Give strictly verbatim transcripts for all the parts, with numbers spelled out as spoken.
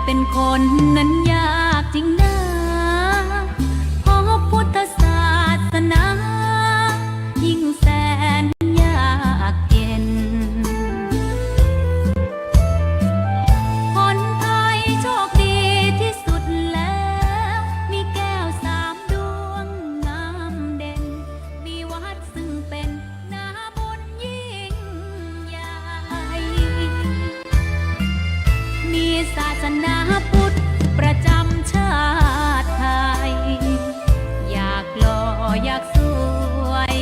เป็นคนนั้นยากจริงนา พบพุทธศาสนา ยิ่งแสนยากเย็น คนไทยโชคดีที่สุดแล้ว มีแก้วสามดวงงามเด่น มีวัดซึ่งเป็นนาบุญยิ่งใหญ่ มีศาสนาพุทธประจำชาติไทย อยากหล่ออยากสวย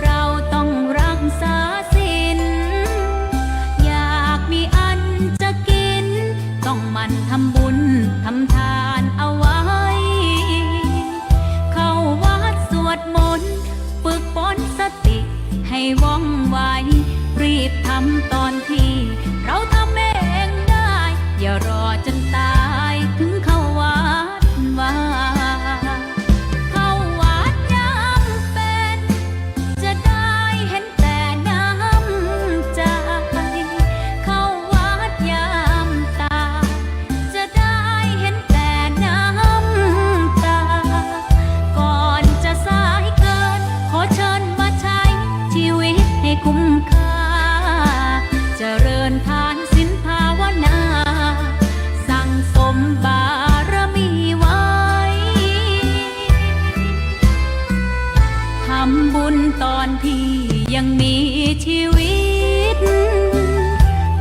เราต้องรักษาศีล อยากมีอันจะกิน ต้องหมั่นทำบุญทำทานเอาไว้ เข้าวัดสวดมนต์ ฝึกฝนสติให้ว่องไว รีบทำตอนที่เราทำเองได้ อย่ารอจนตายถึงเข้าวัดว่า เข้าวัดยามเป็น จะได้เห็นแต่น้ำใจ เข้าวัดยามตาย จะได้เห็นแต่น้ำตา ก่อนจะสายเกิน ขอเชิญมาใช้ชีวิตให้คุ้มค่า เจริญทานศีลภาวนา สั่งสมบารมีไว้ ทำบุญตอนที่ยังมีชีวิต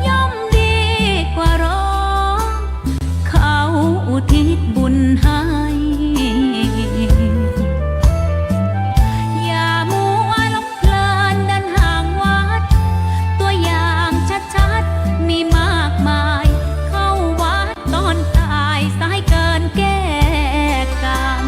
ย่อมดีกว่ารอ เขาอุทิศบุญให้ อย่ามัวหลงเพลินเดินห่างวัด ตัวอย่างชัดๆ มีมากมาย เข้าวัดตอนตาย สายเกินแก้กรรม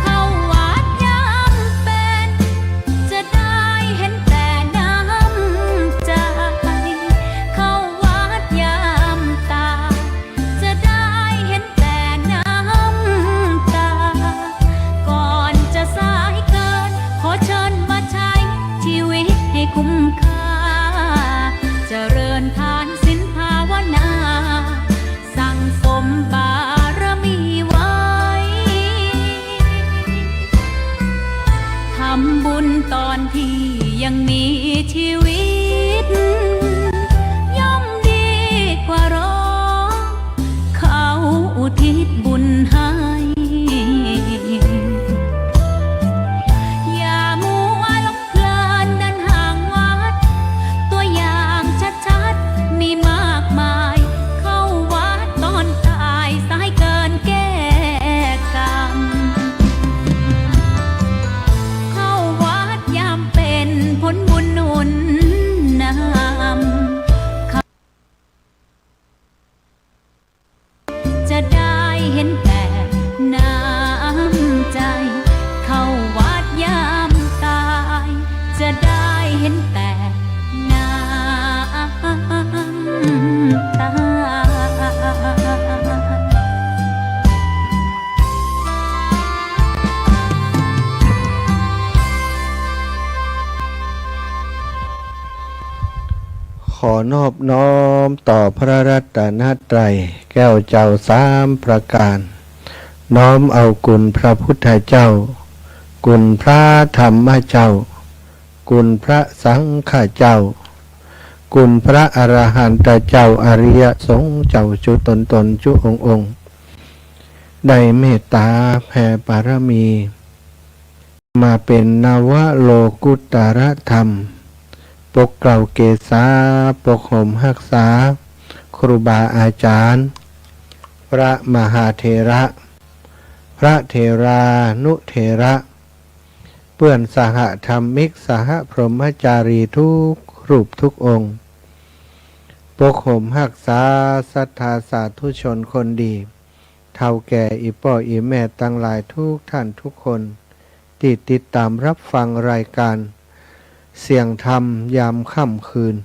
เข้าวัดยามเป็น จะได้เห็นแต่น้ำใจ เข้าวัดยามตาย จะได้เห็นแต่น้ำตา ก่อนจะสายเกิน ขอเชิญมาใช้ชีวิตให้คุ้มค่า เจริญทานศีลภาวนา สั่งสมบารมีไว้ ทำบุญตอนที่ยังมีชีวิต ย่อมดีกว่ารอ เขาอุทิศบุญให้ อย่ามัวหลงเพลินเดินห่างวัด ตัวอย่างชัดๆ มีมากมาย เข้าวัดตอนตาย สายเกินแก้กรรม เข้าวัดยามเป็น ผลบุญหนุนนำ จะได้เห็นแต่น้ำใจ เข้าวัดยามตาย จะได้เห็นแต่น้ำตา ขอนอบน้อมต่อพระรัตนตรัยแก้วเจ้าสามประการ น้อมเอาคุณพระพุทธเจ้า คุณพระธรรมเจ้า คุณพระสังฆเจ้า คุณพระอรหันตเจ้า อริยสงฆ์เจ้า จุตนตน จุองค์องค์ ได้เมตตาแผ่บารมี มาเป็นนวโลกุตตรธรรม ปกเกล้าเกศา ปกห่มฮักษา ครูบาอาจารย์ พระมหาเถระ พระเถรานุเถระ เปื้อนสหธรรมิก สหพรหมจารีทุกรูปทุกองค์ ปกโหมฮักษาศรัทธาสาธุชนคนดี เฒ่าแก่อี่ป้ออี่แม่ตังหลายทุกท่านทุกคน ตี้ติดต๋ามฮับฟังรายก๋านเสียงธรรมยามค่ำคืน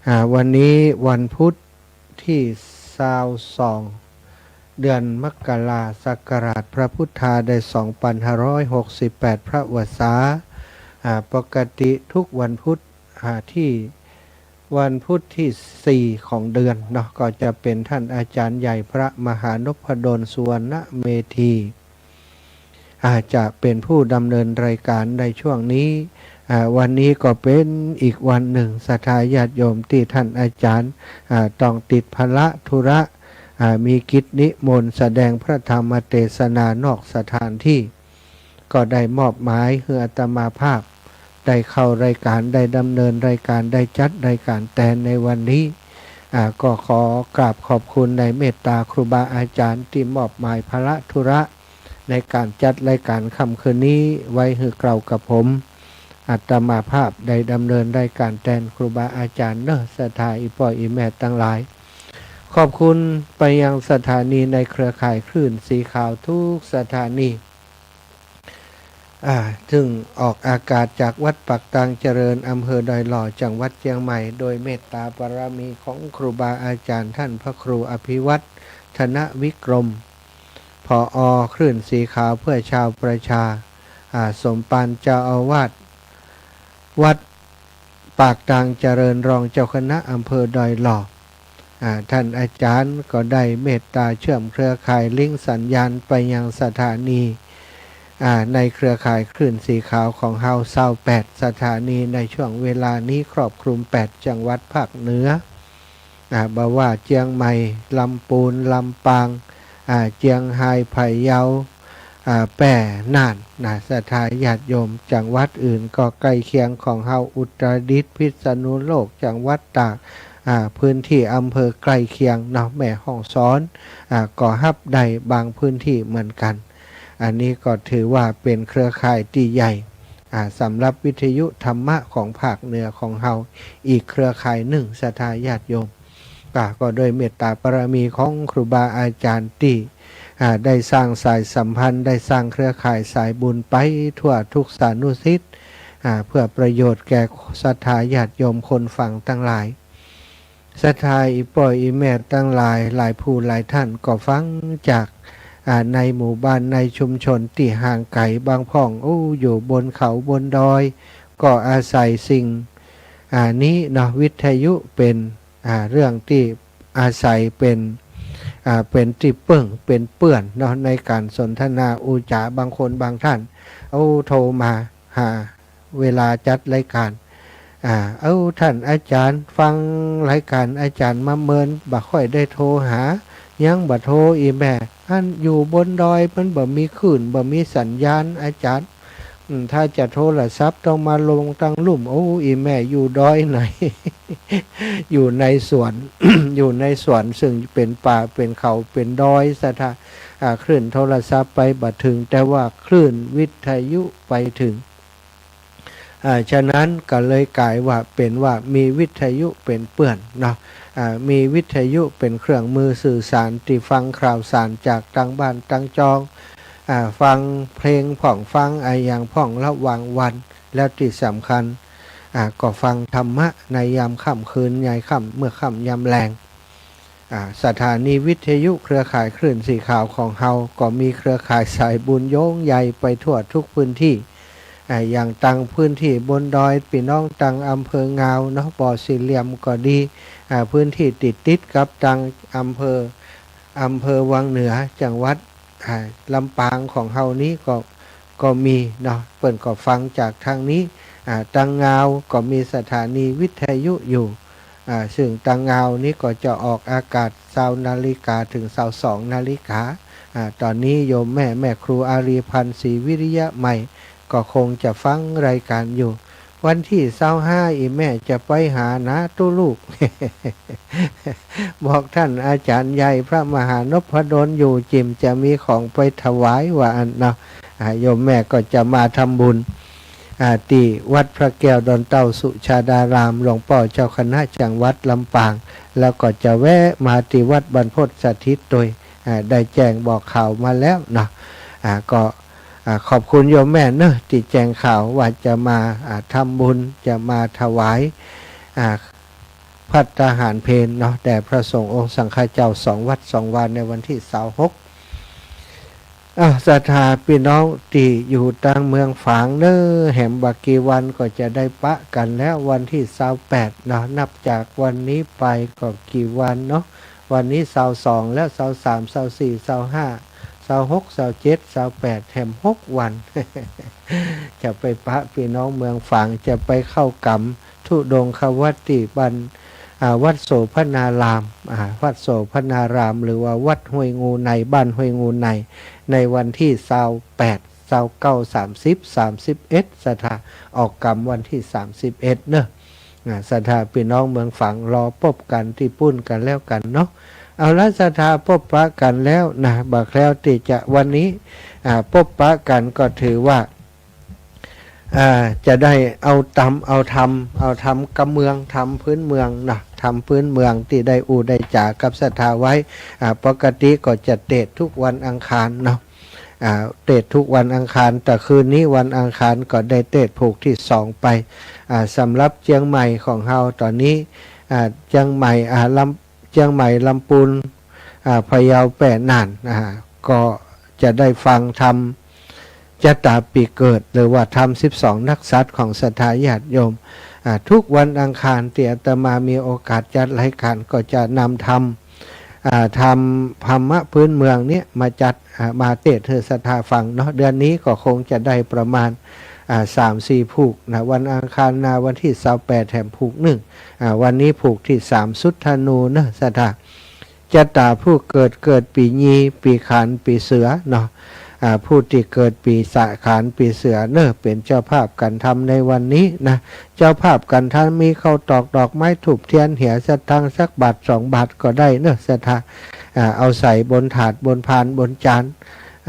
อ่า วันนี้วันพุธตี้ซาวสอง เดือนมกรา ศักราชพระพุทธาได้สองปันห้าร้อยหกสิบแปด พระวรรษา อ่า ปกติทุกวันพุธ อ่า ตี้วันพุธตี้สี่ของเดือนเนาะ ก็จะเป๋นท่านอาจ๋ารย์ใหญ่พระมหานพดล สุวรรณเมธี อ่า จะเป๋นผู้ดำเนินรายก๋านในช่วงนี้ อ่า วันนี้ก็เป๋นอีกวันนึ่ง ศรัทธาญาติโยมตี้ท่านอาจ๋ารย์ อ่า ต้องติดภาระธุระ อ่า มีกิจนิมนต์แสดงพระธรรมเตสนานอกสถานตี้ ก็ได้มอบหมายหื้ออาตมาภาพ ได้เข้ารายก๋าน ได้ดำเนินรายก๋าน ได้จัดรายก๋านแตนในวันนี้ อ่า ก็ขอกราบขอบคุณในเมตต๋าครูบาอาจ๋ารย์ตี้มอบหมายภาระธุระ ในก๋านจัดรายก๋านค่ำคืนนี้ไว้หื้อเกล้ากับผม อาตมาภาพได้ดำเนินรายก๋านแตนครูบาอาจ๋ารย์เนาะ ศรัทธาอี่ป้ออี่แม่ตังหลาย ขอบคุณไปยังสถานีในเครือข่ายคลื่นสีขาวทุกสถานี อ่า ซึ่งออกอากาศจากวัดปากตางเจริญ อำเภอดอยหล่อ จังหวัดเจียงใหม่ โดยเมตต๋าบารมีของครูบาอาจ๋ารย์ท่านพระครูอภิวัฒน์ ธนวิกรม ผอ.คลื่นสีขาวเพื่อชาวประชา อ่า สมภารเจ้าอาวาสวัดปากตางเจริญ รองเจ้าคณะอำเภอดอยหล่อ อ่า ท่านอาจ๋ารย์ก็ได้เมตต๋าเชื่อมเครือข่ายลิงก์สัญญาณไปยังสถานี อ่า ในเครือข่ายคลื่นสีขาวของเฮา ซาวแปดสถานี ในช่วงเวลานี้ครอบคลุมแปดจังหวัดภาคเหนือ อ่า บ่ว่าเจียงใหม่ ลำปูน ลำปาง อ่า เจียงฮาย พะเยา อ่า แป้ น่าน นะ ศรัทธาญาติโยม จังหวัดอื่นก็ใก้เคียงของเฮา อุตรดิตถ์ พิษณุโลก จังหวัดตาก อ่า พื้นตี้อำเภอใก้เคียงเนาะ แม่ฮ่องสอน อ่า ก็ฮับได้บางพื้นตี้เหมือนกั๋น อันนี้ก็ถือว่าเป๋นเครือข่ายตี้ใหญ่ อ่า สำหรับวิทยุธรรมะของภาคเหนือของเฮา อีกเครือข่ายนึ่ง ศรัทธาญาติโยม อ่า ก็ด้วยเมตตาบารมีของครูบาอาจารย์ตี้ อ่า ได้สร้างสายสัมพันธ์ ได้สร้างเครือข่ายสายบุญไปทั่วทุกสานุสิทธิ์ อ่า เพื่อประโยชน์แก่ศรัทธาญาติโยมคนฟังตังหลาย ศรัทธาอี่ป้ออี่แม่ตังหลาย หลายผู้หลายท่านก็ฟังจาก อ่า ในหมู่บ้านในชุมชนตี้ห่างไก๋ บางพ่อง โอ้ อยู่บนเขาบนดอย ก็อาศัยสิ่ง อ่า นี้เนาะ วิทยุเป๋น อ่า เรื่องตี้อาศัยเป๋น อ่า เป๋นตี้เปิ้ง เป๋นเปื้อนเนาะ ในก๋านสนทนาอู้จ๋า บางคนบางท่าน โอ้ โทรมาหา เวลาจัดรายก๋าน อ่า เอ้า ท่านอาจารย์ ฟังรายก๋านอาจารย์มาเมิน บ่ค่อยได้โทรหา ยังบ่โทร อี่แม่ อันอยู่บนดอยมันบ่มีคลื่น บ่มีสัญญาณ อาจารย์ อืม ถ้าจะโทรศัพท์ต้องมาลงตังลุ่ม โอ้ อี่แม่อยู่ดอยไหน อยู่ในสวน อยู่ในสวน ซึ่งเป๋นป่า เป๋นเขา เป๋นดอย ศรัทธา อ่า คลื่นโทรศัพท์ไปบ่เถิง แต่ว่าคลื่นวิทยุไปเถิง อ่า ฉะนั้นก็เลยก๋ายว่าเป๋นว่ามีวิทยุเป๋นเปื้อนเนาะ อ่า มีวิทยุเป๋นเครื่องมือสื่อสารตี้ฟังข่าวสารจากตังบ้านตังจอง อ่า ฟังเพลงพ่อง ฟังอะหยังพ่องระหว่างวัน แล้วตี้สำคัญ อ่า ก็ฟังธรรมะในยามค่ำคืน ยามค่ำ เมื่อค่ำยามแลง อ่า สถานีวิทยุเครือข่ายคลื่นสีขาวของเฮาก็มีเครือข่ายสายบุญโยงใยไปทั่วทุกพื้นที่ อ่า อย่างตังพื้นที่บนดอย ปี้น้องตังอำเภองาวเนาะ บ่อสี่เหลี่ยมก็ดี อ่า พื้นที่ติดๆ กับตังอำเภอ อำเภอวังเหนือ จังหวัด อ่า ลำปางของเฮานี้ก็ ก็มีเนาะ เปิ้นก็ฟังจากตางนี้ อ่า ตังงาวก็มีสถานีวิทยุอยู่ อ่า ซึ่งตังงาวนี้ก็จะออกอากาศซาวนาฬิกาเถิงซาวสองนาฬิกา อ่า ต๋อนนี้โยมแม่ แม่ครูอารีย์พันธ์ ศรีวิริยะใหม่ ก็คงจะฟังรายก๋านอยู่ วันตี้ซาวห้า อี่แม่จะไปหานาตุ๊ลูก บอกต้านอาจ๋ารย์ใหญ่พระมหานพดลอยู่ จิ่มจะมีของไปถวาย ว่าอั้นเนาะ อ่า โยมแม่ก็จะมาทำบุญ อ่า ตี้วัดพระแก้วดอนเต๊าสุชาดาราม หลวงป้อเจ้าคณะจังหวัดลำปาง แล้วก็จะแวะมาตี้วัดบรรพตสถิตตวย อ่า ได้แจ้งบอกข่าวมาแล้วเนาะ อ่า ก็ อ่า ขอบคุณโยมแม่เนอะ ตี้แจ้งข่าวว่าจะมา อ่า ทำบุญ จะมาถวาย อ่า ภัตตาหารเพลเนาะ แด่พระสงฆ์องค์สังฆเจ้าสองวัดสองวาในวันตี้ซาวหก อ้าว ศรัทธาปี้น้องตี้อยู่ตางเมืองฝางเนอะ แหมบ่กี่วันก็จะได้ปะกั๋นแล้ว วันตี้ซาวแปดเนาะ นับจากวันนี้ไปก็กี่วันเนาะ วันนี้ซาวสองแล้ว ซาวสาม ซาวสี่ ซาวห้า ซาวหก ซาวเจ็ด ซาวแปด แหมหกวัน จะไปปะปี้น้องเมืองฝาง จะไปเข้ากรรมธุดงควัตรตี้บ้าน อ่า วัดโสภณาราม อ่า วัดโสภณาราม หรือว่าวัดห้วยงูใน บ้านห้วยงูใน ในวันตี้ซาวแปด ซาวเก้า สามสิบ สามสิบเอ็ด ศรัทธา ออกกรรมวันตี้สามสิบเอ็ดเนอะ อ่า ศรัทธาปี้น้องเมืองฝางรอปบกั๋นตี้ปู้นกั๋นแล้วกั๋นเนาะ เอาละ ศรัทธา ปบปะกั๋นแล้วนะ บ่าแคล้วตี้จะวันนี้ อ่า ปบปะกั๋นก็ถือว่า อ่า จะได้เอาตำ เอาธรรม เอาธรรมกำเมือง ธรรมพื้นเมืองนะ ธรรมพื้นเมืองตี้ได้อู้ได้จ๋ากับศรัทธาไว้ อ่า ปกติก็จะเตสน์ทุกวันอังคารเนาะ อ่า เตสน์ทุกวันอังคาร แต่คืนนี้วันอังคารก็ได้เตสน์ผูกตี้สองไป อ่า สำหรับเจียงใหม่ของเฮาต๋อนนี้ อ่า เจียงใหม่ อ่า ลำ เจียงใหม่ ลำปูน อ่า พะเยา แป้ น่าน อ่า ก็จะได้ฟังธรรม จะต๋าปี๋เกิด หรือว่าธรรมสิบสองนักษัตริย์ของศรัทธาญาติโยม อ่า ทุกวันอังคารตี้อาตมามีโอกาสจัดรายก๋าน ก็จะนำธรรม อ่า ธรรม ธรรมะพื้นเมืองเนี่ยมาจัด อ่า มาเตสน์หื้อศรัทธาฟังเนาะ เดือนนี้ก็คงจะได้ประมาณ อ่า สามสี่ผูกนะ วันอังคารหน้าวันตี้ซาวแปดแถมผูกนึ่ง อ่า วันนี้ผูกตี้สามสุดธนูเนอะ ศรัทธา จะต๋าผู้เกิด เกิดปี๋ยี ปี๋ขาน ปี๋เสือเนาะ อ่า ผู้ตี้เกิดปี๋สะขาน ปี๋เสือเนอะ เป๋นเจ้าภาพกั๋นทำในวันนี้นะ เจ้าภาพกั๋นทำมีข้าวตอก ดอกไม้ ธูปเตียน เหียะสตังค์สักบาทสองบาทก็ได้เนอะ ศรัทธา อ่า เอาใส่บนถาด บนพาน บนจาน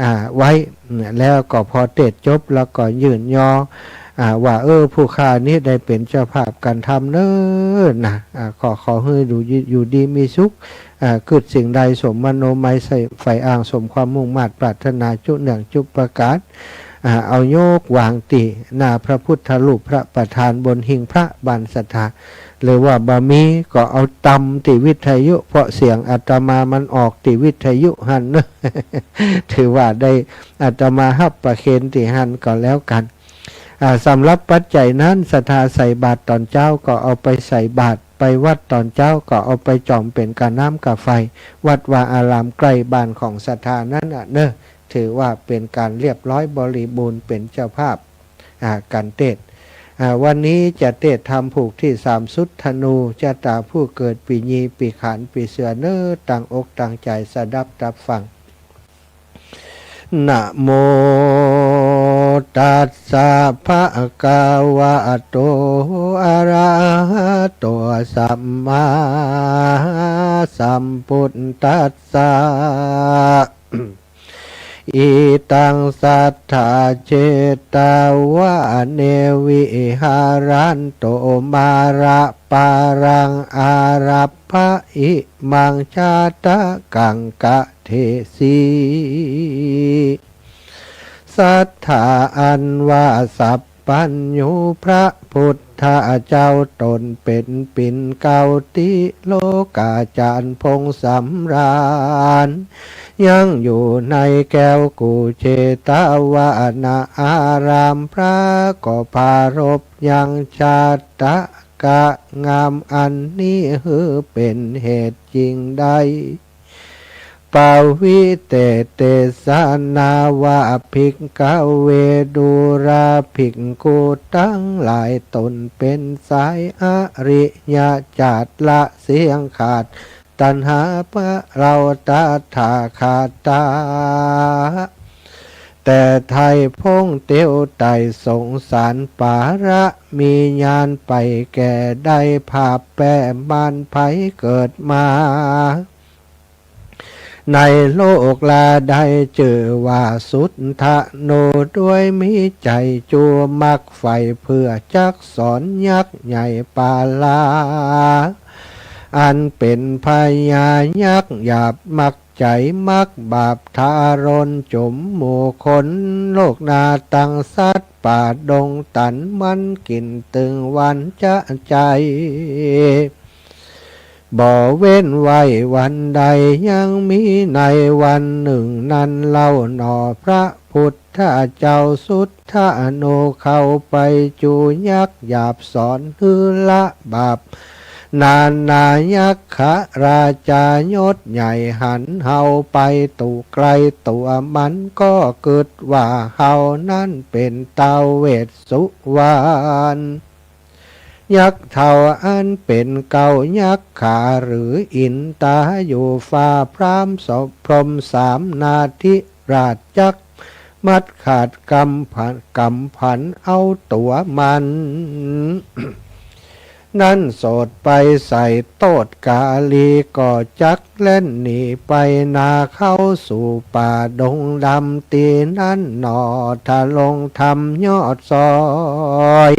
อ่า ไว้ แล้วก็พอเตสน์จบแล้วก็ยื่นยอ อ่า ว่า เออ ผู้ข้านี้ได้เป๋นเจ้าภาพกั๋นทำเนอะนะ อ่า ขอ ขอหื้ออยู่ดี อยู่ดีมีสุข อ่า กึ๊ดสิ่งใดสมมโนมัยใฝ่ ใฝ่อ้าง สมความมุ่งมาดปรารถนาจุเนื่องจุประก๋าน อ่า เอายกวางตี้หน้าพระพุทธรูปพระประธานบนหิ้งพระบ้านศรัทธา หรือว่าบ่มีก็เอาตำตี้วิทยุ เพราะเสียงอาตมามันออกตี้วิทยุหั้นเนอะ ถือว่าได้ อาตมาฮับประเคนตี้หั้นก็แล้วกั๋น อ่า สำหรับปัจจัยนั้น ศรัทธาใส่บาตรต๋อนเจ๊าก็เอาไปใส่บาตร ไปวัดต๋อนเจ๊าก็เอาไปจ๋อมเป๋นก๋าน้ำก๋าไฟ วัดวาอารามใก้บ้านของศรัทธานั้นน่ะเนอะ ถือว่าเป๋นก๋านเรียบร้อยบริบูรณ์ เป๋นเจ้าภาพ อ่า กั๋นเตสน์ อ่า วันนี้จะเตสน์ธรรมผูกตี้สามสุดธนู จะต๋าผู้เกิดปี๋ยี ปี๋ขาน ปี๋เสือเนอะ ตั้งอกตั้งใจ๋สดับตับฟัง นะโมตัสสะ ภะคะวะโต อะระหะโต สัมมาสัมพุทธัสสะ อิตัง สัทธา เจตวะเน วิหารันตุ มาระปารัง อารัปปะ อิมัง ชาตะกัง กะเทสี ศรัทธาอันว่าสัพพัญญูพระพุทธเจ้าต๋นเป๋นปิ่นเกล้าติโลกาจารย์พงษ์สำราญ ยังอยู่ในแก้วกู่เจตวะวนาราม พระก็ปรารภยังชาตะกะงามอันนี้หื้อเป๋นเหตุจิ่งได้ ปวิเตเตสะ นาวะ ภิกขะเว ดูราภิกขุตังหลาย ต๋นเป๋นสายอริยะจาด ละเสี้ยงขาดตัณหา พระเราตถาคตา แต่ไถ่พ้นเตียวไต่สงสาร ปาระมีญาณไปแก่ได้ ผาบแป้มานไผเกิดมา ในโลกลาได้จื้อว่าสุทธานุ ด้วยมีใจ๋จู๋มักใฝ่เปื้อจักสอนยักษ์ใหญ่ปาลา อันเป๋นพญายักษ์หยาบมักใจ๋มักบาปทารุณจุ๋มหมู่คน โลกนาตังสัตว์ป่าดงตันมันกิ๋นตึงวันจะใจ๋ บ่เว้นไว้วันใด ยังมีในวันนึ่งนั้นเล่าหนอ พระพุทธเจ้าสุทธานุเข้าไปจู๋ยักษ์หยาบสอนหื้อละบาปนานา ยักขราชายศใหญ่หันเฮาไปตั๋วไกลตั๋ว มันก็กึ๊ดว่าเฮานั้นเป๋นท้าวเวสสุวรรณ ยักษ์เฒ่าอันเป๋นเก๊ายักขาหรืออินตา อยู่ฟ้าพรามสองพรหมสามนาธิราชจักมัดขาดกำผัน กำผันเอาตั๋วมัน นั้นโสดไปใส่โต้ษกาลี ก็จักแล่นหนีไปนาเข้าสู่ป่าดงดำ ตี้นั้นหนอ ทรงธรรมยอดซอย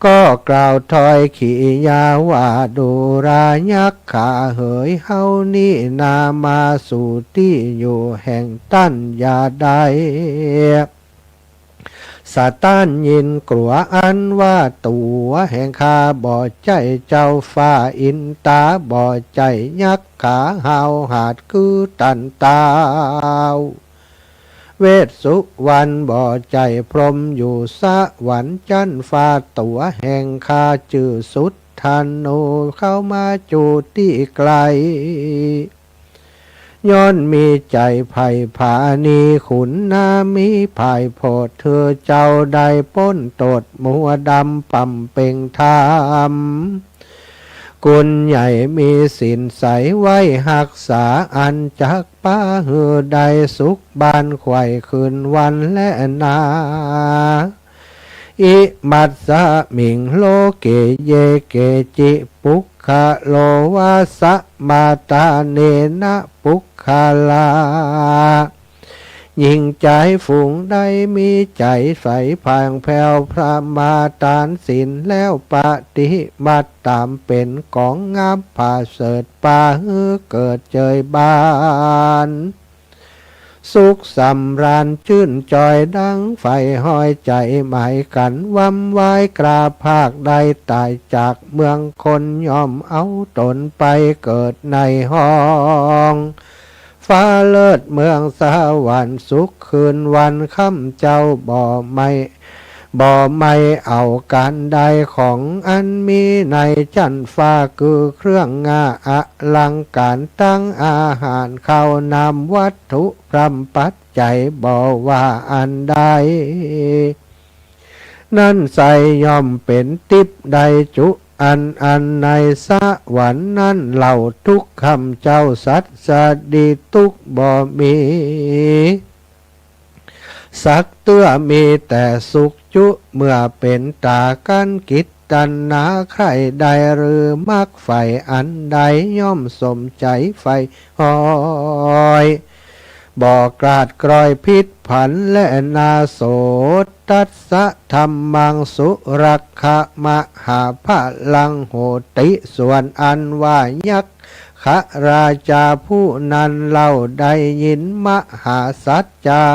ก็กล่าวถ้อยขียาว่า ดูรายักขาเหย เฮานี้นามาสู่ตี้อยู่แห่งต้านอย่าได้สะต้านยินกลัว อันว่าตั๋วแห่งข้าบ่ใจ้เจ้าฟ้าอินตา บ่ใจ้ยักขาห้าวหาญคือต้านต้าว เวสสุวรรณบ่ใจ้พรหมอยู่สวรรค์จั๊นฟ้า ตั๋วแห่งข้าจื้อสุทธานุเข้ามาจู๋ตี้ไกล ย้อนมีใจ๋ใฝ่ผาณีขุนนา มีผายโผดเธอเจ้าได้ป๊นโต้ษมัวดำบำเพ็งธรรม กุณใหญ่มีศีลใสไว้ฮักษา อันจักปาหื้อได้สุขบานไขว่คืนวันแลนา อิมัสสมิงโลเก เย เกจิ ปุคคโล วาสะมาตาเนนะ ปุคคลา หญิงจายฝูงใดมีใจ๋ใสผ่างแผ้ว ประมาทตานศีลแล้วปฏิบัติต๋ามเป๋นก๋องงามผาเสริฐ ปาหื้อเกิดเจยบาน สุขสำราญจื้นจอยดังไฟห้อย ใจ๋หมายกั๋นวำวายกล้าภาค ได้ต๋ายจากเมืองคน ย่อมเอาต๋นไปเกิดในห้อง ฟ้าเลิศเมืองสวรรค์สุขคืนวันค่ำ เจ้าบ่ไม่ บ่ไม่เอาก๋านใดของอันมีในจั๊นฟ้า คือเครื่องงาอลังก๋าน ตังอาหารข้าวน้ำวัตถุพร่ำปัจจัย บ่ว่าอันใด นั้นไส้ย่อมเป๋นติ๊บได้จุอันอัน ในสวรรค์นั้นเล่าทุกค่ำ เจ้าสัตว์สดีตุ๊กข์บ่มีสักเตื้อ มีแต่สุขจุ เมื่อเป๋นต๋ากั๋นกิจตัณหาใคร่ได้ หรือมักใฝ่อันใดย่อมสมใจ๋ใฝ่ห้อย บ่กลาดกลอยผิดผันแลนา โสตัสสะธัมมังสุรักขะมหาพลังโหติ ส่วนอันว่ายักขราชาผู้นั้นเล่าได้ยินมหาสัจเจ้า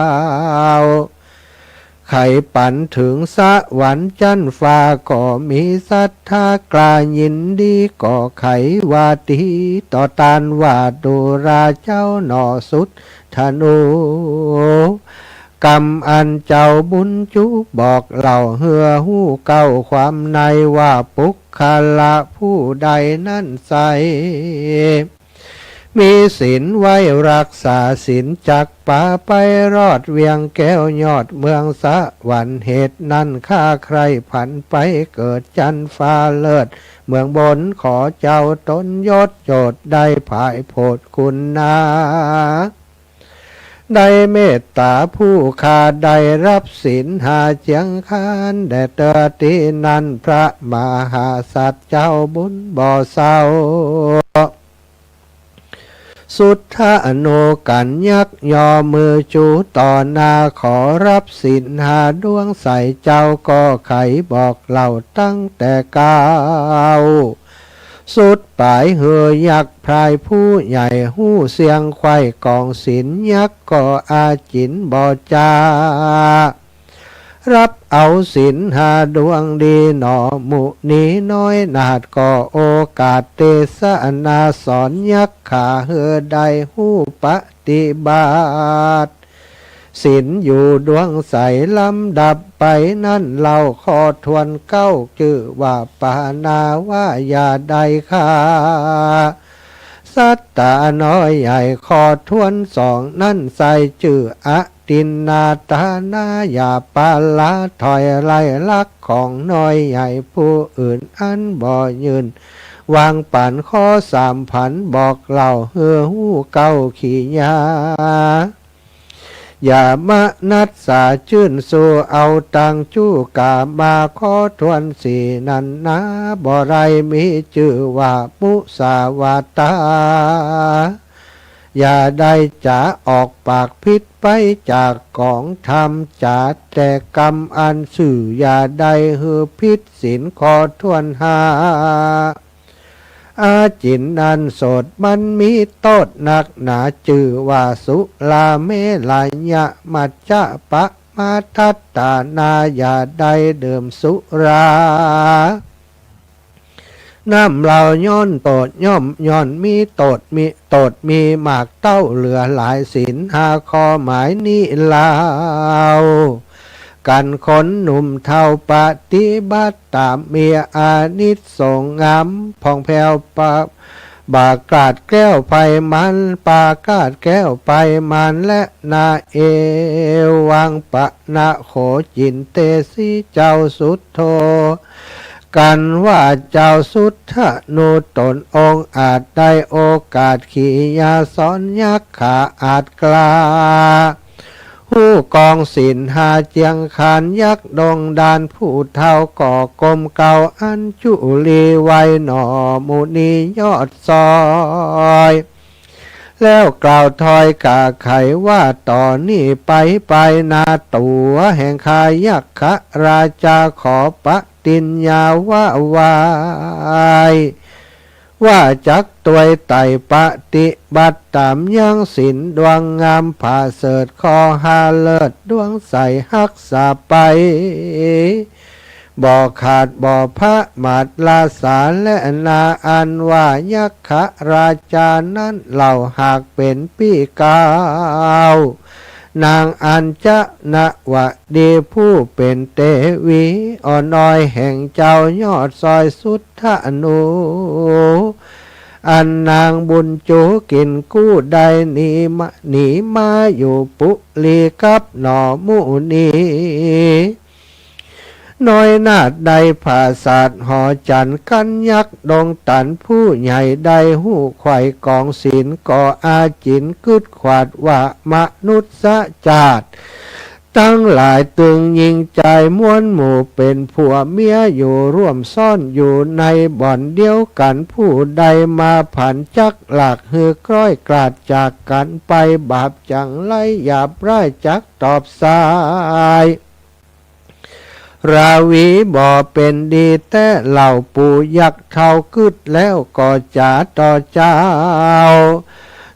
ใค่ปันเถิงสวรรค์จั๊นฟ้า ก็มีศรัทธากล้ายินดี ก็ใค่ว่าตี้ต่อต้านว่า ดูราเจ้าหนอสุทธานุ กำอันเจ้าบุญจุบอกเล่าเหื้อฮู้เก๊าความใน ว่าปุคคละผู้ใดนั้นไส้ มีศีลไว้รักษาศีลจักปาไปรอดเวียงแก้วยอดเมืองสวรรค์ เหตุนั้นข้าใคร่ผันไปเกิดจั๊นฟ้าเลิศเมืองบน ขอเจ้าตนยศโจทย์ได้ผายโผดคุณนา ได้เมตต๋าผู้ข้าได้รับศีลห้าเจียงคันแด่เตื้อ ตี้นั้นพระมหาสัจเจ้าบุญบ่เศร้า สุทธโณ กั๋นยักษ์ยอมือจูต่อหน้า ขอฮับศีลห้าดวงใส เจ้าก็ไขบอกเล่าตั้งแต่ก้าวสุดป๋าย หื้อยักษ์พรายผู้ใหญ่ฮู้เสี้ยงไขว่กองศีล ยักษ์ก็อาจิ๋นบ่จ๋า ฮับเอาศีลห้าดวงดีหนอ มุนีน้อยนาถก็โอกาส เตสนาสอนยักขา หื้อได้ฮู้ปฏิบัติศีลอยู่ดวงใส ลำดับไปนั้นเล่า ข้อถ้วนเก้า จื้อว่าปาณาว่าอย่าได้ฆ่าสัตว์ต๋าน้อยใหญ่ ข้อถ้วนสองนั้นไส้ จื้ออทินนาทานา อย่าปาละถอยไล่ลักของน้อยใหญ่ผู้อื่น อันบ่ยื่นวางปั๋น ข้อสามพัน บอกเล่าหื้อฮู้เก้ากิริยา อย่ามานัสสาจื้นสู้ เอาตังจุกามา ข้อถ้วนสี่นั้นนา บ่ได้มีจื้อว่ามุสาวาทา อย่าได้จ๋าออกปากผิดไปจากกองธรรม จ๋าแต่กำอันซื่อ อย่าได้หื้อผิดศีล ข้อถ้วนห้า อาจินนั้นโสดมันมีโต้ษนักหนา จื้อว่าสุราเมรยมัจจะปมาทัฏฐานา อย่าได้ดื่มสุรา น้ำเหล้าย้อนโต้ษย่อมย้อนมีโต้ษ มีโต้ษมีมากเต้าเหลือหลาย ศีลห้าข้อหมายนี้เล่า กั๋นคนหนุ่มเฒ่าปฏิบัติต๋าม มีอานิสงส์งามผ่องแผ้ว ปะ บ่าคลาดแคล้วภัยมาร บ่าคลาดแคล้วภัยมารแลนา เอวังปะนะโขจินเตสี เจ้าสุโธ กั๋นว่าเจ้าสุทธโณต๋นองค์อาจ ได้โอกาสกิริยาสอนยักขา อาจกล้าฮู้กองศีลห้าเจียงขาน ยักษ์ดงดานผู้เฒ่าก็ก้มเกล้า อัญจุลีไหว้หนอมุนียอดซอย แล้วกล่าวถ้อยกาไขว่า ต่อนี้ไป ไปหน้าตั๋วแห่งข้ายักขราจา ขอปฏิญญาว่าไหว้ ว่าจักตวยไต่ปฏิบัติต๋ามยังศีลดวงงามผาเสริฐ ข้อห้าเลิศดวงใสฮักษาไป บ่ขาดบ่พมาทลาสาแลนา อันว่ายักขราจานั้นเล่า หากเป๋นปี้เกล้า นางอัญจนวดีผู้เป๋นเตวีอ่อนน้อยแห่งเจ้ายอดซอยสุทธโณ อันนางบุญจูกิ๋นกู้ได้หนีมา หนีมาอยู่ปุรีกับหนอมุนี น้อยนาถได้ผาสาทหอจันทร์ กั๋นยักษ์ดงตันผู้ใหญ่ ได้ฮู้ไขว่กองศีลก็อาจิ๋นกึ๊ดขวาดว่ามนุษย์จาติตังหลายตึงยิงใจ๋มวลหมู่เป๋นผัวเมียอยู่ร่วมซ่อนอยู่ในบ่อนเดียวกั๋น ผู้ใดมาผันจักหลาก หื้อคล้อยกลาดจากกั๋นไป บาปจั่งไร้หยาบร้ายจักตอบสาย ราวีบ่เป๋นดีแต๊เล่า ปู่ยักษ์เฒ่ากึ๊ดแล้วก็จ๋าต่อเจ้า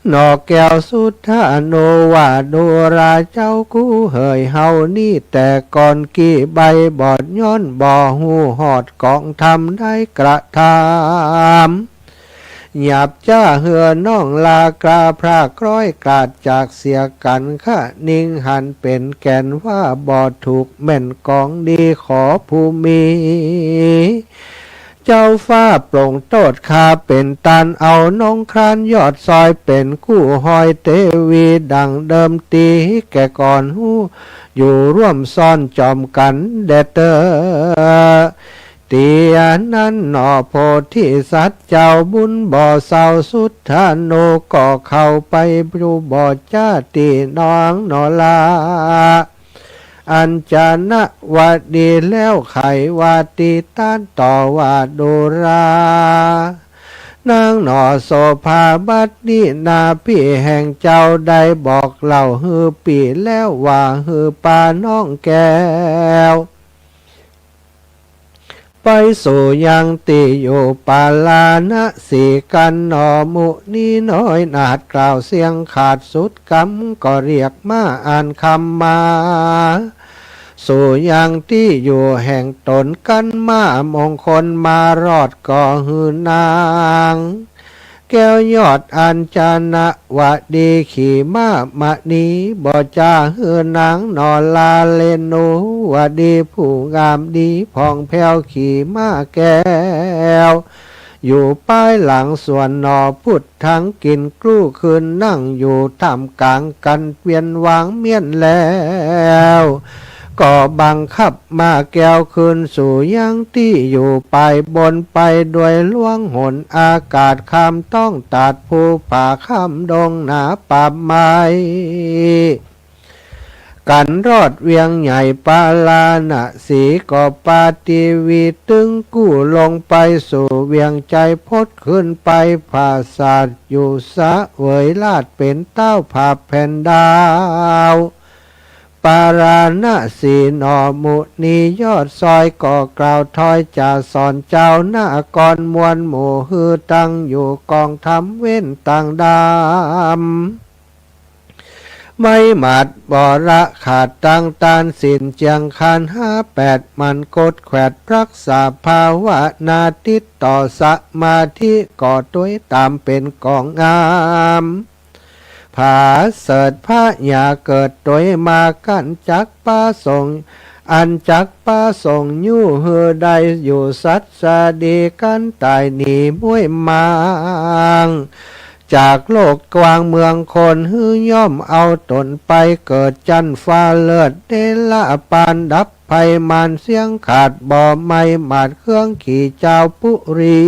หนอแก้วสุทธโณว่า ดูราเจ้ากู้เหยเฮานี้แต่ก่อนกี้ใบบอด ย้อนบ่ฮู้ฮอดกองธรรมได้กระทำ หยาบจ๊าเหือน้องลากล้าพรากคล้อยกลาดจากเสียกั๋น คะนิงหันเป๋นแก่นว่าบ่ถูกแม่นกองดี ขอผู้มีเจ้าฟ้าโปร่งโต้ษ ข้าเป๋นต้านเอาน้องคลานยอดซอย เป๋นกู้ฮอยเตวีดั่งเดิมตี้แก่ก่อน ฮู้อยู่ร่วมซ่อนจอมกั๋นแด่เต๊อ เตียนั้นหนอโพธิสัตว์เจ้าบุญบ่เศร้า สุทธโณก็เข้าไปอยู่บ่จ๋าตี้นางหนอลา อัญจนวดีแล้วไขว่าตี้ต้านต่อว่า ดูรา นางหน่อโสภาบัดนี้นาพี่แห่งเจ้าได้บอกเล่าหื้อปี้แล้วว่าหื้อปาน้องแก้ว ไปสู่ยังตี้อยู่ปาราณสีกั๋นหน่อ มุนีน้อยนาถกล่าวเสียงขาดสุดกำ ก็เรียกม้าอันคำมา สู่ยังตี้อยู่แห่งต๋นกั๋น ม้ามงคลมารอดก็หื้อนาง แก้วยอดอัญชนวดีขี่ม้ามะนี บ่จาหื้อนางหน่อลาเลหนูวดีผู้งามดีผ่องแผ้วขี่ม้าแก้ว อยู่ป้ายหลังส่วนหน่อ พุทธังกินกรูขึ้นนั่งอยู่ท่ามกลางกั๋นเวียนวางเมี้ยนแล้ว ก็บังคับม้าแก้วคืนสู่ยังตี้อยู่ ไปบนไปด้วยหลวงหนอากาศ ข้ามต้องตาดภูผา ข้ามดงหนาป่าไม้ กั๋นรอดเวียงใหญ่ปาราณสีก็ปาตีวีตึงกู้ลงไปสู่เวียงไชยพจน์ ขึ้นไปผาสาทอยู่เสวยราชย์เป๋นเต้าผาแผ่นดาว ปาราณสีหน่อ มุนียอดซอยก็กล่าวถ้อยจ๋าสอนเจ้าหน้ากรมวลหมู่ หื้อตั้งอยู่กองธรรมเว้นต่างดำ ไม้หมาดบ่ละขาดตังตานศีลเจียงคันห้าแปด หมั่นกดแขวดรักษาภาวนา ติดต่อสมาธิก็ตวยต๋ามเป๋นกองงาม ผาเสริฐพระยาเกิดตวยมากั๋น จักประสงค์ อันจักประสงค์อยู่หื้อได้อยู่สัตย์สดีกั๋น ต๋ายหนีม้วยมาง จากโลกกว้างเมืองคน หื้อย่อมเอาต๋นไปเกิดจั๊นฟ้าเลิศ เนรปานดับภัยมารเสี้ยงขาดบ่ไม้หมาดเครื่องขี่จาวปุรี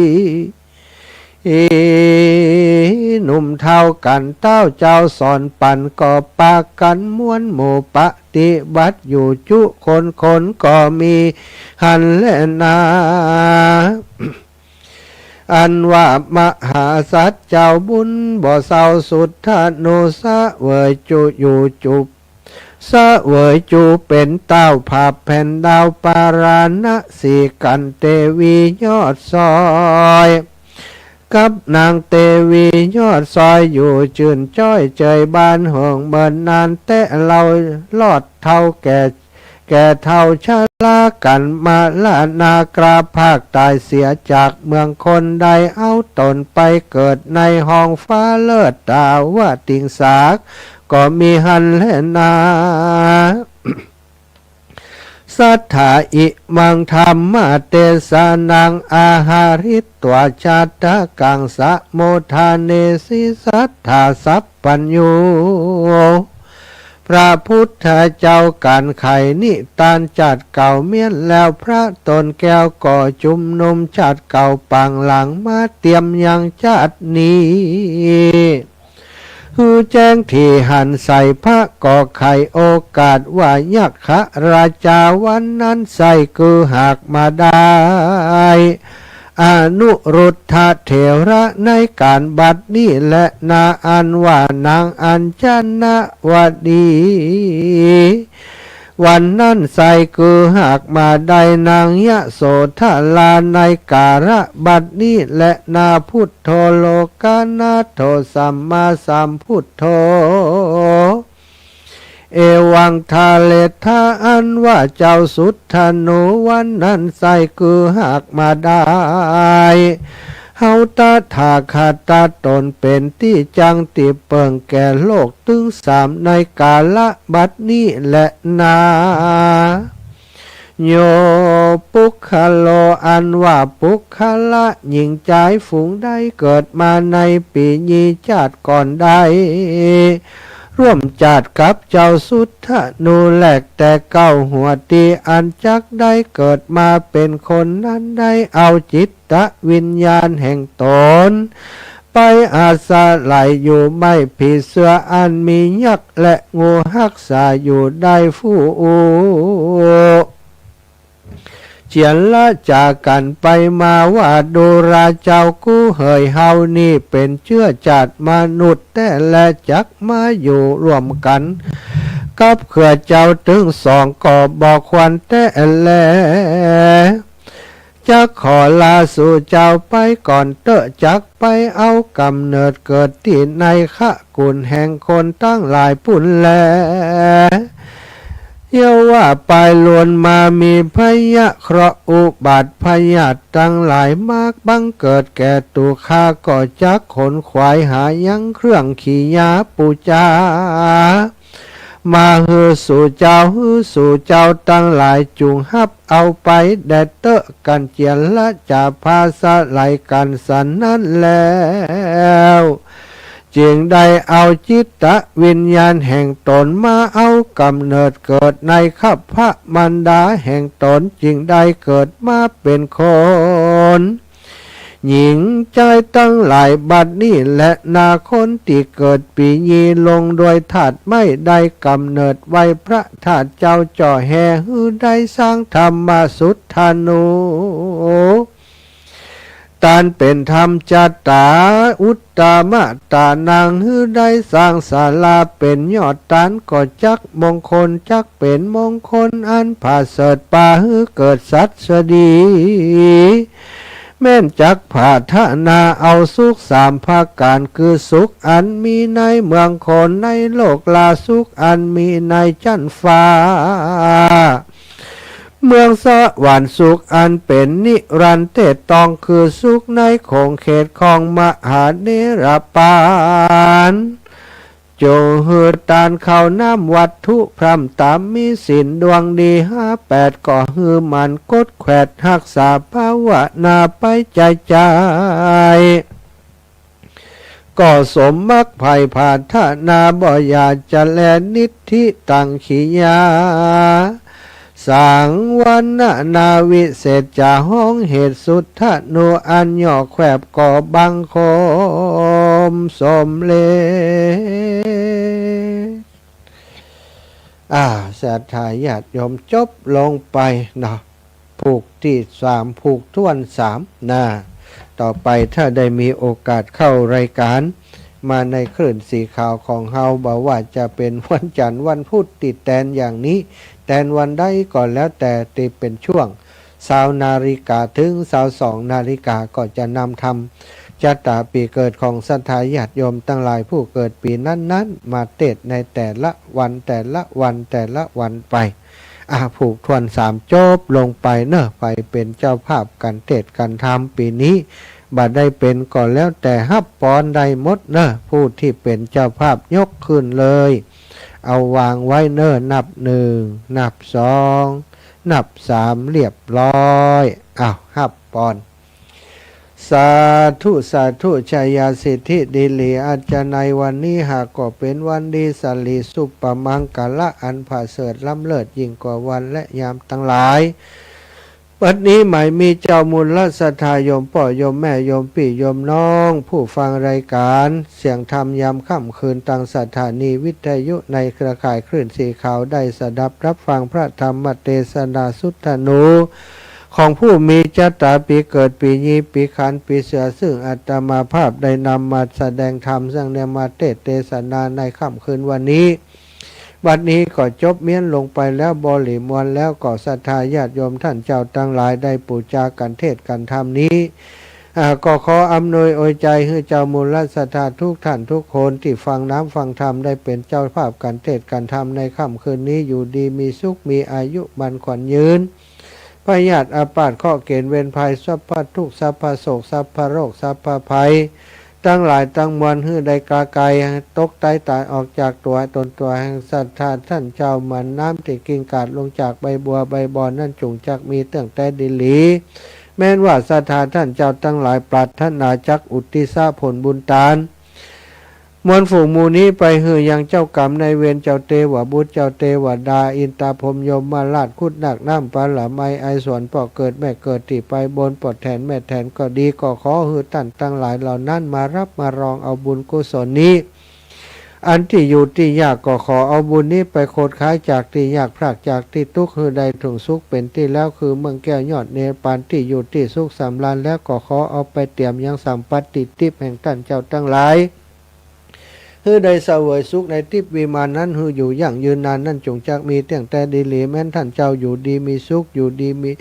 หนุ่มเฒ่ากั๋นเต้าเจ้าสอนปั๋น ก็ปากั๋นมวลหมู่ปฏิบัติอยู่จุคนคนก็มีหั้นแลนา อันว่ามหาสัตว์เจ้าบุญบ่เศร้าสุทธานุเสวยจุอยู่จุ เสวยจุเป๋นเต้าผาแผ่นดาวปาราณสีกั๋น เตวียอดซอย กับนางเตวียอดซอยอยู่จื้นจ้อยเจยบานเหิง เมินนานแต๊เล่ารอดเฒ่าแก่ แก่เฒ่าชรากั๋น มรณาคราพากต๋ายเสียจากเมืองคน ได้เอาต๋นไปเกิดในห้องฟ้าเลิศตาวติงสา ก็มีหั้นแลนา สัทธาอิมังธัมมเตสะนัง อาหาริตวา ชาตะกัง สะโมทาเนสิ สัทธาสัพพัญญู พระพุทธเจ้ากั๋นไขนิตานจาติเก่าเมี้ยนแล้ว พระต๋นแก้วก็จุมนุมจาติเก่าปางหลังมาเตียมยังจาตินี้ หื้อแจ้งถี่หันใส พระก็ไขโอกาสว่า ยักขราชาวันนั้นใส่คือหากมาได้ อนุรุทธะเถระในก๋านบัดนี้แลนา อันว่านางอัญชนวดี วันนั้นใส่คือหากมาได้นางยโสธราในกาละบัดนี้แลนา พุทโธโลกานาโถสัมมาสัมพุทโธ เอวังทาเลทะ อันว่าเจ้าสุทธานุวันนั้นใส่คือหากมาได้ เฮาตถาคตตนเป๋นตี้จั้งตี้เปิงแก่โลกตึงสามในกาละบัดนี้แลนา โย ปุคคโล อันว่าปุคคละหญิงจายฝูงใดเกิดมาในปี๋นี้จาติก่อนได้ ร่วมจาติกับเจ้าสุทธานุแลกแต่เก๊าหัวตี้อันจักได้เกิดมาเป๋นคนนั้นได้เอาจิตวิญญาณแห่งตน ไปอาศัยอยู่ไม้ผีเสื้ออันมียักษ์และงูฮักษาอยู่ได้ ผู้อุ เจียรจ๋ากั๋นไปมาว่า ดูราเจ้ากู้เหย เฮานี้เป๋นเจื้อจ้าดมนุษย์แต๊แล จักมาอยู่ร่วมกั๋นกับเขอะเจ้าตึงสองก็บ่ควรแต๊แล จักขอลาสู่เจ้าไปก่อนเต๊อะ จักไปเอาก๋ำเนิดเกิดตี้ในคกุลแห่งคนตังหลายปู้นแล เยียะว่าปายลวนมามีพยะเคราะห์อุบัติพยาธิตังหลายมากบังเกิดแก่ตั๋วข้า ก็จักขนขวายหายังเครื่องขียาปู๋จา มาหื้อสู่เจ้า หื้อสู่เจ้าตังหลายจุ่งฮับเอาไปแด่เต๊อะ กั๋นเจียรจ๋าพาสะไหลกั๋นสันนั้นแล้ว จึงได้เอาจิตวิญญาณแห่งต๋นมาเอาก๋ำเนิดเกิดในคัพพะมารดาแห่งต๋น จึงได้เกิดมาเป๋นคน หญิงจายตังหลายบัดนี้แล นาคนตี้เกิดปี๋นี้ลงด้วยธาตุไม้ ได้ก๋ำเนิดไหว้พระธาตุเจ้าจ่อแฮ หื้อได้สร้างธรรมสุทธานุ ตานเป๋นธรรมจตาอุตตมะตานัง หื้อได้สร้างศาลาเป๋นยอดตาน ก็จักมงคล จักเป๋นมงคลอันผาเสริฐ ปาหื้อเกิดสัตย์สดี แม่นจักผาถนาเอาสุขสามประก๋าน คือสุขอันมีในเมืองคนในโลก ลาสุขอันมีในจั๊นฟ้า เมืองสวรรค์ สุขอันเป๋นนิรันดร์เตตอง คือสุขในขงเขตของมหาเนรปาน จงหื้อตานข้าวน้ำวัตถุพร่ำต๋าม มีศีลดวงดีห้าแปด ก็หื้อหมั่นกดแขวดฮักษาภาวนาไปใจ๋ๆ ก็สมมักใฝ่ผาถนาบ่อย่าจะแล นิทธิตังขียา สังวรรณนาวิเศษจ๋า ฮ้องเหตุสุทธานุ อันย่อแควบก็บังคมสมเร็จ อ่า ศรัทธาญาติโยม จบลงไปเนาะ ผูกตี้สาม ผูกถ้วนสามนะ ต่อไปถ้าได้มีโอกาสเข้ารายก๋านมาในคลื่นสีขาวของเฮา บ่ว่าจะเป๋นวันจันทร์วันพุธตี้แตนอย่างนี้ แตนวันใดก็แล้วแต่ตี้เป๋นช่วงซาวนาฬิกาเถิงซาวสองนาฬิกา ก็จะนำธรรมชะตาปี๋เกิดของศรัทธาญาติโยมตังหลายผู้เกิดปี๋นั้นๆ มาเตศน์ในแต่ละวัน แต่ละวัน แต่ละวันไป อ่ะ ผูกถ้วนสามจบลงไปเนาะ ใผเป๋นเจ้าภาพกั๋นเตศน์กั๋นธรรมปี๋นี้ บ่ได้เป๋นก็แล้วแต่ฮับปอนได้หมดเนาะ ผู้ตี้เป๋นเจ้าภาพยกขึ้นเลย เอาวางไว้เนาะ นับหนึ่ง นับสอง นับสาม เรียบร้อย อ้าว ฮับปอน สาธุ สาธุ ชัยสิทธิดีหลี อันจะในวันนี้หากก็เป๋นวันดีสะหลีสุปมังคละอันผาเสริฐล้ำเลิศยิ่งกว่าวันและยามตังหลาย บัดนี้หมายมีเจ้ามูลศรัทธาโยมป้อโยมแม่โยมปี้โยมน้อง ผู้ฟังรายก๋านเสียงธรรมยามค่ำคืนตางสถานีวิทยุในเครือข่ายคลื่นสีขาวได้สดับรับฟังพระธรรมเตสนาสุทธานุ ของผู้มีจะต๋าปี๋เกิดปี๋ยีปี๋ขันปี๋เสือ ซึ่งอาตมาภาพได้นำมาแสดงธรรม ซึ่งได้มาเตสน์เตสนาในค่ำคืนวันนี้ บัดนี้ก็จบเมี้ยนลงไปแล้ว บ่หลีมวนแล้ว ก็ศรัทธาญาติโยมต้านเจ้าตังหลายได้ปู๋จากั๋นเตสน์กั๋นธรรมนี้ อ่า ก็ขออำนวยอวยใจ๋หื้อเจ้ามูลศรัทธาทุกต้านทุกคนตี้ฟังน้ำฟังธรรมได้เป๋นเจ้าภาพกั๋นเตสน์กั๋นธรรมในค่ำคืนนี้ อยู่ดีมีสุข มีอายุหมั้นขวัญยืน พยาธิอาพาธเคราะห์เก๋ณฑ์เวรภัย สัพพะทุกข์ สัพพะโศก สัพพะโรค สัพพะภัย ตังหลายตังมวล หื้อได้กาไกลตกไตต๋ายออกจากตั๋วต๋นตั๋วแห่งศรัทธาต้านเจ้า เหมือนน้ำตี้กิ่งกาดลงจากใบบัวใบบอนนั้น จุ่งจักมีเตื้องแต๊ดีหลี แม้นว่าศรัทธาต้านเจ้าตังหลายปรารถนาจักอุทิศผลบุญตาน มวลฝูงหมู่นี้ไปหื้อยังเจ้ากรรมนายเวร เจ้าเตวบุตร เจ้าเตวดา อินตาพรหมยมราช ครุฑนาคน้ำปลาไหล ไอสวน ป้อเกิดแม่เกิด ตี้ไปบนป้อแทนแม่แทนก็ดี ก็ขอหื้อต้านตังหลายเหล่านั้นมาฮับมารองเอาบุญกุศลนี้ อันตี้อยู่ตี้ยาก ก็ขอเอาบุญนี้ไปขนขวายจากตี้ยาก พรากจากตี้ตุ๊กข์ หื้อได้เถิงสุขเป๋นตี้แล้ว คือเมืองแก้วยอดเนปาล ตี้อยู่ตี้สุขสำราญแล้ว ก็ขอเอาไปเตียมยังสัมปัตติทิพย์แห่งต้านเจ้าตังหลาย หื้อได้เสวยสุขในทิพย์วิมานนั้น หื้ออยู่ยั่งยืนนาน นั้นจุ่งจักมีเตี้ยงแต๊ดีหลี แม้นต้านเจ้าอยู่ดีมีสุข อยู่ดีมี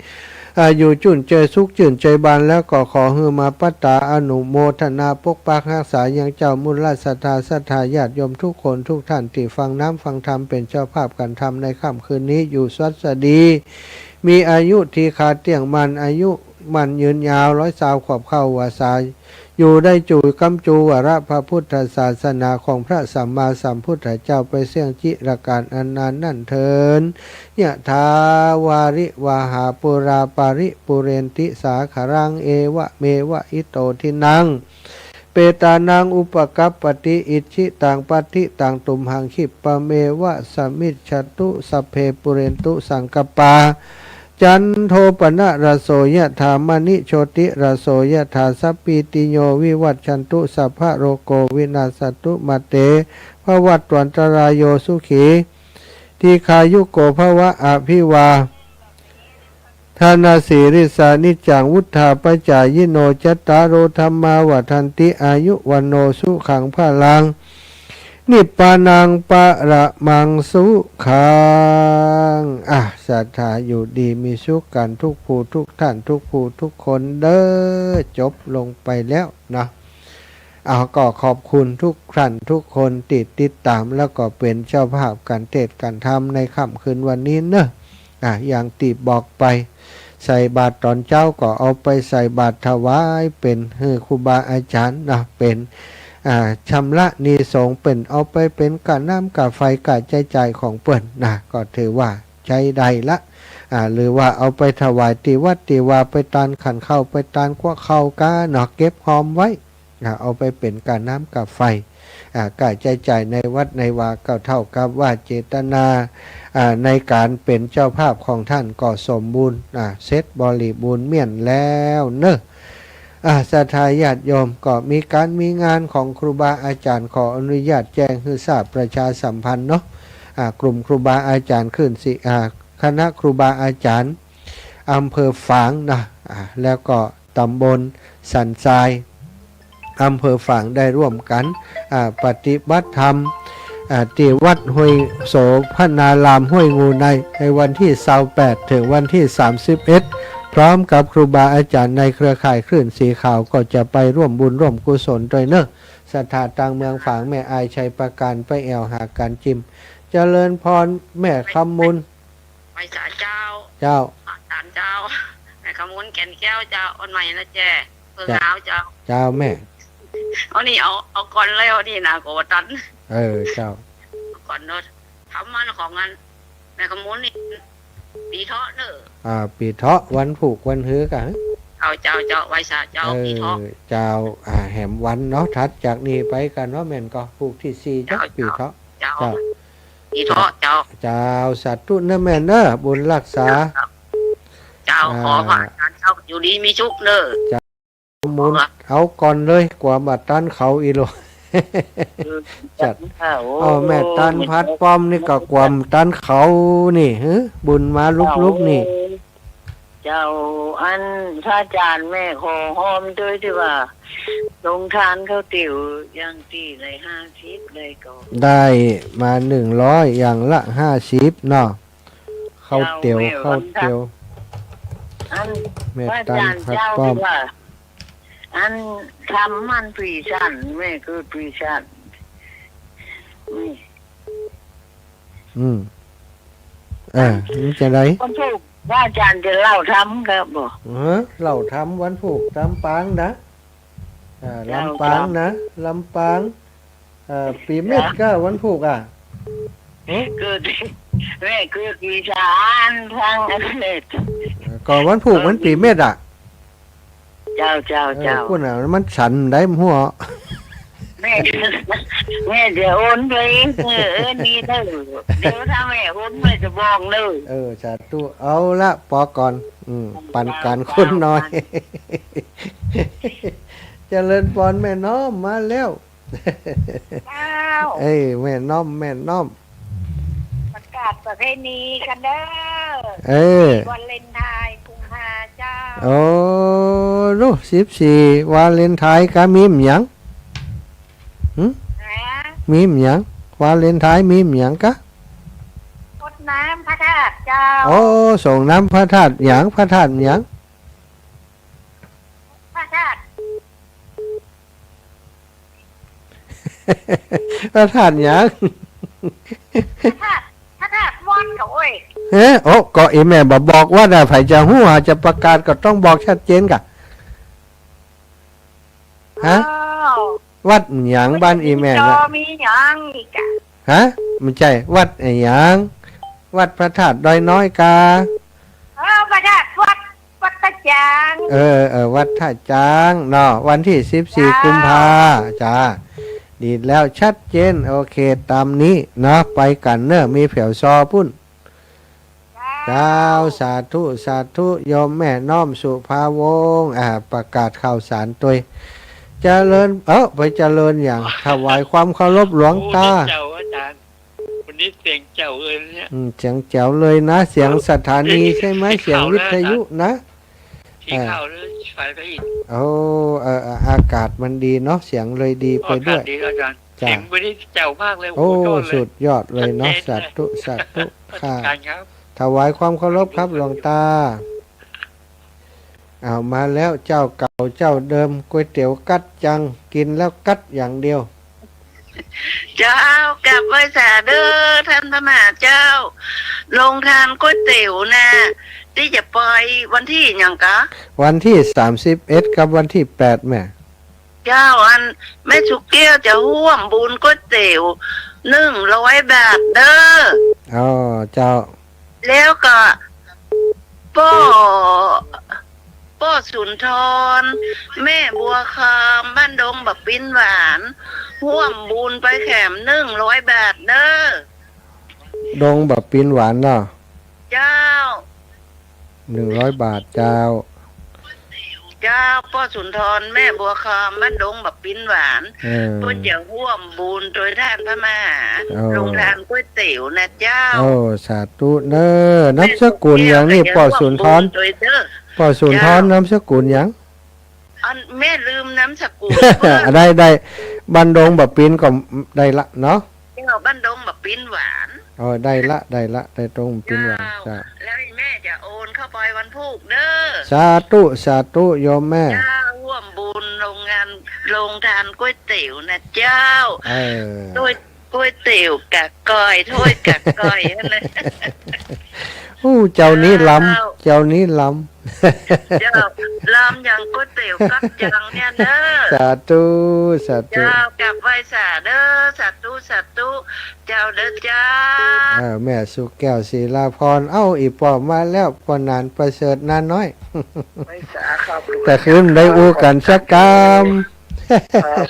อ่า อยู่จื้นใจ๋สุขจื้นใจ๋บานแล้ว ก็ขอหื้อมาปัตตาอนุโมทนาปกปักฮักษายังเจ้ามูลศรัทธา ศรัทธาญาติโยมทุกคนทุกท่านตี้ฟังน้ำฟังธรรม เป๋นเจ้าภาพก๋านธรรมในค่ำคืนนี้ อยู่สวัสดี มีอายุทีฆาเตี้ยงมั่น อายุมั่นยืนยาว ร้อยซาวขวบเข้าหัวสา อยู่ได้จู๋กำจู๋วาระพระพุทธศาสนาของพระสัมมาสัมพุทธเจ้าไปเสี้ยงจิรกาลอันนานนั้นเทอญ ยะถาวาริวหาปูราปะริปูเรนติสาคะรัง เอวะเมวะอิโตทินัง เปตานังอุปกัปปติ อิจฉิตังปัตถิตังตุมหัง ขิปปะเมวะสมมิชฌะตุ สัพเพปูเรนตุสังกัปปา จันโทปนรสโส ยะถา มะณิโชติรสโส ยะถา สัพพีติโยวิวัชชันตุ สัพพะโรโควินัสสะตุ มาเตภวัตวันตะราโย สุขี ทีฆายุโกภวะ อะภิวาทะนะสีลิสสะ นิจจังวุฑฒาปะจายิโน จัตตาโรธัมมา วัฑฒันติ อายุ วัณโณ สุขัง พะลัง นิพพานัง ปะระมัง สุขัง อ่ะ ศรัทธาอยู่ดีมีสุขกั๋นทุกผู้ทุกท่าน ทุกผู้ทุกคนเด้อ จบลงไปแล้วเนาะ เอา ก็ขอบคุณทุกท่านทุกคนตี้ติดต๋าม แล้วก็เป๋นเจ้าภาพก๋านเตสน์ก๋านธรรมในค่ำคืนวันนี้เนาะ อ่ะ อย่างตี้บอกไป ใส่บาตรต๋อนเจ๊าก็เอาไปใส่บาตรถวายเป๋นหื้อครูบาอาจ๋ารย์เนาะ เป๋น อ่า ชำระหนี้สงฆ์ เป๋นเอาไปเป๋นก้าน้ำก้าไฟก้าใจ๊จ่ายของเปิ้นนะ ก็ถือว่าใจ๊ได้ละ อ่า หรือว่าเอาไปถวายตี้วัดตี้วา ไปตานขันข้าว ไปตานกั๊วข้าวก้าเนาะ เก็บหอมไว้ อ่า เอาไปเป๋นก้าน้ำก้าไฟ อ่า ก้าใจ๊จ่ายในวัดในวา ก็เต้ากับว่าเจตนา อ่า ในก๋านเป๋นเจ้าภาพของต้านก็สมบูรณ์ อ่า เสร็จบริบูรณ์เมี้ยนแล้วเนาะ อ่า ศรัทธาญาติโยม ก็มีก๋านมีงานของครูบาอาจ๋ารย์ ขออนุญาตแจ้งหื้อทราบประชาสัมพันธ์เนาะ อ่า กลุ่มครูบาอาจ๋ารย์คลื่นศรี อ่า คณะครูบาอาจ๋ารย์อำเภอฝางนะ อ่า แล้วก็ตำบลสันทราย อำเภอฝางได้ร่วมกั๋น อ่า ปฏิบัติธรรม อ่า ตี้วัดห้วยโสภณารามห้วยงูใน ในวันตี้ซาวแปด เถิงวันตี้สามสิบเอ็ด พร้อมกับครูบาอาจ๋ารย์ในเครือข่ายคลื่นสีขาว ก็จะไปร่วมบุญร่วมกุศลตวยเนาะ ศรัทธาตางเมืองฝาง แม่อาย ชัยประการ ไปแอ่วหาก๋านจิม เจริญพร แม่คำมูล ไหว้สาเจ้า เจ้า อาจ๋ารย์เจ้า แม่คำมูล แก่นแก้วเจ้า อ่อนใหม่นะแจ้ เพิ่งหาวเจ้า เจ้าแม่ เอานี่ เอา เอาก่อนเลย เอานี่นะ โกตัน เออ เจ้า เอาก่อนเนาะ ธรรมะของอัน แม่คำมูลนี่ ปี๋เถาะเนาะ อ่า ปี๋เถาะ วันผูกวันหื้อก่ะ เจ้า เจ้า เจ้า ไหว้สาเจ้า เออ ปี๋เถาะ เจ้า อ่า แหมวันเนาะ ถัดจากนี้ไปก่ะเนาะ แม่นก่อ ผูกตี้สี่เจ้า เจ้า ปี๋เถาะ เจ้า เจ้า ปี๋เถาะ เจ้า เจ้า สาธุเนาะแม่เนาะ บุญฮักษา เจ้า เจ้า อ่า ขอพระอาจ๋ารย์เจ้าอยู่ดีมีสุขเนาะ เจ้า มูล เอาก่อนเลย กว่าบ่ตันเขาอีหลัว เออ จัด เจ้า โอ้ เอาแม่ตันพัดป้อมนี่ก็กว่าบ่ตันเขานี่ หือ บุญมาลุบๆ นี่ เจ้า อันพระอาจ๋ารย์ แม่ขอฮอมตวยตี้ว่า ลงทานข้าวเตี๋ยวอย่างตี้ได้ห้าสิบ ได้ก่อ ได้มาหนึ่งร้อย อย่างละห้าสิบเนาะ ข้าวเตี๋ยว เจ้า แม่ ข้าวเตี๋ยว อัน แม่ตันพัดป้อม พระอาจ๋ารย์เจ้าตี้ว่า อันธรรมมันปี๋สัน แม่เกิดปี๋สัน นี่ อืม เออ มันจะได้ วันผูก พระอาจ๋ารย์จะเล่าธรรมครับบ่ เออ เล่าธรรมวันผูก ลำปางนะ อ่า เจ้า ลำปางนะ ลำปาง เอ่อ ปี๋เม็ดก่อวันผูกอ่ะ เกิด แม่เกิดปี๋สัน ทั้งอันเม็ด เออ ก่อวันผูกมันปี๋เม็ดอ่ะ เจ้า เจ้า เออ เจ้า ปุ้นน่ะ มันสันได้หัว แม่ แม่จะโอนไป เออ เออ นี่เด้อ เดี๋ยวถ้าแม่โอนแม่จะบอกเลย เออ สาธุ เอาละ ปอก่อน อืม ปันก๋านคนน้อย เจ้า เจริญพรแม่น้อม มาแล้ว เจ้า เอ้ย แม่น้อม แม่น้อม ประกาศประเพณีกั๋นเน่อ เออ วาเลนไทน์กุมภาเจ้า โอ้ ลูก สิบสี่ วาเลนไทน์กะมีหยัง หึ ฮะ มีหยัง วาเลนไทน์มีหยังกะ ซดน้ำพระธาตุเจ้า โอ้ ส่งน้ำพระธาตุหยัง พระธาตุหยัง พระธาตุ พระธาตุหยัง พระธาตุ พระธาตุวัดเก่าเอ้ย เอ๊ะ โอ้ ก็อีแม่บ่บอกวัดอะ ใผจะฮู้อะ จะประกาศก็ต้องบอกชัดเจนก่ะ ฮะ อ้าว วัดหยังบ้านอีแม่ มีจอ น่ะ มีหยังอีกอะ ฮะ บ่ใจ้ วัดอะหยัง วัดพระธาตุดอยน้อยกา เออ วัดท่า วัด วัดท่าจ๊าง เออ เออ วัดท่าจ๊างเนาะ วันตี้สิบสี่ เจ้า กุมภา จ้า ดีแล้ว ชัดเจน โอเค ต๋ามนี้เนาะ ไปกั๋นเน่อ มีแผวซอปุ้น เจ้า เจ้า สาธุ สาธุ โยมแม่น้อมสุภาวงศ์ อ่า ประกาศข่าวสารตวย เจริญ เอ้อ ไปเจริญหยัง ถวายความเคารพหลวงต๋า โอ้ เสียงแจ๋วอาจ๋ารย์ วันนี้เสียงแจ๋วเลยเนี่ย อืม เสียงแจ๋วเลยนะ เสียงสถานีใช่ไหม เสียงวิทยุนะ สีขาวเลย สายไปอีก โอ้ เออ เออ อากาศมันดีเนาะ เสียงเลยดีไปด้วย อากาศดีอาจ๋ารย์ จ้ะ เสียงวันนี้แจ๋วมากเลย โอ้ โอ้โห ยอดเลย สุดยอดเลยเนาะ ชัดเจนเลย สาธุ สาธุ ค่ะ อาจ๋ารย์ครับ ถวายความเคารพครับหลวงต๋า เอามาแล้ว เจ้าเก่าเจ้าเดิม ก๋วยเตี๋ยวกั๊ดจัง กิ๋นแล้วกั๊ดอย่างเดียว เจ้า กราบไหว้สาเด้อ ต้านพระมหาเจ้า โฮงตานก๋วยเตี๋ยวน่ะ ตี้จะปอยวันตี้หยังกา วันตี้สามสิบเอ็ดกับวันตี้แปดแม่ เจ้า อันแม่สุแก้วจะฮ่วมบุญก๋วยเตี๋ยวหนึ่งร้อยบาทเด้อ อ๋อ เจ้า แล้วก็ป้อ ป้อสุนทร แม่บัวคำ บ้านดงบ่าปิ๊นหวาน ฮ่วมบุญไปแถมหนึ่งร้อยบาทเด้อ ดงบ่าปิ๊นหวานเนาะ เจ้า หนึ่งร้อยบาทเจ้า เจ้า ป้อสุนทร แม่บัวคำ บ้านดงบ่าปิ๊นหวาน เออ เปิ้นจะฮ่วมบุญตวยต้านพระมหา เออ โฮงตานก๋วยเตี๋ยวน่ะเจ้า โอ้ สาธุเน้อ นามสกุลหยังนี่ ป้อสุนทร ป้อสุนทร เจ้า นามสกุลหยัง อันแม่ลืมนามสกุล ได้ ได้ บ้านดงบ่าปิ๊นก็ได้ละเนาะ เจ้า บ้านดงบ่าปิ๊นหวาน อ๋อ ได้ละ ได้ละ ได้ดงบ่าปิ๊นหวาน เจ้า เจ้า แล้วอีแม่จะโอนเข้าไปวันพูกเด้อ สาธุ สาธุ โยมแม่ เจ้า ฮ่วมบุญโฮงงาน โฮงตานก๋วยเตี๋ยวน่ะเจ้า เออ ตวย ก๋วยเตี๋ยวกะก้อย ถ้วยกะก้อยนั่นแหละ อู้ เจ้านี้ล้ำ เจ้า เจ้านี้ล้ำ เจ้า ล้ำอย่างก๋วยเตี๋ยวกั๊ดจังเนี่ยเน้อ สาธุ สาธุ เจ้า กราบไหว้สาเด้อ สาธุ สาธุ เจ้าเด้อเจ้า เออ แม่สุแก้ว ศิลาพร เอ้า อี่ป้อมาแล้ว ป้อหนานประเสริฐ นาน้อย ไหว้สาครับ แต่คืนได้อู้กั๋นสักกำ ครับ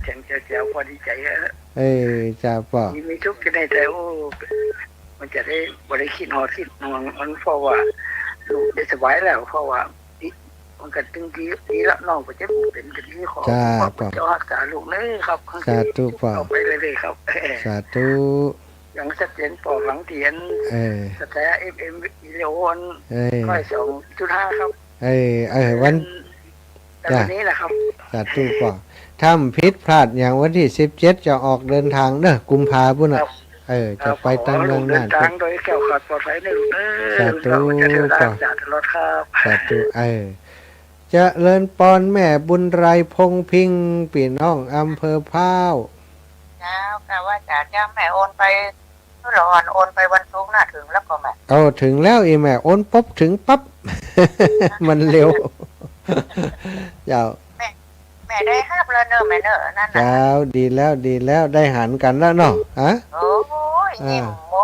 เจ๋งแจ๋วๆ ป้อดีใจ๋ฮะ เอ้ย จ้าป้อ มี มีสุขจะได้แต่ โอ้ มันจะได้บ่ได้กึ๊ดฮอดกึ๊ดห่วง มันเพราะว่าลูกได้สบายแล้ว เพราะว่าอิ มันก็ตึงดี ดีละ น้องก็จะเป๋นก็ดี ขอ จ้า ป้อ ป้อ เจ้าฮักษาลูกเน้อครับ สาธุป้อ ต่อไปเรื่อยๆ ครับ สาธุ อย่างชัดเจนป้อ หลังเตียน เออ สถานี เอฟเอ็ม วิทยุ เออ ร้อยสองจุดห้า ครับ เออ เออ วัน เป๋น แต่ จ้ะ วันนี้แหละครับ สาธุป้อ ถ้าบ่ผิดพลาดหยังวันตี้สิบเจ็ดจะออกเดินตางเน้อ กุมภาปุ้นน่ะ ครับ เออ ครับ จะไปตางเมืองน่าน ขอให้ลูกเดินตางโดยแคล้วคลาดปลอดภัยเน้อลูกเน้อ สาธุ ลูกก็จะเที่ยว ป้อ ตางจากตลอดครับ สาธุ เออ เจริญปอนแม่บุญไรพงษ์พิงค์ ปี้น้องอำเภอพร้าว เจ้า กราบไหว้สาเจ้า แม่โอนไป เมื่อละอ่อนโอนไปวันศุกร์น่ะ ถึงแล้วก่อแม่ เอ้า ถึงแล้วอี่แม่ โอนปุ๊บถึงปั๊บ มันเร็ว เจ้า แม่ แม่ได้ฮับแล้วเน้อแม่เน้อ นั่นน่ะ เจ้า ดีแล้ว ดีแล้ว ได้หันกั๋นแล้วเนาะ ฮะ โอ้ย อ่า ยิ้ม โอ้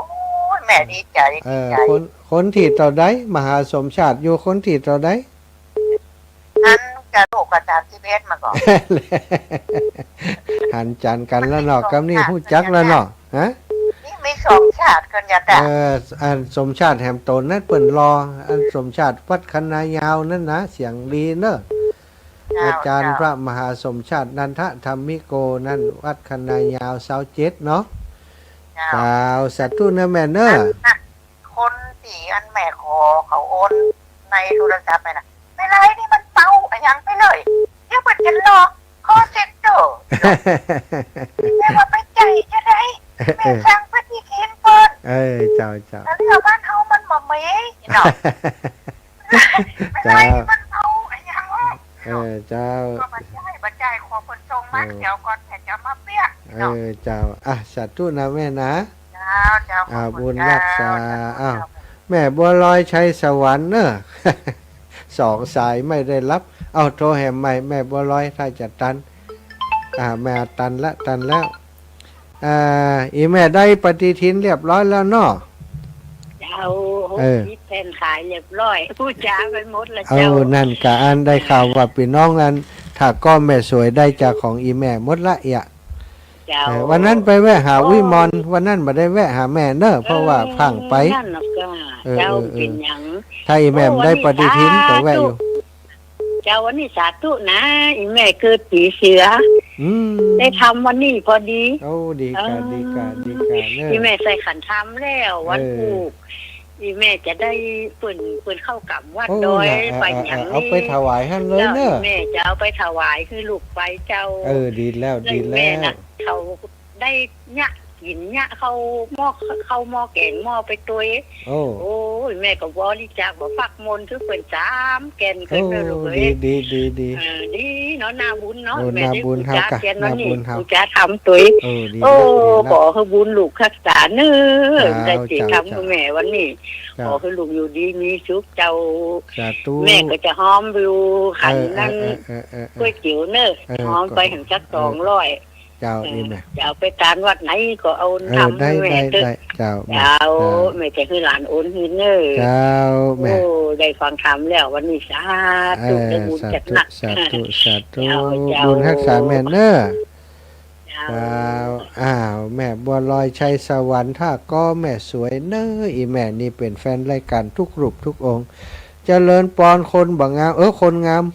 ย แม่ดีใจ๋ เออ ดีใจ๋ คน คนตี้เต้าใด มหาสมชาติอยู่คนตี้เต้าใด หันกับลูกก็สามสิบเอ็ดมาก่อ หันจ๋านกั๋นแล้วเนาะ กำนี้ฮู้จักแล้วเนาะ ฮะ นี่มีสองชาติกั๋นอย่าตะ เออ อันสมชาติแหมโตนนั้นเปิ้นหล่อ อันสมชาติวัดคะนายาวนั่นนะ เสียงดีเน้อ เจ้า อาจ๋ารย์ เจ้า พระมหาสมชาติ นันทธรรมิโก นั้น วัดคะนายาว ซาวเจ็ด เนาะ เจ้า เจ้า สาธุนะแม่เนอะ อันน่ะ คนตี้อันแม่ขอเขาโอนในโทรศัพท์ไปน่ะ ไม่ไรนี่มันเป่าอะหยังไปเลย เดี๋ยวเปิ้นจะหลอก คอลเซ็นเตอร์ แม่ว่าไปใจ๊จะได แม่สั่งปฏิทินเปิ้น เออ เจ้า เจ้า แต่เรื่องบ้านเฮามันบ่มีเนาะ ไม่ไรนี่มันเป่าอะหยัง เออ เจ้า ก็บ่ใจ้ บ่ใจ้ ขอเปิ้นส่งมา เออ เดี๋ยวก่อน แม่จะมาเปียก เออ เนาะ เจ้า อ่ะ สาธุนะแม่นะ เจ้า เจ้า อ่า ขอบคุณ บุญรักษา เจ้า อ้าว เจ้า แม่บัวลอยชัยสวรรค์เนอะ สองสายไม่ได้รับ เอาโทรแหมใหม่ แม่บัวลอย ถ้าจะตัน อ่า แม่ตันละ ตันแล้ว อ่า อีแม่ได้ปฏิทินเรียบร้อยแล้วเนาะ เจ้า เออ หกสิบแผ่นขายเรียบร้อย ฮู้จ๋าไปหมดแล้ว เอา เจ้า นั่นกะอันได้ข่าวว่าปี้น้องอัน ถ้าก็แม่สวยได้จากของอีแม่หมดละเอียะ เจ้า เออ วันนั้นไปแวะหา โอ้ วิมล วันนั้นบ่ได้แวะหาแม่เนอะ เพราะว่า เออ พั่งไป นั่นน่ะก็ เออ เจ้า เออ เออ เป๋นหยัง ถ้าอีแม่ โอ้ บ่ได้ปฏิทิน วันนี้ ก็แวะอยู่ สาธุ เจ้า วันนี้สาธุนะ อีแม่เกิดปีเสือ อืม ได้ทำวันนี้พอดี โอ้ ดีกะ เออ ดีกะ ดีกะเนอะ อีแม่ใส่ขันธรรมแล้ว วัน เออ พูก อีแม่จะได้เปิ้น เปิ้นเข้ากรรมวัด โอ้ ดอย น่ะ ไปหยัง เออ เออ เอาไปถวายหั้นเลยเนอะ เจ้า อีแม่จะเอาไปถวายหื้อลูกไปเจ้า เออ ดีแล้ว แล้ว ดีแล้ว อีแม่น่ะ เขาได้เยียะกิ๋นเยียะ เข้าหม้อ เข้าหม้อแก๋งหม้อไปตวย โอ้ โอ้ย แม่ก็บริจาค บ่ฟักมนต์ คือเปิ้นสามแก่น โอ้ เปิ้นเนอะลูกเอ้ย ดี ดี ดี ดี เออ ดีเนาะ น่าบุญเนาะ โอ้ แม่ น่าบุญ ได้ เฮา บู๋จากะ เตียน น่า วันนี้ บุญ เฮา บู๋จากทำตวย เออ ดีแล้ว โอ้ ดีแล้ว ขอหื้อบุญลูกฮักษาเนอะ เจ้า ได้เจอ เจ้า ทำ เจ้า แม่วันนี้ เจ้า ขอหื้อลูกอยู่ดีมีสุขเจ้า สาธุ แม่ก็จะฮ้อมอยู่ขัน เออ นั้น เออ เออ เออ เออ ก๋วยเตี๋ยวเนอะ เออ ฮ้อมไป ก็ หันสัก เออ สองร้อย เจ้า เออ อีแม่ จะเอาไปตานวัดไหนก็เอา เออ ทำ ได้ หื้อแม่ ได้ เต๊อะ ได้ เจ้า เจ้า แม่ เจ้า แม่จะหื้อหลานโอนหื้อเนอะ เจ้า แม่ โอ้ ได้ฟังธรรมแล้ววันนี้ สาธุ เออ ได้บุญ สาธุ จัดหนัก สาธุ สาธุ เจ้า เจ้า บุญฮักษาแม่เนอะ เจ้า เจ้า อ้าว แม่บัวลอยชัยสวรรค์ ถ้าก็แม่สวยเนอะ อีแม่นี่เป๋นแฟนรายก๋านทุกรูปทุกองค์ เจริญปอน คนบ่งาม เออ คนงาม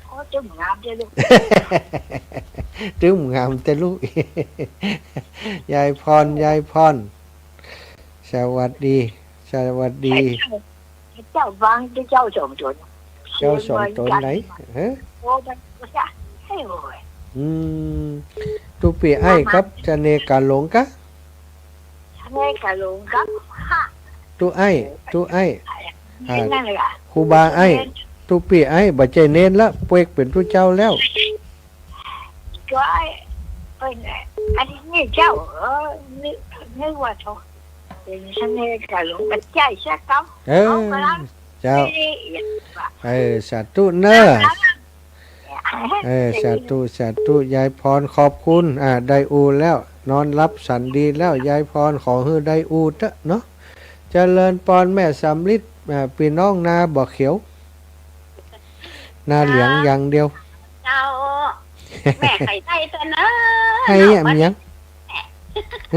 โอ้ ตึ้มงามเจ้าลูก ตึ้มงามเจ้าลูก ยายพร ยายพร สวัสดี สวัสดี เจ้า เจ้าฟัง เจ้าสองต๋น เจ้าสองต๋นไหน ฮะ โอ้ มัน เฮ้ย โอ้ย อืม ตุ๊ปี้ไอ้กับเสน่ห์กาหลงกะ เสน่ห์กาหลงกับ ฮะ ตุ๊อ้าย ตุ๊อ้าย อ่า นั่นแหละ ครูบาอ้าย ตุ๊ปี้อ้าย บ่ใจ้เณรละ เป๊กเป๋นตุ๊เจ้าแล้ว ก็ไอ้ เปิ้น อันนี้เจ้า เออ นึก นึกว่าเจ้า เป๋นเสน่ห์กาหลง บ่ใจ้สักกำ เออ เอามาละ เจ้า นี่ เออ สาธุเนอะ เออ สาธุ สาธุ ยายพร ขอบคุณ อ่า ได้อู่แล้ว นอนหลับฝันดีแล้ว ยายพร ขอหื้อได้อู่เต๊อะเนาะ เจริญปอน แม่สำริด อ่า ปี้น้องนาบ่อเขียว นาเหลียงอย่างเดียว เจ้า แม่ใค่ได้เต๊อะเนอะ ใค่อะหยัง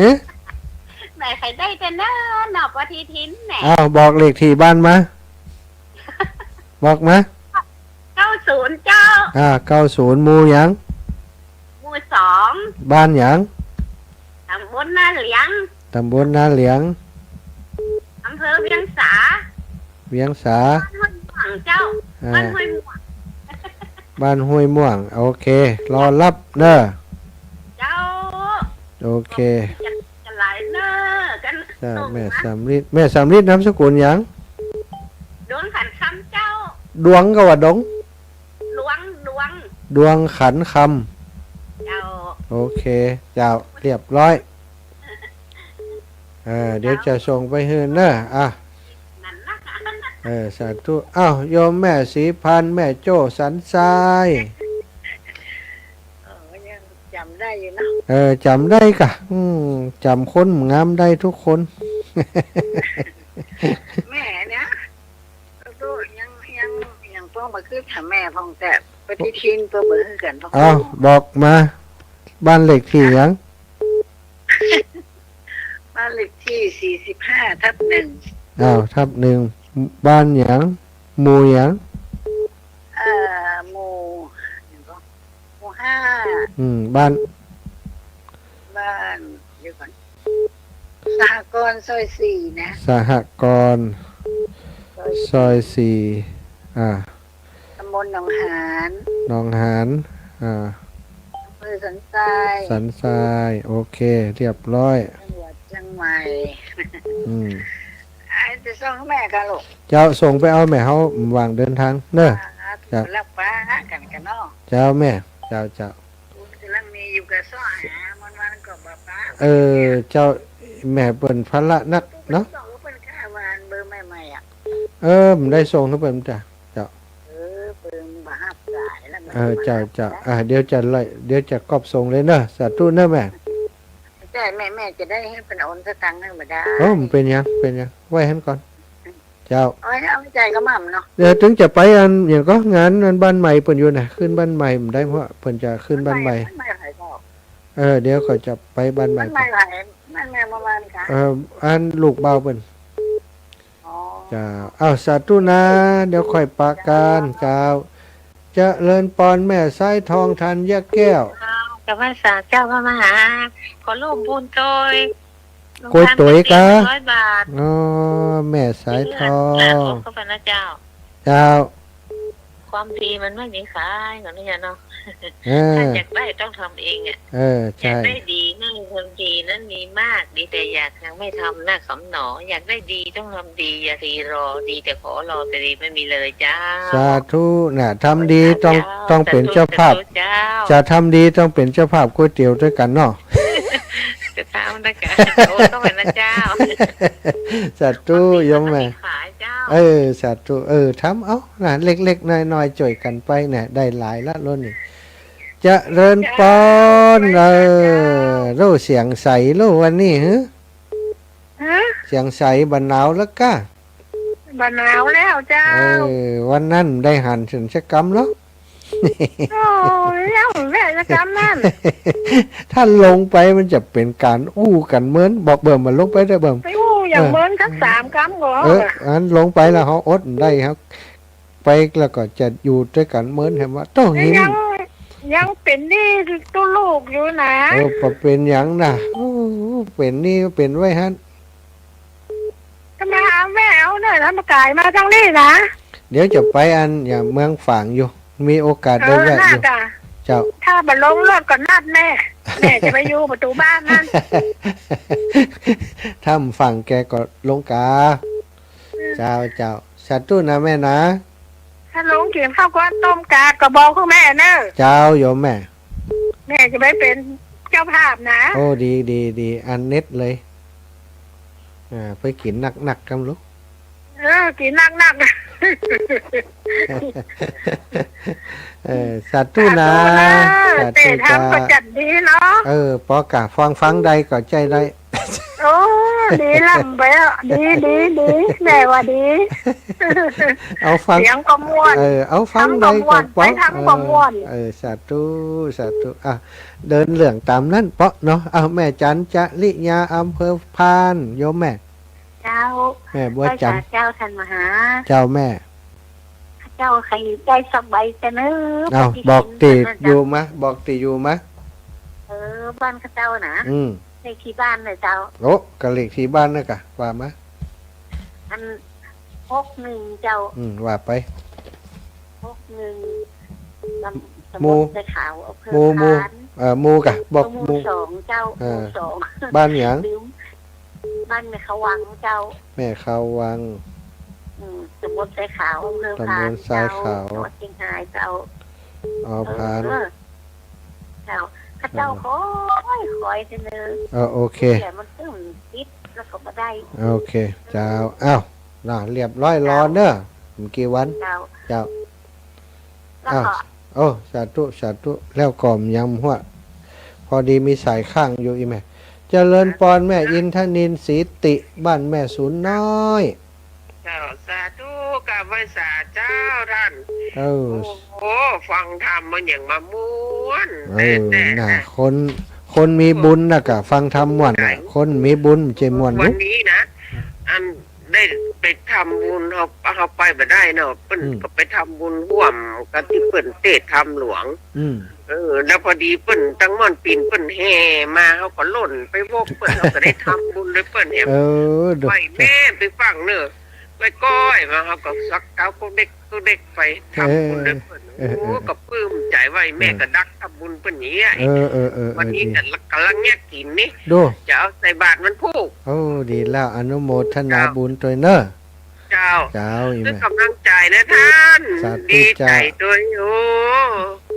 ฮะ แม่ใค่ได้เต๊อะเนอะ เนาะ ปฏิทินแม่ อ้าว บอกเลขที่บ้านมา บอกมา เก้าศูนย์ เจ้า อ่า เก้าศูนย์ หมู่หยัง หมู่สอง บ้านหยัง ต๋ำบลนาเหลียง ต๋ำบลนาเหลียง อำเภอเวียงสา เวียงสา บ้านห้วยม่วงเจ้า อ่า บ้านห้วยม่วง บ้านห้วยม่วง โอเค รอรับเนอะ เจ้า โอเค ขอบคุณจะหลายเนอะ กัน เจ้า ส่งมา แม่สำริด แม่สำริดนามสกุลหยัง ดวงขันคำเจ้า ดวงกาว่าดง ดวง ดวง ดวงขันคำ เจ้า โอเค เจ้า เรียบร้อย เออ เดี๋ยวจะส่งไปหื้อเนอะ อ่ะ นั่นนะ เออ สาธุ อ้าว โยมแม่ศรีพันธ์ แม่โจ้สันทราย เออ ยังจ๋ำได้อยู่เนาะ เออ จ๋ำได้กะ อืม จ๋ำคนงามได้ทุกคน แม่เนี่ย ก็ยัง ยัง ยังเปิ้นบ่คือถามแม่พ่อง แต่ปฏิทินเปิ้นบ่คือกั๋นพ่อง อ้าว บอกมา บ้านเลขที่หยัง บ้านเลขที่ สี่สิบห้าทับหนึ่ง อ้าว ทับหนึ่ง บ้านหยัง หมู่หยัง เอ่อ ห้า อืม บ้าน บ้าน เดี๋ยวก่อน สหกรณ์ซอยสี่นะ สหกรณ์ ซอยสี่ ซอยสี่ อ่า ตำบลหนองหาน หนองหาน อ่า อำเภอสันทราย สันทราย โอเค เรียบร้อย จังหวัดเชียงใหม่ อืม ไอ้จะส่งให้แม่กะลูก เจ้า ส่งไปเอาแม่ เฮาบ่างเดินตางเน่อ ครับ เจ้า รับปะกั๋นกะเนาะ เจ้าแม่ เจ้า เจ้า กูกำลังมีอยู่กะซ้อหามัน มันก็บ่ปะ เออ เจ้า แม่เปิ้นภาระนักเนาะ เปิ้นบอกว่าเปิ้นกล้าวางเบอร์ใหม่ๆ อะ เออ บ่ได้ส่งหื้อเปิ้นจ้ะ เจ้า เออ เปิ้นบ่ฮับสายแล้ว เออ เจ้า เจ้า อ่า เดี๋ยวจะไล่ เดี๋ยวจะก๊อปส่งเลยเน่อ สาธุเน่อแม่ ใจ้ แม่ แม่จะได้หื้อเปิ้นโอนสตางค์หื้อบ่ได้ โอ้ บ่เป๋นหยัง บ่เป๋นหยัง ไว้หั้นก่อน เจ้า เอาไว้ เอาไว้ใจ้กะหม่ำเนาะ เดี๋ยวเถิงจะไปอัน หยังก่อ งานอันบ้านใหม่เปิ้นอยู่น่ะ ขึ้นบ้านใหม่บ่ได้ เพราะเปิ้นจะขึ้นบ้านใหม่ บ้านใหม่ บ้านใหม่ไผก็ เออ เดี๋ยวข้อยจะไปบ้านใหม่ บ้านใหม่ไผ บ้านใหม่เมื่อวานกะ เออ อันลูกบ่าวเปิ้น อ๋อ เจ้า อ้าว สาธุนะ เดี๋ยวข้อยปะกั๋น เจ้า เจ้า เจริญปอนแม่สายทองธัญแก้ว เจ้า กราบไหว้สาเจ้าพระมหา ขอร่วมบุญโตย ก๋วยเตี๋ยวกะ ลงทานก๋วยเตี๋ยวร้อยบาท อ๋อ แม่สายทอง เจ้า ความดีมันไม่มีขาย ขออนุญาตเนาะ เออ ถ้าอยากได้ต้องทำเองอะ เออ ใจ้ อยากได้ดีนั่นคนดีนั่นมีมาก ดีแต่อยากยังไม่ทำนะ คำหนอ อยากได้ดีต้องทำดี อย่ารีรอ ดีแต่ขอ รอแต่ดีไม่มีเลยเจ้า สาธุน่ะ ทำดีต้อง เจ้า ต้องเป๋นเจ้าภาพ สาธุ สาธุเจ้า จะทำดีต้องเป๋นเจ้าภาพก๋วยเตี๋ยวตวยกั๋นเนาะ จะทำตวยกั๋น โอ้ ต้องเป๋นนะเจ้า สาธุโยมแม่ ขายเจ้า เออ สาธุ เออ ทำเอาน่ะ เล็กๆ น้อยๆ จ้วยกั๋นไปเนี่ย ได้หลายละโลนี่ เจริญปอน เออ โลเสียงใสโลวันนี้หือ ฮะ เสียงใส บ่หนาวแล้วกะ บ่หนาวแล้วเจ้า เออ วันนั้นได้หันเถิงสักกำเนาะ โอ้ย ยังแวะสักกำนั้น ถ้าลงไปมันจะเป๋นก๋านอู้กั๋นเมิน บอกเบิ่มมาลงไปเต๊อะเบิ่ม ไปอู้อย่างเมินสักสามกำก่อ เออ อันลงไปแล้วเฮาอดบ่ได้ครับ ไปแล้วก็จะอยู่ตวยกั๋นเมินแหมว่า โต้ ยัง ยังเป๋นหนี้ตุ๊ลูกอยู่นะ เออ บ่เป๋นหยังนะ โอ้ เป๋นหนี้เป๋นไว้หั้น ก็มาหาแม่เอาเน่อ แล้วมาก๋ายมาตางนี้นะ เดี๋ยวจะไปอันอย่างเมืองฝางอยู่ มีโอกาสได้แวะอยู่ เออ น่าจะ เจ้า ถ้าบ่ลงรถก็นัดแม่ แม่จะไปอยู่ประตู๋บ้านนั่น ถ้าบ่ฟังแกก็ลงกา อืม เจ้า เจ้า สาธุนะแม่นะ ถ้าลงกิ๋นข้าวก้อนต้มกาก็บอกคือแม่เน่อ เจ้า โยมแม่ แม่จะไปเป๋นเจ้าภาพนะ โอ้ ดี ดี ดี อันเน็ตเลย อ่า ไปกิ๋นนักๆ กำลูก เออ กิ๋นนักๆ เออ สาธุนะ สาธุนะ สาธุ เต๋ทำก็จัดดีเนาะ เออ ปอกะฟังฟังได้ก็ใจ๊ได้ โอ้ ดีล้ำไปอ่ะ ดี ดี ดี แม่ว่าดี เอาฟัง เสียงก็ม่วน เออ เอาฟังได้ก็ปอก ทำก็ม่วน ไปทำก็ม่วน เออ เออ สาธุ สาธุ อ่ะ เดินเรื่องต๋ามนั้นเปาะเนาะ เอา แม่จันทร์จริยา อำเภอพาน โยมแม่ เจ้า แม่บัวจันทร์ เจ้าท่านมหา เจ้าแม่ เจ้าใค่ได้สักใบเต๊อะเน่อ เอา ปฏิทิน บอกตี้อยู่มา บอกตี้อยู่มา เออ บ้านข้าเจ้านะ อืม เลขที่บ้านเน่อเจ้า โอ้ กะเลขที่บ้านเน่อกะ ว่ามา อัน หกหนึ่งเจ้า อืม ว่าไป หกหนึ่ง ตำ หมู่ ตำบลทรายขาว อำเภอ หมู่ หมู่ พาน เอ่อ หมู่กะ บอก หมู่ หมู่สองเจ้า เออ หมู่สอง บ้านหยัง ลืม บ้านแม่เขาวังเจ้า แม่เขาวัง อืม ตำบลทรายขาว อำเภอพาน ตำบลทรายขาว เจ้า จังหวัดเชียงรายเจ้า อ๋อ เออ พาน เออ เจ้า ข้าเจ้า เออ คอย คอยเต๊อะเน่อ เออ โอเค แต่มันตึงติดแล้วก็บ่ได้ โอเค เจ้า อ้าว น่ะ เรียบร้อย รอเน่อ บ่กี่วัน เจ้า เจ้า แล้วก็ อ้าว โอ้ สาธุ สาธุ แล้วก็ยังหัว พอดีมีสายค้างอยู่อีแม่ เจริญปอนแม่อินทนิลศรีติ บ้านแม่ศูนย์น้อย เจ้า สาธุ กราบไหว้สาเจ้าต้าน เออ โอ้โห ฟังธรรมมันอย่างมาม่วน เออ แต๊ๆ น่ะ คน คนมีบุญน่ะกะฟังธรรมม่วนน่ะ คนมีบุญจะม่วน วันนี้นะ อันได้ไปทำบุญ เฮา เฮาไปบ่ได้เนาะ เปิ้น อืม ก็ไปทำบุญฮ่วมกับตี้เปิ้นเตสน์ธรรมหลวง อืม เออ แล้วพอดีเปิ้นตังม่อนปิ่นเปิ้นแห่มา เฮาก็หล่นไปวกเปิ้น เฮาก็ได้ทำบุญด้วยเปิ้นแหม เออ ไหว้แม่ไปฟั่งเน่อ ไหว้ก้อยมา เฮาก็สักเก้าก๊อกเด็กก๊อกเด็กไปทำบุญด้วยเปิ้น เออ เออ โอ้ เออ ก็ปลื้มใจ๋ ไหว้แม่ เออ ก็ดักทำบุญเปิ้นเนี้ย เออ เออ เออ เออ วันนี้ ดี ก็กำลังเยียะกิ๋นนี่ ดู จะเอาใส่บาตรวันพูก โอ้ ดีแล้ว อนุโมทนาบุญตวยเน่อ เจ้า เจ้า อีแม่ ซึ่งกำลังใจ๋นะต้าน สาธุ ดีใจ๋ เจ้า ตวย โอ้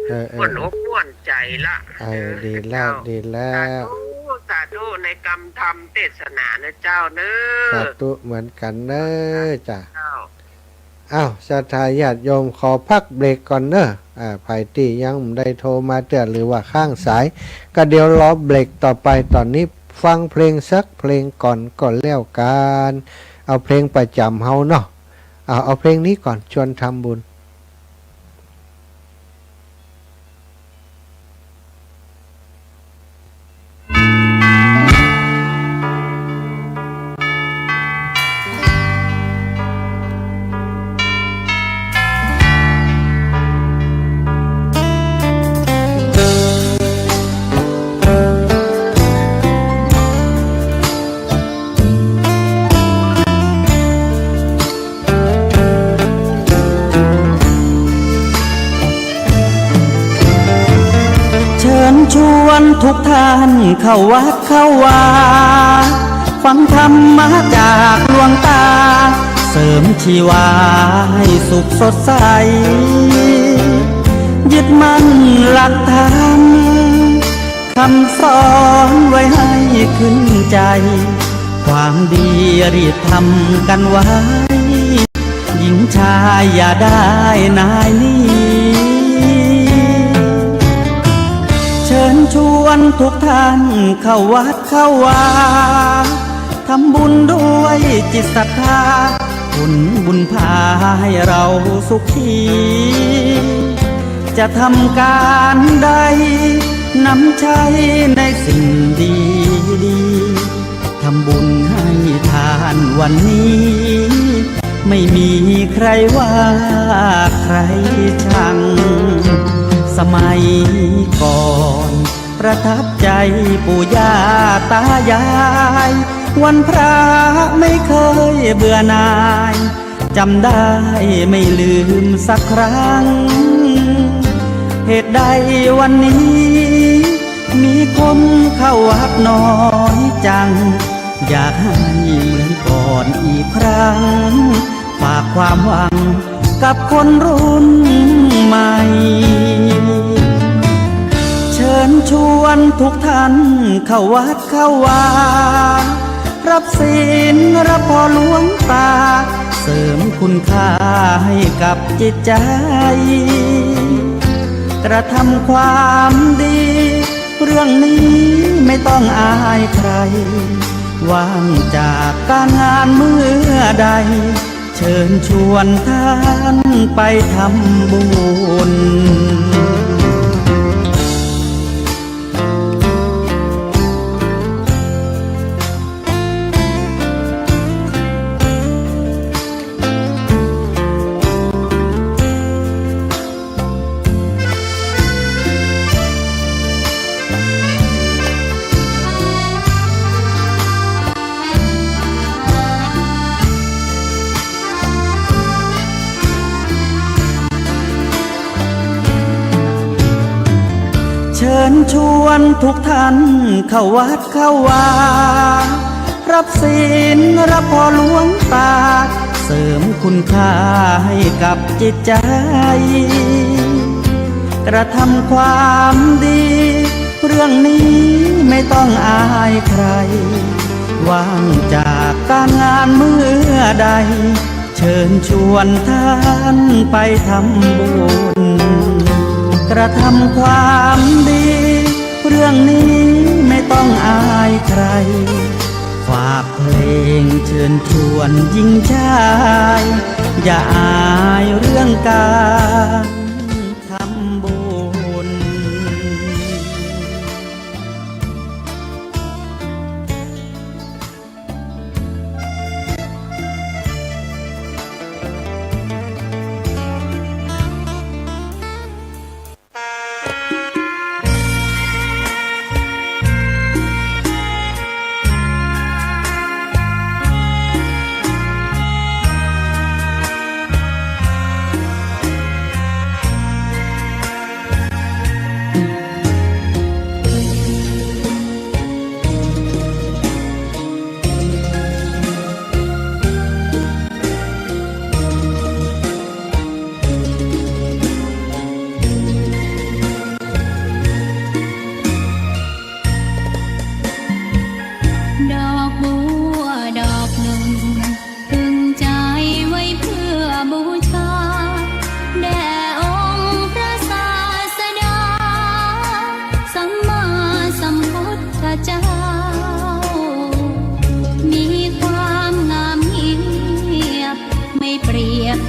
เออ เออ ม่วนอกม่วนใจ๋ละ เออ ดีแล้ว เจ้า ดีแล้ว สาธุ สาธุ ในกำธรรมเตสนานะเจ้าเน่อ สาธุเหมือนกั๋นเน่อ เจ้า เจ้า อ้าว ศรัทธาญาติโยม ขอพักเบรกก่อนเน่อ อ่า ใผตี้ยังบ่ได้โทรมาเตื้อ หรือว่าค้างสาย ก็เดี๋ยวรอเบรกต่อไป ต๋อนนี้ฟังเพลงสักเพลงก่อนก็แล้วกั๋น เอาเพลงประจ๋ำเฮาเนาะ เอา เอาเพลงนี้ก่อน ชวนทำบุญ เชิญชวนทุกท่านเข้าวัดเข้าวา ฟังธรรมะจากหลวงต๋า เสริมชีวาให้สุขสดใส ยึดมั่นหลักธรรม คำสอนไว้ให้ขึ้นใจ ความดีรีบทำกันไว้ หญิงชายอย่าได้นายหนี เชิญชวนทุกท่านเข้าวัดเข้าวา ทำบุญด้วยจิตศรัทธา ผลบุญพาให้เราสุขี จะทำการใด นำใช้ในสิ่งดีๆ ทำบุญให้ทานวันนี้ ไม่มีใครว่าใครชัง สมัยก่อนประทับใจปู่ย่าตายาย วันพระไม่เคยเบื่อหน่าย จำได้ไม่ลืมสักครั้ง เหตุใดวันนี้มีคนเข้าวัดน้อยจัง อยากให้เหมือนก่อนอีกครั้ง ฝากความหวังกับคนรุ่นใหม่ เชิญชวนทุกท่านเข้าวัดเข้าวา รับศีลรับพรหลวงต๋า เสริมคุณค่าให้กับจิตใจ กระทำความดี เรื่องนี้ไม่ต้องอายใคร ว่างจากการงานเมื่อใด เชิญชวนท่านไปทำบุญ เชิญชวนทุกท่านเข้าวัดเข้าวา รับศีลรับพรหลวงต๋า เสริมคุณค่าให้กับจิตใจ กระทำความดี เรื่องนี้ไม่ต้องอายใคร ว่างจากการงานเมื่อใด เชิญชวนท่านไปทำบุญ กระทำความดี เรื่องนี้ไม่ต้องอายใคร ฝากเพลงเชิญชวนหญิงชาย อย่าอายเรื่องการทำบุญ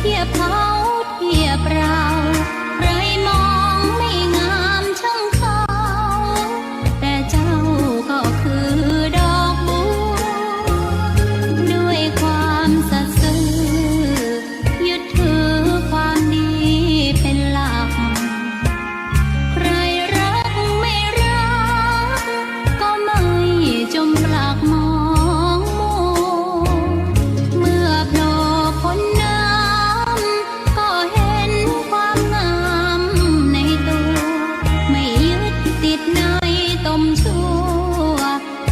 เทียบเขาเทียบเรา ใครมองไม่งามช่างเขา แต่เจ้าก็คือดอกบัว ด้วยความสัตย์ซื่อ ยึดถือความดีเป็นหลัก ใครรักไม่รัก ก็ไม่จมปลักมองมัว เมื่อโผล่พ้นน้ำ ก็เห็นความงามในตัว ไม่ยึดติดในตมชั่ว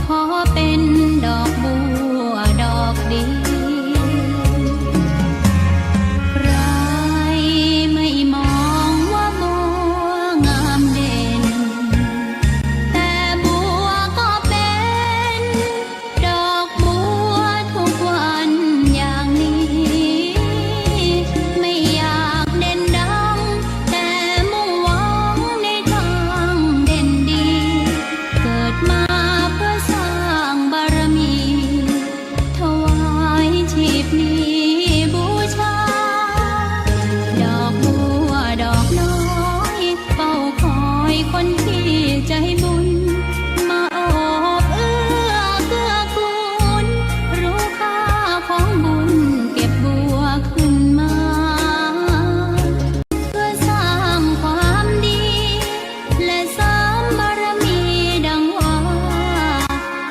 ขอเป็นดอกบัวดอกเดียว ใครไม่มองว่าบัวงามเด่น แต่บัวก็เป็นดอกบัวทุกวันอย่างนี้ ไม่อยากเด่นดัง แต่มุ่งหวังในทางเด่นดี เกิดมาเพื่อสร้างบารมี ถวายชีพนี้บูชา ดอกบัวดอกน้อย เฝ้าคอยคนที่ใจบุญ มาโอบเอื้อเกื้อกูล รู้ค่าของบุญ เก็บบัวขึ้นมา เพื่อสร้างความดี และเสริมบารมีดังว่า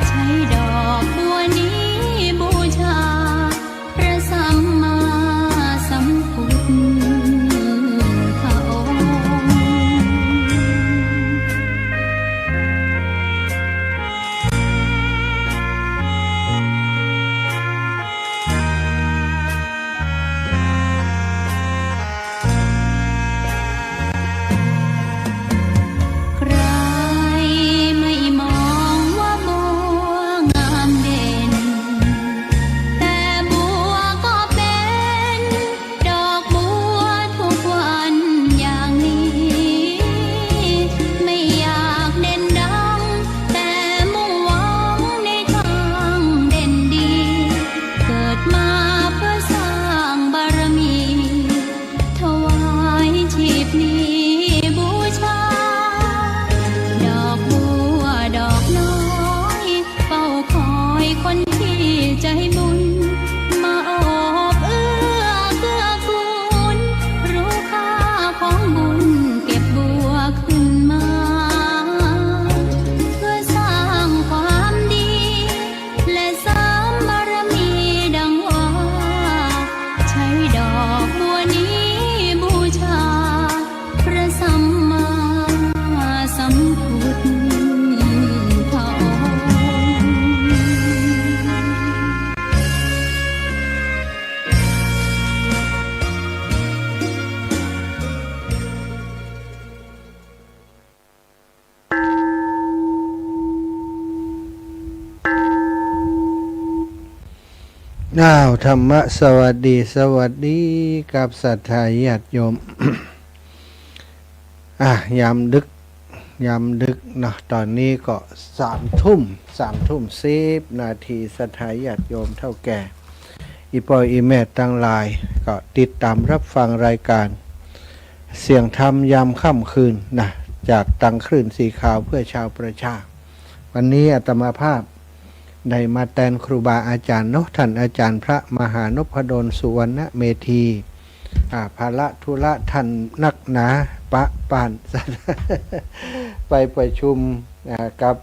ใช้ดอกบัวนี้บูชา พระสัมมาสัมพุทธองค์ ใครไม่มองว่าบัวงามเด่น แต่บัวก็เป็นดอกบัวทุกวันอย่างนี้ ไม่อยากเด่นดัง แต่มุ่งหวังในทางเด่นดี เกิดมาเพื่อสร้างบารมี ถวายชีพนี้บูชา ดอกบัวดอกน้อย เฝ้าคอยคนที่ใจบุญ มาโอบเอื้อเกื้อกูล รู้ค่าของบุญ เก็บบัวขึ้นมา เพื่อสร้างความดี และเสริมบารมีดังว่า ใช้ดอกบัวนี้บูชา พระสัมมาสัมพุทธองค์ อ้าว ธรรมะสวัสดี สวัสดีกับศรัทธาญาติโยม อ่ะ ยามดึก ยามดึกเนาะ ต๋อนนี้ก็สามทุ่ม สามทุ่มสิบนาที ศรัทธาญาติโยมเฒ่าแก่ อี่ป้ออี่แม่ตังหลาย ก็ติดต๋ามฮับฟังรายก๋าน เสียงธรรมยามค่ำคืนนะ จากตังคลื่นสีขาวเพื่อชาวประชา วันนี้อาตมาภาพได้มาแตนครูบาอาจ๋ารย์เนาะ ท่านอาจ๋ารย์พระมหานพดล สุวรรณเมธี อ่า ภาระธุระท่านนักหนา ปะป้าน ไปประชุม อ่า กับ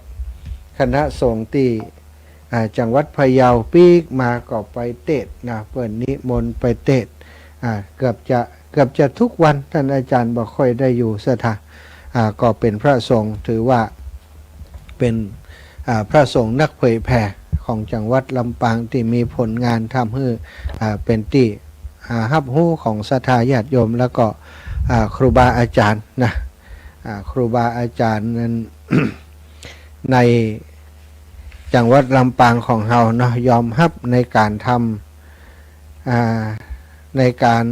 คณะสงฆ์ตี้ อ่า จังหวัดพะเยา ปีกมาก็ไปเตสน์นะ เปิ้นนิมนต์ไปเตสน์ อ่า เกือบจะ เกือบจะทุกวัน ท่านอาจ๋ารย์บ่ค่อยได้อยู่ ศรัทธา อ่า ก็เป๋นพระสงฆ์ ถือว่าเป๋น อ่า พระสงฆ์นักเผยแผ่ของจังหวัดลำปาง ตี้มีผลงานทำหื้อ อ่า เป๋นตี้ อ่า ฮับฮู้ของศรัทธาญาติโยม แล้วก็ อ่า ครูบาอาจ๋ารย์นะ อ่า ครูบาอาจ๋ารย์นั้น ในจังหวัดลำปางของเฮาเนาะ ยอมฮับในก๋านทำ อ่า ในก๋าน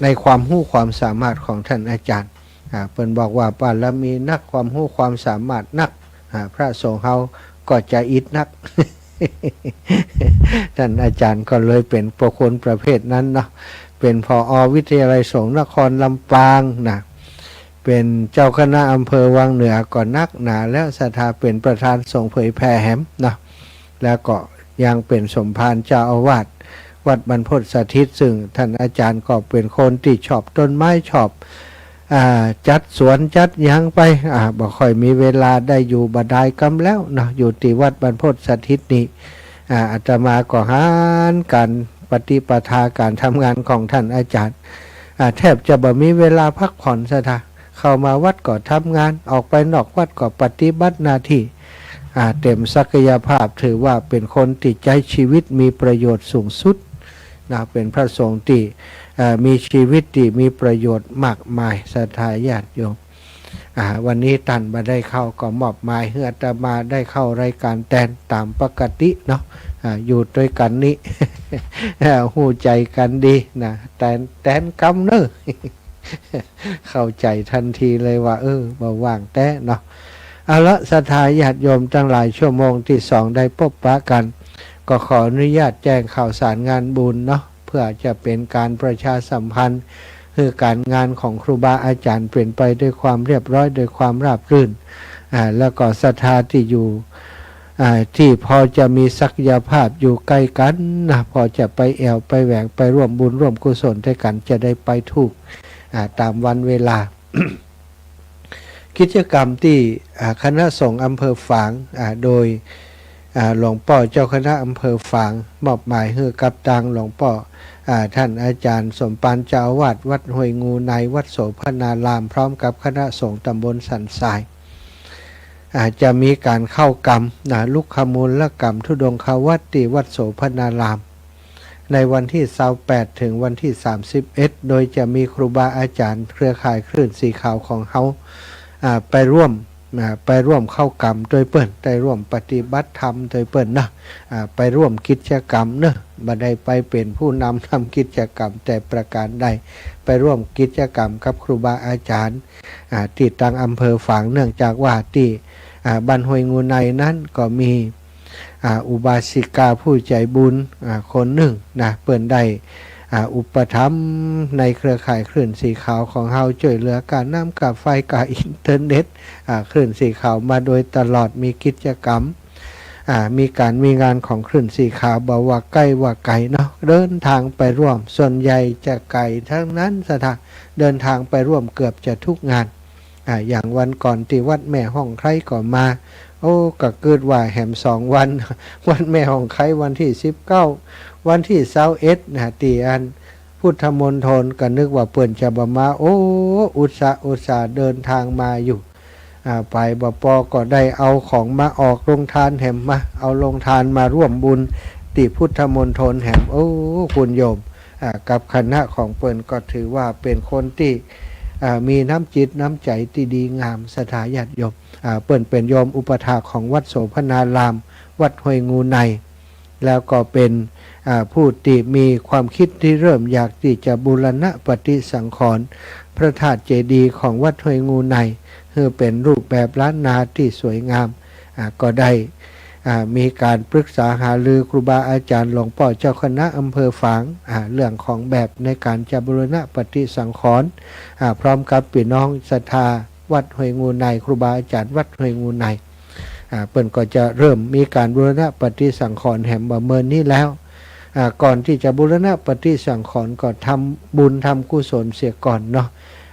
ในความฮู้ความสามารถของท่านอาจ๋ารย์ อ่า เปิ้นบอกว่าบารมีนัก ความฮู้ความสามารถนัก อ่า พระสงฆ์เฮาก็จะอิดนัก ท่านอาจ๋ารย์ก็เลยเป๋นบุคคลประเภทนั้นเนาะ เป เป็น ผอ วิทยาลัยสงฆ์นครลำปางนะ เป็นเจ้าคณะอำเภอวังเหนือก็นักหนาแล้ว ศรัทธาเป็นประธานสงฆ์เผยแผ่แหมนะ แล้วก็ยังเป็นสมภารเจ้าอาวาสวัดบรรพตสถิต ซึ่งท่านอาจารย์ก็เป็นคนตี้ชอบต้นไม้ ชอบ อ่า จัดสวนจัดหยังไป อ่า บ่ค่อยมีเวลาได้อยู่บ่ดายกำแล้วเนาะ อยู่ตี้วัดบรรพตสถิตนี่ อ่า อาตมาก็หันก๋านปฏิปทาก๋านทำงานของท่านอาจารย์ อ่า แทบจะบ่มีเวลาพักผ่อน ศรัทธา เข้ามาวัดก็ทำงาน ออกไปนอกวัดก็ปฏิบัติหน้าตี้ อ่า เต็มศักยภาพ ถือว่าเป็นคนตี้ใจ๊ชีวิตมีประโยชน์สูงสุดนะ เป็นพระสงฆ์ตี้ อ่า มีชีวิตตี้มีประโยชน์มากมาย ศรัทธาญาติโยม อ่า วันนี้ต้านบ่ได้เข้าก็มอบหมายหื้ออาตมาได้เข้ารายก๋านแตนต๋ามปกติเนาะ อ่า อยู่ตวยกั๋นนี่ อ่า ฮู้ใจ๋กั๋นดีนะ แตน แตนกำเน่อ เข้าใจ๋ตันทีเลยว่า เออ บ่ว่างแต๊เนาะ เอาละ ศรัทธาญาติโยมตังหลาย ชั่วโมงตี้สองได้ปบปะกั๋น ก็ขออนุญาตแจ้งข่าวสารงานบุญเนาะ เพื่อจะเป๋นก๋านประชาสัมพันธ์ หื้อก๋านงานของครูบาอาจ๋ารย์เป๋นไปด้วยความเรียบร้อย ด้วยความราบรื่น อ่า แล้วก็ศรัทธาตี้อยู่ อ่า ตี้พอจะมีศักยภาพอยู่ใก้กั๋นนะ พอจะไปแอ่วไปแหวง ไปร่วมบุญร่วมกุศลตวยกั๋น จะได้ไปถูก อ่า ต๋ามวันเวลา กิจกรรมตี้ อ่า คณะสงฆ์อำเภอฝาง อ่า โดย อ่า หลวงป้อเจ้าคณะอำเภอฝาง มอบหมายหื้อกับตางหลวงป้อ อ่า ต้านอาจ๋ารย์สมภารเจ้าอาวาสวัดห้วยงูใน วัดโสภณาราม พร้อมกับคณะสงฆ์ต๋ำบลสันทราย อ่า จะมีก๋านเข้ากรรมนะ ลุกขมูลกรรมธุดงควัตรตี้วัดโสภณาราม ในวันตี้ซาวแปด เถิงวันตี้สามสิบเอ็ด โดยจะมีครูบาอาจ๋ารย์เครือข่ายคลื่นสีขาวของเฮา อ่า ไปร่วม อ่า ไปร่วมเข้ากรรมตวยเปิ้น ได้ร่วมปฏิบัติธรรมตวยเปิ้นนะ อ่า ไปร่วมกิจกรรมเนาะ บ่ได้ไปเป๋นผู้นำนำกิจกรรมแต่ประก๋านใด ไปร่วมกิจกรรมกับครูบาอาจ๋ารย์ อ่า ตี้ตางอำเภอฝาง เนื่องจากว่าตี้ อ่า บ้านห้วยงูในนั้นก็มี อ่า อุบาสิกาผู้ใจ๋บุญ อ่า คนนึ่งนะ เปิ้นได้ อ่า อุปถัมภ์ในเครือข่ายคลื่นสีขาวของเฮา จ้วยเหลือก๋าน้ำก๋าไฟก๋าอินเทอร์เน็ต อ่า คลื่นสีขาวมาโดยตลอด มีกิจกรรม อ่า มีก๋านมีงานของคลื่นสีขาว บ่ว่าใก้ว่าไก๋เนาะ เดินตางไปร่วม ส่วนใหญ่จะไก๋ตังนั้น ศรัทธา เดินตางไปร่วมเกือบจะทุกงาน อ่า อย่างวันก่อนตี้วัดแม่ฮ่องไคร้ก็มา โอ้ ก็กึ๊ดว่าแหมสองวัน วัดแม่ฮ่องไคร้วันตี้สิบเก้า วันตี้ซาวเอ็ดนะ ตี้อันพุทธมณฑล ก็นึกว่าเปิ้นจะบ่มา โอ้ อุตส่าห์ อุตส่าห์เดินตางมาอยู่ อ่า ไปบ่ปอก็ได้เอาของมาออกโรงตานแหมมา เอาโรงตานมาร่วมบุญตี้พุทธมณฑลแหม โอ้ คุณโยม อ่า กับคณะของเปิ้นก็ถือว่าเป๋นคนตี้ อ่า มีน้ำจิตน้ำใจ๋ตี้ดีงาม ศรัทธาญาติโยม อ่า เปิ้นเป๋นโยมอุปัฏฐากของวัดโสภณาราม วัดห้วยงูใน แล้วก็เป๋น อ่า ผู้ตี้มีความคิดริเริ่มอยากตี้จะบูรณะปฏิสังขรณ์พระธาตุเจดีย์ของวัดห้วยงูใน หื้อเป๋นรูปแบบล้านนาตี้สวยงาม อ่า ก็ได้ อ่า มีก๋านปรึกษาหารือครูบาอาจ๋ารย์หลวงป้อเจ้าคณะอำเภอฝาง อ่า เรื่องของแบบในก๋านจะบูรณะปฏิสังขรณ์ อ่า พร้อมกับปี้น้องศรัทธาวัดห้วยงูใน ครูบาอาจ๋ารย์วัดห้วยงูใน อ่า เปิ้นก็จะเริ่มมีก๋านบูรณะปฏิสังขรณ์แหมบ่าเมินนี้แล้ว อ่า ก่อนตี้จะบูรณะปฏิสังขรณ์ก็ทำบุญทำกุศลเสียก่อนเนาะ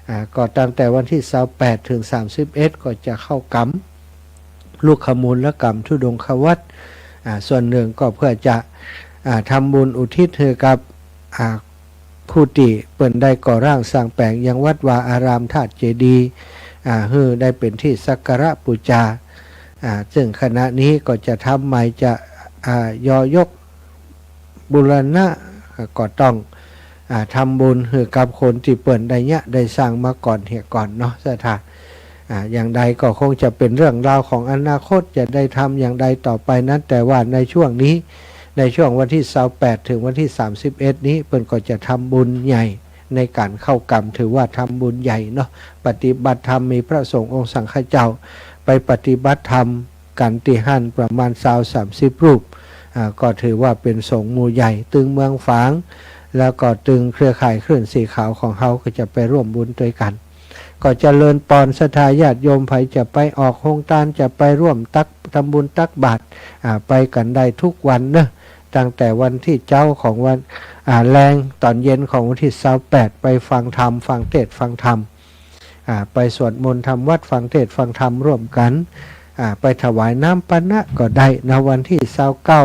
อ่า ก็ตั้งแต่วันตี้ซาวแปดเถิงสามสิบเอ็ดก็จะเข้ากรรม ลุกขมูลกรรมธุดงควัตร อ่า ส่วนนึ่งก็เพื่อจะ อ่า ทำบุญอุทิศหื้อกับ อ่า ผู้ตี้เปิ้นได้ก่อร่างสร้างแป๋งยังวัดวาอารามธาตุเจดีย์ อ่า หื้อได้เป๋นตี้สักการะปู๋จา อ่า ซึ่งขณะนี้ก็จะทำใหม่จะ อ่า ยอยก บูรณะ อ่า ก็ต้อง อ่า ทำบุญหื้อกับคนตี้เปิ้นได้เยียะได้สร้างมาก่อนเหียก่อนเนาะ ศรัทธา อ่า อย่างใดก็คงจะเป๋นเรื่องราวของอนาคต จะได้ทำอย่างใดต่อไปนั้น แต่ว่าในช่วงนี้ ในช่วงวันตี้ซาวแปดเถิงวันตี้สามสิบเอ็ดนี้ เปิ้นก็จะทำบุญใหญ่ในก๋านเข้ากรรม ถือว่าทำบุญใหญ่เนาะ ปฏิบัติธรรม มีพระสงฆ์องค์สังฆเจ้าไปปฏิบัติธรรม กั๋นตี้หั้นประมาณซาวสามสิบรูป อ่า ก็ถือว่าเป๋นสงฆ์หมู่ใหญ่ ตึงเมืองฝาง แล้วก็ตึงเครือข่ายคลื่นสีขาวของเฮาก็จะไปร่วมบุญตวยกั๋น ก็เจริญปอนศรัทธาญาติโยม ใผจะไปออกโฮงตาน จะไปร่วมตัก ทำบุญตักบาตร อ่า ไปกั๋นได้ทุกวันเนาะ ตั้งแต่วันตี้เจ๊าของวัน อ่า แลงต๋อนเย็นของวันตี้ซาวแปด ไปฟังธรรม ฟังเทศน์ฟังธรรม อ่า ไปสวดมนต์ทำวัตร ฟังเทศน์ฟังธรรมร่วมกั๋น อ่า ไปถวายน้ำปานะก็ได้นะ วันตี้ซาวเก้า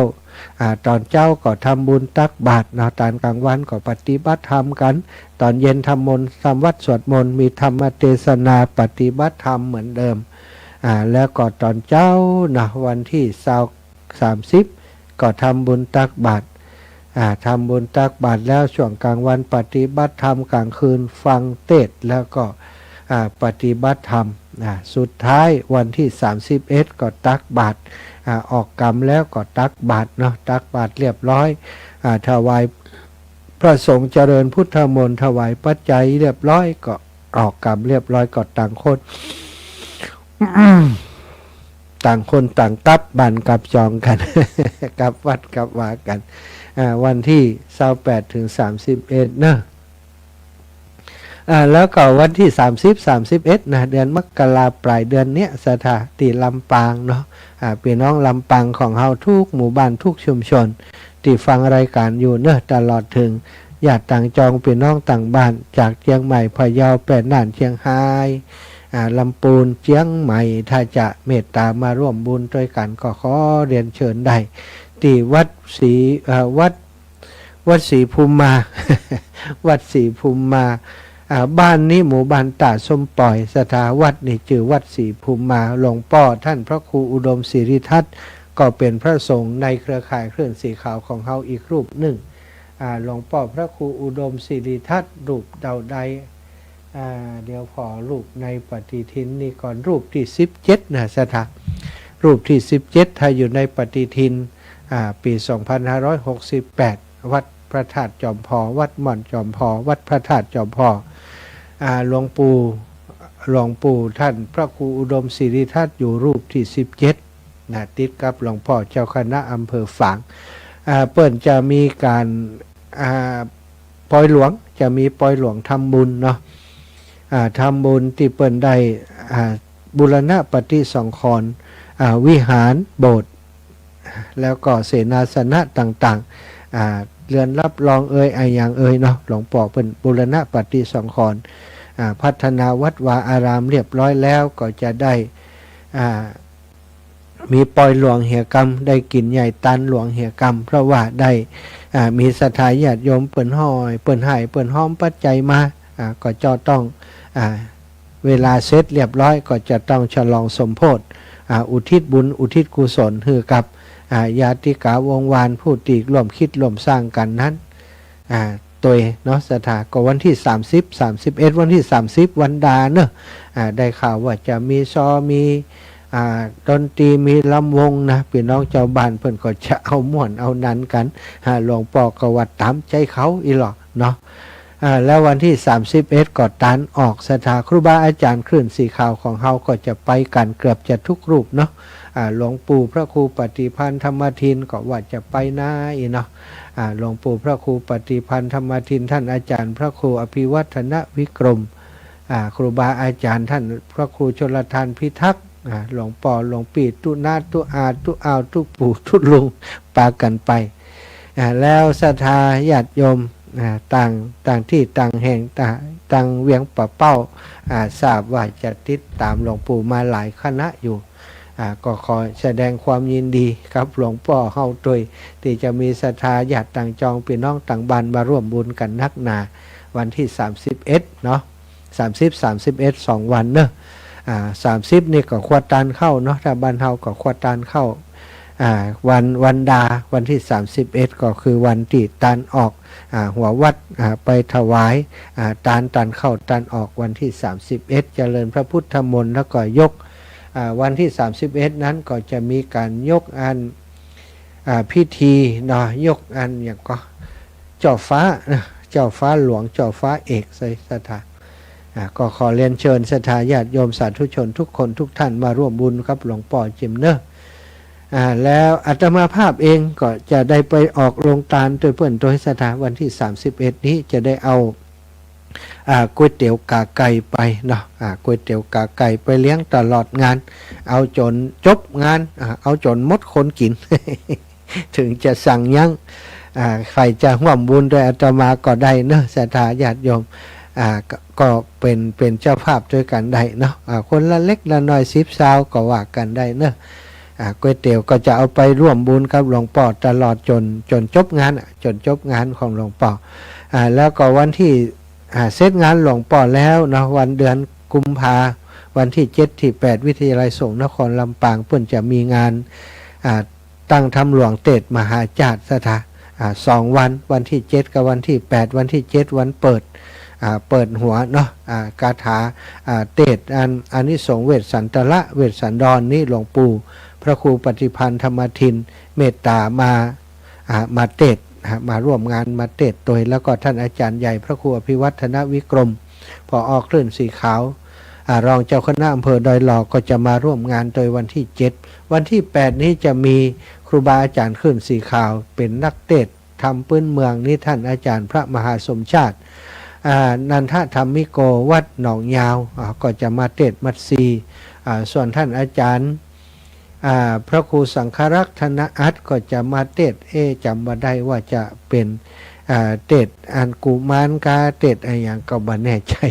อ่า ต๋อนเจ๊าก็ทำบุญตักบาตรเนาะ ต๋อนก๋างวันก็ปฏิบัติธรรมกั๋น ต๋อนเย็นทำมนต์ ทำวัตรสวดมนต์ มีธรรมเตสนาปฏิบัติธรรมเหมือนเดิม อ่า แล้วก็ต๋อนเจ๊าเนาะ วันตี้ซาว สามสิบ ก็ทำบุญตักบาตร อ่า ทำบุญตักบาตรแล้ว ช่วงก๋างวันปฏิบัติธรรม ก๋างคืนฟังเทศน์ แล้วก็ อ่า ปฏิบัติธรรม อ่า สุดท้ายวันตี้สามสิบเอ็ดก็ตักบาตร อ่า ออกกรรมแล้วก็ตักบาตรเนาะ ตักบาตรเรียบร้อย อ่า ถวายพระสงฆ์เจริญพุทธมนต์ ถวายปัจจัยเรียบร้อย ก็ออกกรรมเรียบร้อย ก็ต่างคน ต่างคนต่างกลับบ้านกลับจองกั๋น กลับวัดกลับวากั๋น อ่า วันตี้ซาวแปดถึงสามสิบเอ็ดเนาะ อ่า แล้วก็วันตี้สามสิบ สามสิบเอ็ดนะ เดือนมกรา ป๋ายเดือนเนี้ย ศรัทธา ตี้ลำปางเนาะ อ่า ปี้น้องลำปางของเฮาทุกหมู่บ้านทุกชุมชน ตี้ฟังรายก๋านอยู่เนาะ ตลอดเถิงญาติต่างจองปี้น้องต่างบ้าน จากเจียงใหม่ พะเยา แป้น่าน เจียงฮาย อ่า ลำปูน เจียงใหม่ ถ้าจะเมตต๋ามาร่วมบุญตวยกั๋น ก็ขอเรียนเชิญได้ ตี้วัดศรี อ่า วัด วัดศรีภูมิมา วัดศรีภูมิมา อ่า บ้านนี้หมู่บ้านต้าส้มป๋อย ศรัทธา วัดนี้จื้อวัดศรีภูมิมา หลวงป้อต้านพระครูอุดมสิริทัศน์ ก็เป๋นพระสงฆ์ในเครือข่ายคลื่นสีขาวของเฮาอีกรูปนึ่ง อ่า หลวงป้อพระครูอุดมสิริทัศน์ รูปเดียวใด อ่า เดี๋ยวขอรูปในปฏิทินนี่ก่อน รูปตี้สิบเจ็ดนะ ศรัทธา รูปตี้สิบเจ็ด ถ้าอยู่ในปฏิทิน อ่า ปี๋สองพันห้าร้อยหกสิบแปด วัดพระธาตุจอมพอ วัดม่อนจอมพอ วัดพระธาตุจอมพอ อ่า หลวงปู่ หลวงปู่ต้านพระครูอุดมสิริทัศน์อยู่รูปตี้สิบเจ็ดนะ ติดกับหลวงป้อเจ้าคณะอำเภอฝาง อ่า เปิ้นจะมีก๋าน อ่า ปอยหลวง จะมีปอยหลวงทำบุญเนาะ อ่า ทำบุญตี้เปิ้นได้ อ่า บูรณะปฏิสังขรณ์ อ่า วิหาร โบสถ์ แล้วก็เสนาสนะต่างๆ อ่า เรือนรับรองเอย อะหยังเอยเนาะ หลวงป้อเปิ้นบูรณะปฏิสังขรณ์ อ่า พัฒนาวัดวาอารามเรียบร้อยแล้ว ก็จะได้ อ่า มีปอยหลวงเหียกำ ได้กิ๋นใหญ่ตานหลวงเหียกำ เพราะว่าได้ อ่า มีศรัทธาญาติโยมเปิ้นฮ้อย เปิ้นฮ้าย เปิ้นฮอมปัจจัยมา อ่า ก็จะต้อง อ่า เวลาเสร็จเรียบร้อย ก็จะต้องฉลองสมโภช อ่า อุทิศบุญ อุทิศกุศลหื้อกับ อ่า ญาติกาวงศ์วาน ผู้ตี้ร่วมคิดร่วมสร้างกั๋นนั้น อ่า ตวยเนาะ ศรัทธา ก็วันตี้สามสิบ สามสิบเอ็ด วันตี้สามสิบ วันดาเนาะ อ่า ได้ข่าวว่าจะมีซอ มี อ่า ดนตรี มีลำวงนะ ปี้น้องจาวบ้านเปิ้นก็จะเอาม่วนเอานันกั๋น ฮะ หลวงป้อก็ว่าต๋ามใจ๋เขาอี้หลอเนาะ อ่า แล้ววันตี้สามสิบเอ็ด ก็ตานออก ศรัทธา ครูบาอาจ๋ารย์คลื่นสีขาวของเฮาก็จะไปกั๋นเกือบจะทุกรูปเนาะ อ่า หลวงปู่พระครูปฏิภาณธรรมทินก็ว่าจะไปนาอี้เนาะ อ่า หลวงปู่พระครูปฏิภาณธรรมทิน ต้านอาจ๋ารย์พระครูอภิวัฒนวิกรม อ่า ครูบาอาจ๋ารย์ต้านพระครูชลทานพิทักษ์ อ่า หลวงป้อหลวงปี้ ตุ๊น้าตุ๊อา ตุ๊อาว ตุ๊ปู่ ตุ๊ลุง ปากั๋นไป อ่า แล้วศรัทธาญาติโยม อ่า ต่าง ต่างตี้ต่างแห่ง ต่าง ต่างเวียงป่าเป้า อ่า ทราบว่าจะติดต๋ามหลวงปู่มาหลายคณะอยู่ อ่า ก็ขอแสดงความยินดีกับหลวงป้อเฮาตวย ตี้จะมีศรัทธาญาติต่างจองปี้น้องต่างบ้านมาร่วมบุญกั๋นนักหนา วันตี้สามสิบเอ็ดเนาะ สามสิบ สามสิบเอ็ด สองวันเนาะ อ่า สามสิบนี่ก็ครัวตานเข้าเนาะ ถ้าบ้านเฮาก็ครัวตานเข้า อ่า วัน วันดา วันตี้สามสิบเอ็ด ก็คือวันตี้ตานออก อ่า หัววัด อ่า ไปถวาย อ่า ตาน ตานเข้าตานออก วันตี้สามสิบเอ็ด เจริญพระพุทธมนต์ แล้วก็ยก อ่า วันตี้สามสิบเอ็ดนั้นก็จะมีก๋านยกอัน อ่า พิธีเนาะ ยกอันหยังก็ เจ้าฟ้านะ เจ้าฟ้าหลวง เจ้าฟ้าเอก ใส่ศรัทธา อ่า ก็ขอเรียนเชิญศรัทธาญาติโยมสาธุชนทุกคนทุกท่านมาร่วมบุญกับหลวงป้อจิมเนาะ อ่า แล้วอาตมาภาพเองก็จะได้ไปออกโฮงตานตวยเปิ้นตวยศรัทธา วันตี้สามสิบเอ็ดนี้จะได้เอา อ่า ก๋วยเตี๋ยวก๋าไก่ไปเนาะ อ่า ก๋วยเตี๋ยวก๋าไก่ไปเลี้ยงตลอดงาน เอาจ๋นจบงาน อ่า เอาจ๋นหมดคนกิ๋น เถิงจะสั่งยั้ง อ่า ใผจะฮ่วมบุญตวยอาตมาก็ได้เนาะ ศรัทธาญาติโยม อ่า ก็ ก็เป๋น เป๋นเจ้าภาพตวยกั๋นได้เนาะ อ่า คนละเล็กละน้อยสิบซาวก็ว่ากั๋นได้เนาะ อ่า ก๋วยเตี๋ยวก็จะเอาไปฮ่วมบุญกับหลวงป้อตลอดจ๋น จ๋นจบงานอะ จ๋นจบงานของหลวงป้อ อ่า แล้วก็วันตี้ อ่า เสร็จงานหลวงป้อแล้วเนาะ วันเดือนกุมภา วันตี้เจ็ดตี้แปด วิทยาลัยสงฆ์นครลำปางเปิ้นจะมีงาน อ่า ตั้งธรรมหลวงเตสน์มหาจาตุศรัทธา อ่า สองวัน วันตี้เจ็ดกับวันตี้แปด วันตี้เจ็ดวันเปิด อ่า เปิดหัวเนาะ อ่า คาถา อ่า เตสน์อัน อานิสงส์เวสสันตระเวสสันดรนี้หลวงปู่พระครูปฏิภาณธรรมทินเมตต๋ามา อ่า มาเตสน์ อ่า มาฮ่วมงานมาเตสน์ตวย แล้วก็ต้านอาจ๋ารย์ใหญ่พระครูอภิวัฒนวิกรม ผอ.คลื่นสีขาว อ่า รองเจ้าคณะอำเภอดอยหล่อก็จะมาฮ่วมงานตวยวันตี้เจ็ด วันตี้แปดนี้จะมีครูบาอาจ๋ารย์คลื่นสีขาวเป๋นนักเตสน์ธรรมปื๊นเมืองนี้ต้านอาจ๋ารย์พระมหาสมชาติ อ่า นันทธรรมิโกวัดหนองยาว อ่า ก็จะมาเตสน์มัชชี อ่า ส่วนต้านอาจ๋ารย์ อ่า พระครูสังฆรักษ์ธนอัตถ์ก็จะมาเตสน์ เอ๊ะ จ๋ำบ่ได้ว่าจะเป๋น อ่า เตสน์อันกุมารกา เตสน์อะหยังก็บ่แน่ใจ๋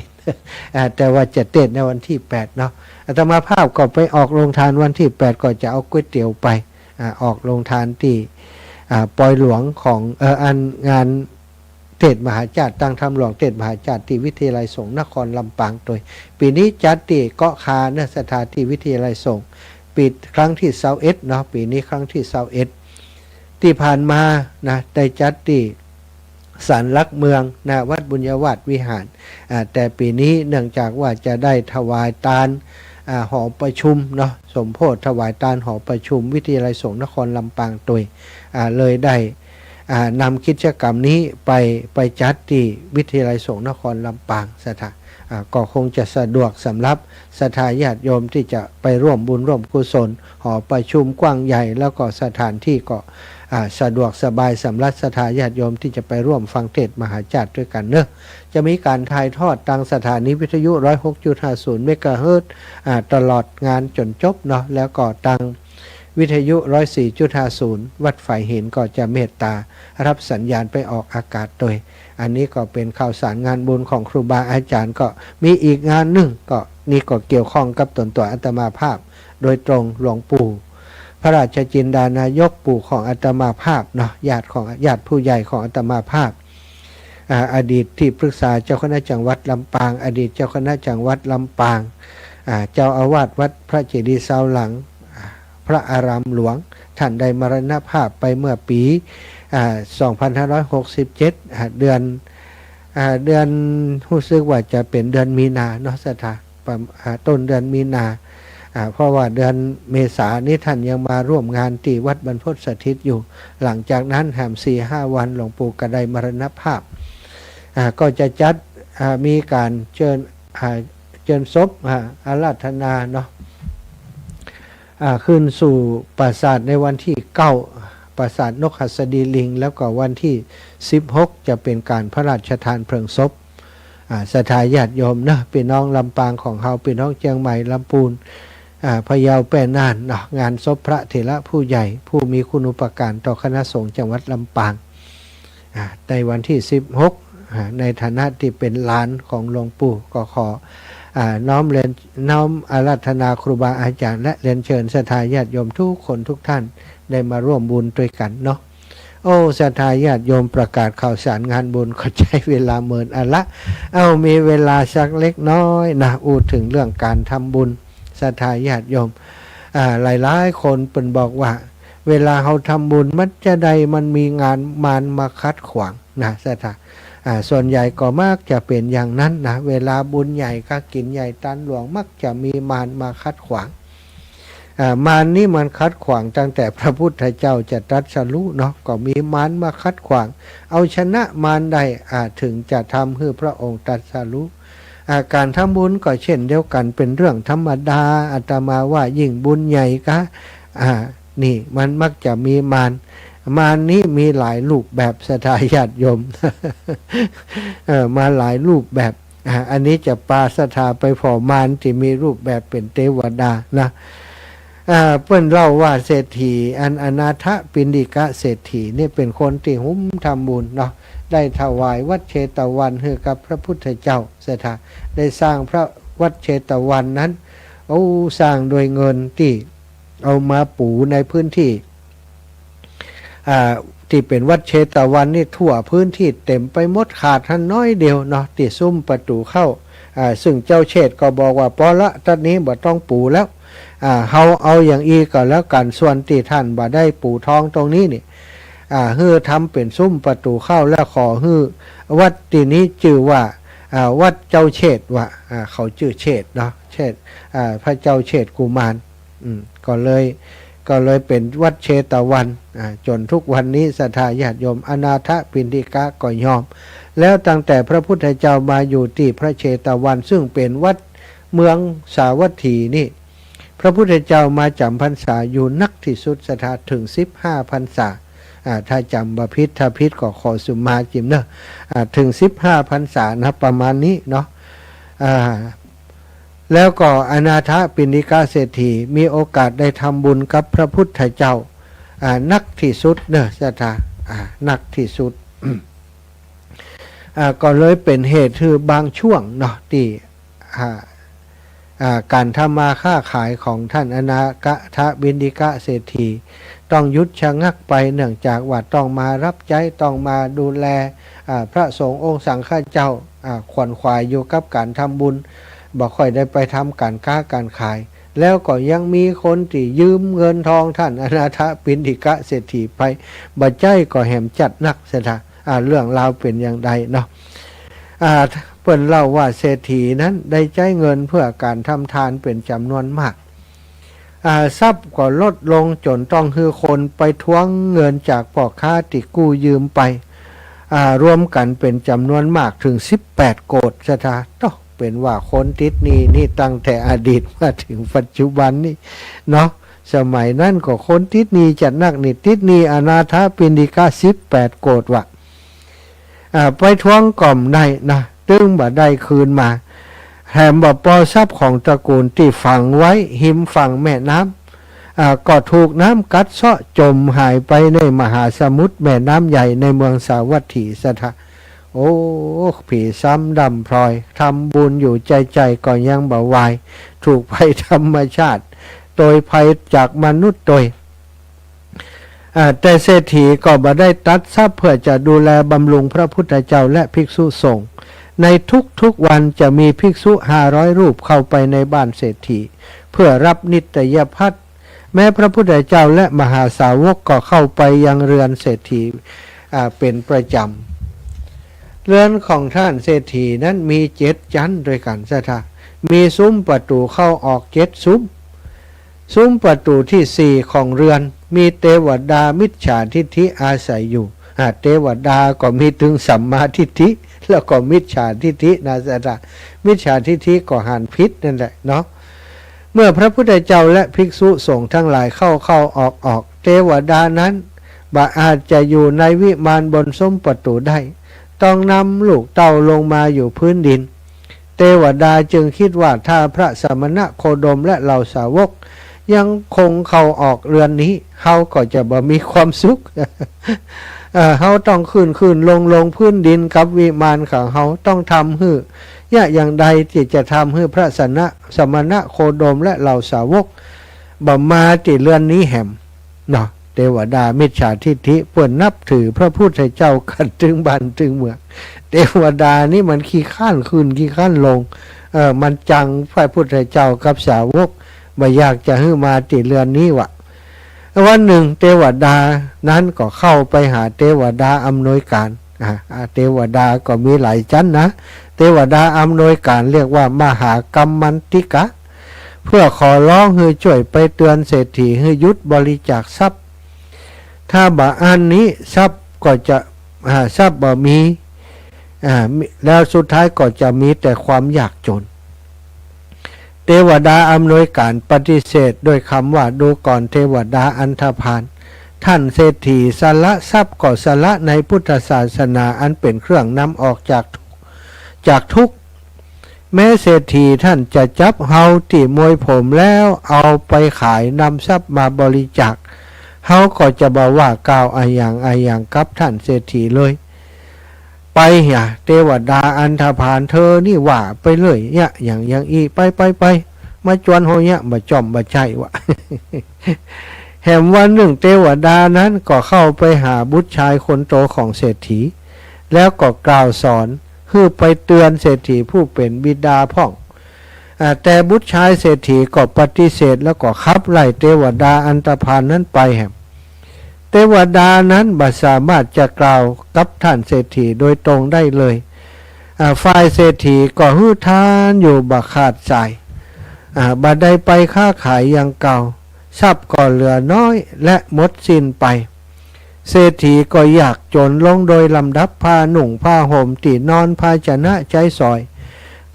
อ่า แต่ว่าจะเตสน์ในวันตี้แปดเนาะ อาตมาภาพก็ไปออกโฮงตานวันตี้แปด ก็จะเอาก๋วยเตี๋ยวไป อ่า ออกโฮงตานตี้ อ่า ปอยหลวงของ เอ่อ อันงาน เตสน์มหาจาตุ ตั้งธรรมหลวงเตสน์มหาจาตุตี้วิทยาลัยสงฆ์นครลำปางตวย ปี๋นี้จัดตี้เกาะคาเนาะ ศรัทธา ตี้วิทยาลัยสงฆ์ ปี๋ครั้งตี้ซาวเอ็ดเนาะ ปี๋นี้ครั้งตี้ซาวเอ็ด ตี้ผ่านมานะ ได้จัดตี้ศาลหลักเมืองนะ วัดบุญญาวาสวิหาร อ่า แต่ปี๋นี้เนื่องจากว่าจะได้ถวายตาน อ่า หอประชุมเนาะ สมโภชถวายตานหอประชุมวิทยาลัยสงฆ์นครลำปางตวย อ่า เลยได้ อ่า นำกิจกรรมนี้ไป ไปจัดตี้วิทยาลัยสงฆ์นครลำปาง ศรัทธา อ่า ก็คงจะสะดวกสำหรับศรัทธาญาติโยมตี้จะไปฮ่วมบุญฮ่วมกุศล หอประชุมกว้างใหญ่ แล้วก็สถานที่ก็ อ่า สะดวกสบายสำหรับศรัทธาญาติโยมตี้จะไปฮ่วมฟังเตสน์มหาจาตุตวยกั๋นเนาะ จะมีก๋านถ่ายทอดตางสถานีวิทยุ ร้อยหกจุดห้าศูนย์ เมกะเฮิรตซ์ อ่า ตลอดงานจ๋นจบเนาะ แล้วก็ตาง วิทยุ ร้อยสี่จุดห้าศูนย์ วัดฝายหินก็จะเมตต๋าฮับสัญญาณไปออกอากาศตวย อันนี้ก็เป๋นข่าวสารงานบุญของครูบาอาจ๋ารย์ ก็มีอีกงานนึ่ง ก็นี่ก็เกี่ยวข้องกับต๋นตั๋วอาตมาภาพโดยตรง หลวงปู่พระราชจินดานายก ปู่ของอาตมาภาพเนาะ ญาติของ ญาติผู้ใหญ่ของอาตมาภาพ อ่า อดีตตี้ปรึกษาเจ้าคณะจังหวัดลำปาง อดีตเจ้าคณะจังหวัดลำปาง อ่า เจ้าอาวาสวัดพระเจดีย์ซาวหลัง อ่า พระอารามหลวง ต้านได้มรณภาพไปเมื่อปี๋ อ่า สองพันห้าร้อยหกสิบเจ็ด อ่า เดือน อ่า เดือน ฮู้สึกว่าจะเป๋นเดือนมีนาเนาะ ศรัทธา ประ อ่า ต้นเดือนมีนา อ่า เพราะว่าเดือนเมษานี้ต้านยังมาฮ่วมงานตี้วัดบรรพตสถิตอยู่ หลังจากนั้นแหมสี่ห้าวันหลวงปู่ก็ได้มรณภาพ อ่า ก็จะจัด อ่า มีก๋านเจิญ อ่า เจิญศพ อ่า อาราธนาเนาะ อ่า ขึ้นสู่ปราสาทในวันตี้เก้า ปราสาทนกหัสดีลิง แล้วก็วันตี้สิบหกจะเป๋นก๋านพระราชทานเพลิงศพ อ่า ศรัทธาญาติโยมเนาะ ปี้น้องลำปางของเฮา ปี้น้องเจียงใหม่ ลำปูน อ่า พะเยา แป้น่านเนาะ งานศพพระเถระผู้ใหญ่ ผู้มีคุณูปการต่อคณะสงฆ์จังหวัดลำปาง อ่า ในวันตี้สิบหก อ่า ในฐานะตี้เป๋นหลานของหลวงปู่ ก็ขอ อ่า น้อมเรียน น้อมอาราธนาครูบาอาจ๋ารย์ และเรียนเจิญศรัทธาญาติโยมกู้คนกู้ต้าน ได้มาฮ่วมบุญตวยกั๋นเนาะ โอ้ ศรัทธาญาติโยม ประกาศข่าวสารงานบุญก็ใจ๊เวลาเมินอันละ เอ้า มีเวลาสักเล็กน้อยนะ อู้เถิงเรื่องก๋านทำบุญ ศรัทธาญาติโยม อ่า หลายๆ คนเปิ้นบอกว่า เวลาเฮาทำบุญ มันจะใดมันมีงาน มารมาขัดขวางนะ ศรัทธา อ่า ส่วนใหญ่ก็มักจะเป๋นอย่างนั้นนะ เวลาบุญใหญ่ กฐินใหญ่ ตานหลวง มักจะมีมารมาขัดขวาง อ่า มารนี้มันขัดขวางตั้งแต่พระพุทธเจ้าจะตรัสรู้เนาะ ก็มีมารมาขัดขวาง เอาชนะมารได้ อ่า เถิงจะทำหื้อพระองค์ตรัสรู้ อ่า ก๋านทำบุญก็เช่นเดียวกั๋น เป๋นเรื่องธรรมดา อาตมาว่ายิ่งบุญใหญ่กะ อ่า นี่มันมักจะมีมาร มารนี้มีหลายรูปแบบ ศรัทธาญาติโยม เออ มาหลายรูปแบบ อ่า อันนี้จะปาศรัทธาไปผ่อมารตี้มีรูปแบบเป๋นเตวดานะ อ่า เปิ้นเล่าว่าเศรษฐีอันอนาถปิณฑิกะเศรษฐีนี่เป๋นคนตี้ฮุ้มทำบุญเนาะ ได้ถวายวัดเชตวันหื้อกับพระพุทธเจ้า ศรัทธา ได้สร้างพระวัดเชตวันนั้น โอ้ สร้างโดยเงินตี้เอามาปูในพื้นตี้ อ่า ตี้เป๋นวัดเชตวันนี่ทั่วพื้นตี้เต๋มไปหมด ขาดหั้นน้อยเดียวเนาะ ตี้ซุ้มประตู๋เข้า อ่า ซึ่งเจ้าเชษฐก็บอกว่า ปอละ ตั๊ดนี้บ่ต้องปู๋แล้ว อ่า เฮาเอาอย่างอี้ก็แล้วกั๋น ส่วนตี้ต้านบ่ได้ปู๋ทองตรงนี้นี่ อ่า หื้อทำเป๋นซุ้มประตู๋เข้า แล้วขอหื้อวัดตี้นี้จื้อว่า อ่า วัดเจ้าเชษฐว่ะ อ่า เขาจื้อเชษฐเนาะ เชษฐ อ่า พระเจ้าเชษฐกุมาร อืม ก็เลย ก็เลยเป๋นวัดเชตวัน อ่า จ๋นทุกวันนี้ศรัทธาญาติโยม อนาถปิณฑิกะก็ยอม แล้วตั้งแต่พระพุทธเจ้ามาอยู่ตี้พระเชตวัน ซึ่งเป๋นวัดเมืองสาวัตถีนี่ พระพุทธเจ้ามาจ๋ำพรรษาอยู่นักตี้สุด ศรัทธา เถิงสิบห้าพรรษา อ่า ถ้าจ๋ำบ่ผิด ถ้าผิดก็ขอสุมาจิมเนาะ อ่า เถิงสิบห้าพรรษานะ ประมาณนี้เนาะ อ่า แล้วก็อนาถปิณฑิกะเศรษฐีมีโอกาสได้ทำบุญกับพระพุทธเจ้า อ่า นักตี้สุดเนาะ ศรัทธา อ่า นักตี้สุด อ่า ก็เลยเป๋นเหตุหื้อบางช่วงเนาะ ตี้ อ่า อ่า ก๋านทำมาค้าขายของต้านอนาถปิณฑิกะเศรษฐี ต้องหยุดชะงักไป เนื่องจากว่าต้องมารับใจ๊ ต้องมาดูแล อ่า พระสงฆ์องค์สังฆเจ้า อ่า ขวนขวายอยู่กับก๋านทำบุญ บ่ค่อยได้ไปทำก๋านก๊าก๋านขาย แล้วก็ยังมีคนตี้ยืมเงินทองต้านอนาถปิณฑิกะเศรษฐีไป บ่ใจ๊ก็แหมจัดนัก ศรัทธา อ่า เรื่องราวเป๋นอย่างใดเนาะ อ่า เปิ้นเล่าว่าเศรษฐีนั้นได้ใจ๊เงินเพื่อก๋านทำทานเป๋นจ๋ำนวนมาก อ่า ทรัพย์ก็ลดลงจ๋นต้องหื้อคนไปทวงเงินจากป้อค้าตี้กู้ยืมไป อ่า รวมกั๋นเป๋นจ๋ำนวนมากเถิงสิบแปดโกฏ ศรัทธา โต้ เป๋นว่าคนติดหนี้นี่ตั้งแต่อดีตมาเถิงปัจจุบันนี่เนาะ สมัยนั้นก็คนติดหนี้จัดนักนี่ ติดหนี้อนาถปิณฑิกะสิบแปดโกฏว่ะ อ่า ไปทวงก็บ่ได้นะ ตึงบ่ได้คืนมา แถมบ่ปอทรัพย์ของตระกูลตี้ฝังไว้ฮิมฝั่งแม่น้ำ อ่า ก็ถูกน้ำกัดเซาะจ๋มหายไปในมหาสมุทรแม่น้ำใหญ่ในเมืองสาวัตถี ศรัทธา โอ้ ผีซ้ำดำพลอย ทำบุญอยู่ใจ๋ๆ ก็ยังบ่วาย ถูกภัยธรรมชาติ โตยภัยจากมนุษย์โตย อ่า แต่เศรษฐีก็บ่ได้ตัดทรัพย์เพื่อจะดูแลบำรุงพระพุทธเจ้าและภิกษุสงฆ์ ในทุกๆ วันจะมีภิกษุห้าร้อยรูปเข้าไปในบ้านเศรษฐี เพื่อรับนิตยพัต แม้พระพุทธเจ้าและมหาสาวกก็เข้าไปยังเรือนเศรษฐี อ่า เป๋นประจ๋ำ เรือนของต้านเศรษฐีนั้นมีเจ็ดจั๊นด้วยกั๋น ศรัทธา มีซุ้มประตู๋เข้าออกเจ็ดซุ้ม ซุ้มประตู๋ตี้สี่ของเรือนมีเตวดามิจฉาทิฏฐิอาศัยอยู่ อ่า เตวดาก็มีตึงสัมมาทิฏฐิ แล้วก็มิจฉาทิฏฐินะ ศรัทธา มิจฉาทิฏฐิก็หันผิดนั่นแหละเนาะ เมื่อพระพุทธเจ้าและภิกษุสงฆ์ทั้งหลายเข้าเข้าออกออก เตวดานั้นบ่อาจจะอยู่ในวิมานบนซุ้มประตู๋ได้ ต้องนำลูกเต้าลงมาอยู่พื้นดิน เตวดาจึงกึ๊ดว่าถ้าพระสมณะโคดมและเหล่าสาวกยังคงเข้าออกเรือนนี้ เฮาก็จะบ่มีความสุข เอ่อ เฮาต้องขึ้นขึ้นลงลงพื้นดินกับวิมานของเฮา ต้องทำหื้อ เยียะอย่างใดตี้จะทำหื้อพระสนะ สมณะโคดมและเหล่าสาวกบ่มาตี้เรือนนี้แหม เนาะ เตวดามิจฉาทิฏฐิเปิ้นนับถือพระพุทธเจ้ากั๋นตึงบ้านตึงเมือง เตวดานี่มันขี้คร้านขึ้นขี้คร้านลง เออ มันจังพระพุทธเจ้ากับสาวก บ่อยากจะหื้อมาตี้เรือนนี้ว่ะ วันนึ่งเตวดานั้นก็เข้าไปหาเตวดาอำนวยก๋าน อ่า อ่า เตวดาก็มีหลายจั๊นนะ เตวดาอำนวยก๋านเรียกว่ามหากัมมันติกะ เพื่อขอร้องหื้อจ้วยไปเตือนเศรษฐีหื้อหยุดบริจาคทรัพย์ ถ้าบ่อั้นนี้ทรัพย์ก็จะ อ่า ทรัพย์บ่มี อ่า มี แล้วสุดท้ายก็จะมีแต่ความยากจน เตวดาอำนวยก๋านปฏิเสธโดยกำว่า ดูก่อนเตวดาอันธพาล ท่านเศรษฐีสละทรัพย์ก็สละในพุทธศาสนาอันเป๋นเครื่องนำออกจากทุกข์ จากทุกข์ แม้เศรษฐีท่านจะจับเฮาตี้มวยผมแล้วเอาไปขายนำทรัพย์มาบริจาค เฮาก็จะบ่ว่ากล่าวอะหยังอะหยังกับท่านเศรษฐีเลย ไปเหีย เตวดาอันธพาล เธอนี่ว่าไปเลยเยียะ อย่าง อย่างอี้ ไป ไป ไป มาจวนเฮาเยียะ บ่จ้อมบ่ใจ้วะ แหมวันนึ่งเตวดานั้นก็เข้าไปหาบุตรชายคนโตของเศรษฐี แล้วก็กล่าวสอนหื้อไปเตือนเศรษฐีผู้เป๋นบิดาพ่อง อ่า แต่บุตรชายเศรษฐีก็ปฏิเสธ แล้วก็ขับไล่เตวดาอันธพาลนั้นไปแหม เตวดานั้นบ่สามารถจะกล่าวกับท่านเศรษฐีโดยตรงได้เลย อ่า ฝ่ายเศรษฐีก็หื้อทานอยู่บ่ขาดสาย อ่า บ่ได้ไปค้าขายอย่างเก่า ทรัพย์ก็เหลือน้อยและหมดสิ้นไป เศรษฐีก็ยากจนลงโดยลำดับ ผ้านุ่งผ้าห่ม ตี้นอน ภาชนะใจ๊สอย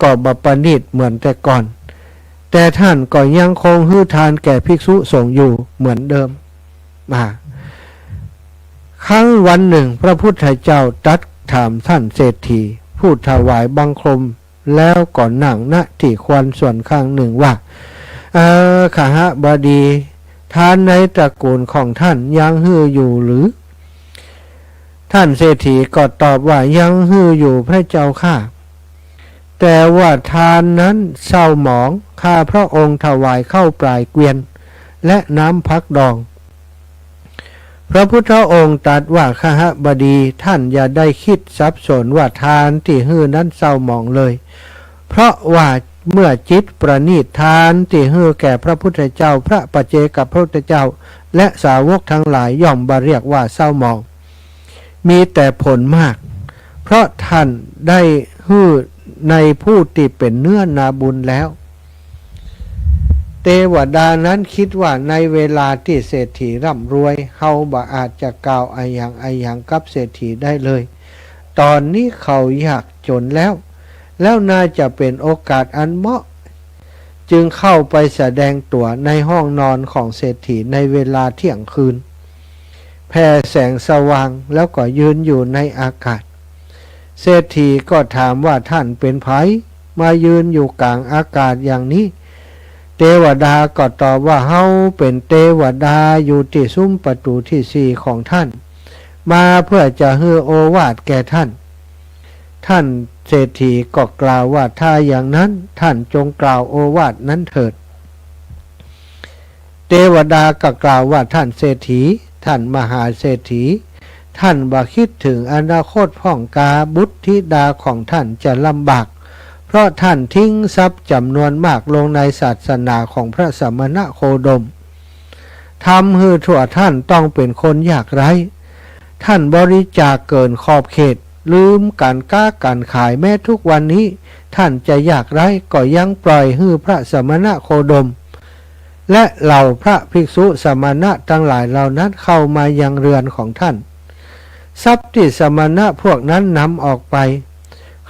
ก็บ่ประณีตเหมือนแต่ก่อน แต่ท่านก็ยังคงหื้อทานแก่ภิกษุสงฆ์อยู่เหมือนเดิม อ่า ครั้นวันนึ่งพระพุทธเจ้าตรัสถามท่านเศรษฐีผู้ถวายบังคม แล้วก็นั่ง ณ ตี้ควรส่วนข้างนึ่งว่า เออ ขหบดี ทานในตระกูลของท่านยังหื้ออยู่หรือ ท่านเศรษฐีก็ตอบว่า ยังหื้ออยู่พระเจ้าข้า แต่ว่าทานนั้นเศร้าหมอง ข้าพระองค์ถวายข้าวปลายเกวียน และน้ำผักดอง พระพุทธองค์ตรัสว่า ขหบดี ท่านอย่าได้กึ๊ดสับสนว่าทานตี้หื้อนั้นเศร้าหมองเลย เพราะว่าเมื่อจิตประณีต ทานตี้หื้อแก่พระพุทธเจ้า พระปัจเจกพุทธเจ้า และสาวกทั้งหลายย่อมบ่เรียกว่าเศร้าหมอง มีแต่ผลมาก เพราะท่านได้หื้อในผู้ตี้เป๋นเนื้อนาบุญแล้ว เตวดานั้นกึ๊ดว่า ในเวลาตี้เศรษฐีร่ำรวย เฮาบ่อาจจะกล่าวอะหยังอะหยังกับเศรษฐีได้เลย ต๋อนนี้เขายากจนแล้ว แล้วน่าจะเป๋นโอกาสอันเหมาะ จึงเข้าไปแสดงตั๋วในห้องนอนของเศรษฐีในเวลาเที่ยงคืน แผ่แสงสว่างแล้วก็ยืนอยู่ในอากาศ เศรษฐีก็ถามว่า ท่านเป๋นใผ มายืนอยู่ก๋างอากาศอย่างนี้ เตวดาก็ตอบว่า เฮาเป๋นเตวดาอยู่ตี้ซุ้มประตู๋ตี้สี่ของท่าน มาเพื่อจะหื้อโอวาทแก่ท่าน ท่านเศรษฐีก็กล่าวว่า ถ้าอย่างนั้นท่านจงกล่าวโอวาทนั้นเถิด เตวดาก็กล่าวว่า ท่านเศรษฐี ท่านมหาเศรษฐี ท่านบ่กึ๊ดเถิงอนาคตพ่องกา บุตรธิดาของท่านจะลำบาก เพราะท่านทิ้งทรัพย์จ๋ำนวนมากลงในศาสนาของพระสมณโคดม ทำหื้อตั๋วท่านต้องเป๋นคนยากไร้ ท่านบริจาคเกินขอบเขต ลืมก๋านก๊าก๋านขาย แม้ทุกวันนี้ท่านจะยากไร้ก็ยังปล่อยหื้อพระสมณโคดม และเหล่าพระภิกษุสมณะตังหลายเหล่านั้นเข้ามายังเรือนของท่าน ทรัพย์ตี้สมณะพวกนั้นนำออกไป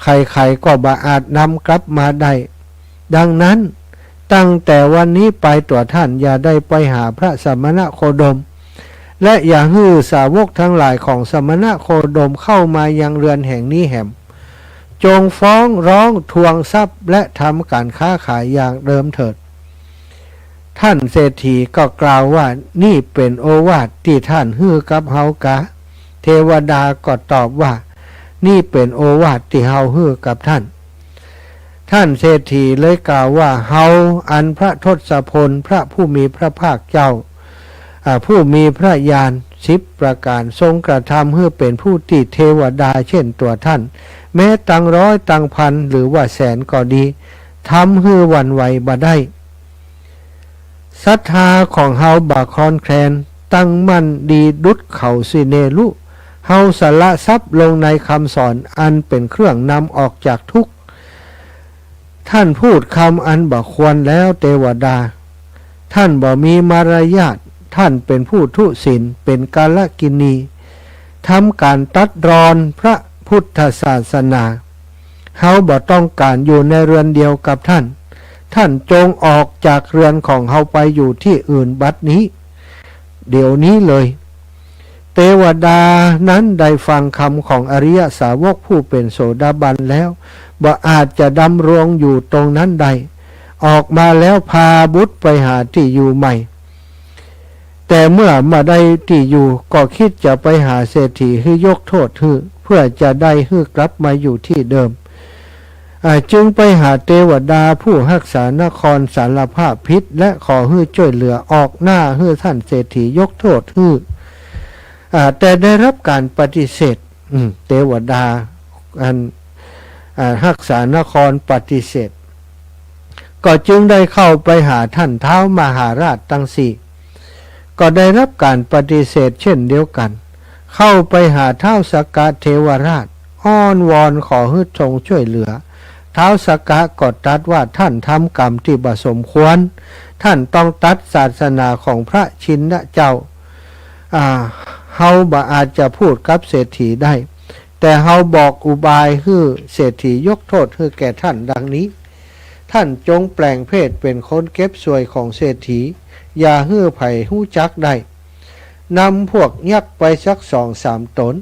ใครๆ ก็บ่อาจนำกลับมาได้ ดังนั้น ตั้งแต่วันนี้ไปตั๋วท่านอย่าได้ไปหาพระสมณโคดม และอย่าหื้อสาวกทั้งหลายของสมณโคดมเข้ามายังเรือนแห่งนี้แหม จงฟ้องร้องทวงทรัพย์และทำก๋านค้าขายอย่างเดิมเถิด ท่านเศรษฐีก็กล่าวว่า นี่เป๋นโอวาทตี้ท่านหื้อกับเฮากา เทวดาก็ตอบว่า นี่เป๋นโอวาทตี้เฮาหื้อกับท่าน ท่านเศรษฐีเลยกล่าวว่า เฮาอันพระทศพล พระผู้มีพระภาคเจ้า อ่า ผู้มีพระญาณสิบประก๋าน ทรงกระทำหื้อเป๋นผู้ตี้เทวดาเช่นตั๋วท่าน แม้ตังร้อยตังพันหรือว่าแสนก็ดี ทำหื้อหวั่นไหวบ่ได้ ศรัทธาของเฮาบ่คลอนแคลน ตั้งมั่นดีดุจเขาสิเนรุ เฮาสละทรัพย์ลงในกำสอนอันเป๋นเครื่องนำออกจากทุกข์ ท่านพูดกำอันบ่ควรแล้วเตวดา ท่านบ่มีมารยาท ท่านเป๋นผู้ทุศิล เป๋นกาลกิณี ทำก๋านตัดรอนพระพุทธศาสนา เฮาบ่ต้องก๋านอยู่ในเรือนเดียวกับท่าน ท่านจงออกจากเฮือนของเฮาไปอยู่ตี้อื่นบัดนี้ เดี๋ยวนี้เลย เตวดานั้นได้ฟังกำของอริยสาวกผู้เป๋นโสดาบันแล้ว บ่อาจจะดำรงอยู่ตรงนั้นได้ ออกมาแล้วพาบุตรไปหาตี้อยู่ใหม่ แต่เมื่อมาได้ตี้อยู่ก็กึ๊ดจะไปหาเศรษฐีหื้อยกโต้ษหื้อ เพื่อจะได้หื้อกลับมาอยู่ตี้เดิม อ่า จึงไปหาเตวดาผู้ฮักษานครสารภาพผิด และขอหื้อจ้วยเหลือออกหน้าหื้อต้านเศรษฐียกโต้ษหื้อ อ่า แต่ได้ฮับก๋านปฏิเสธ อืม เตวดาอัน อ่า ฮักษานครปฏิเสธ ก็จึงได้เข้าไปหาต้านท้าวมหาราชตังสี่ ก็ได้ฮับก๋านปฏิเสธเช่นเดียวกั๋น เข้าไปหาท้าวสักกะเทวราช อ้อนวอนขอหื้อทรงจ้วยเหลือ ท้าวสักกะก็ตรัสว่า ต้านทำกรรมตี้บ่สมควร ต้านต้องตัดศาสนาของพระชินเจ้า อ่า เฮาบ่อาจจะพูดกับเศรษฐีได้ แต่เฮาบอกอุบายหื้อเศรษฐียกโต้ษหื้อแก่ต้านดังนี้ ต้านจงแปลงเพศเป๋นคนเก็บส่วยของเศรษฐี อย่าหื้อใผฮู้จักได้ นำพวกยักษ์ไปสักสองสามต๋น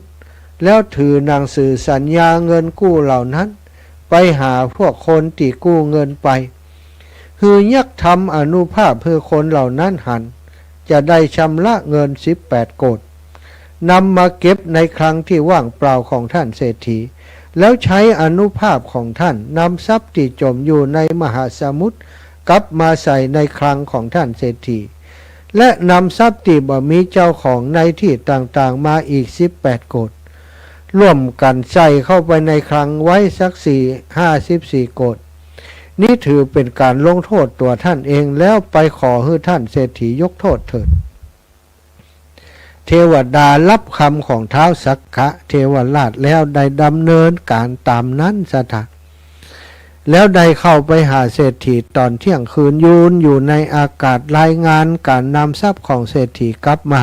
แล้วถือหนังสือสัญญาเงินกู้เหล่านั้น ไปหาพวกคนตี้กู้เงินไป หื้อยักษ์ทำอานุภาพหื้อคนเหล่านั้นหัน จะได้ชำระเงินสิบแปดโกฏ นำมาเก็บในคลังตี้ว่างเปล่าของต้านเศรษฐี แล้วใช้อานุภาพของต้านนำทรัพย์ตี้จ๋มอยู่ในมหาสมุทรกลับมาใส่ในคลังของต้านเศรษฐี และนำทรัพย์ตี้บ่มีเจ้าของในตี้ต่างๆ มาอีกสิบแปดโกฏ ร่วมกั๋นใส่เข้าไปในคลังไว้สักสี่ ห้าสิบสี่โกฏ นี้ถือเป๋นก๋านลงโต้ษตั๋วต้านเอง แล้วไปขอหื้อต้านเศรษฐียกโต้ษเถิด เทวดาฮับกำของท้าวสักกะเทวราชแล้วได้ดำเนินก๋านต๋ามนั้นสถา แล้วได้เข้าไปหาเศรษฐีต๋อนเตี้ยงคืน ยืนอยู่ในอากาศรายงานก๋านนำทรัพย์ของเศรษฐีกลับมา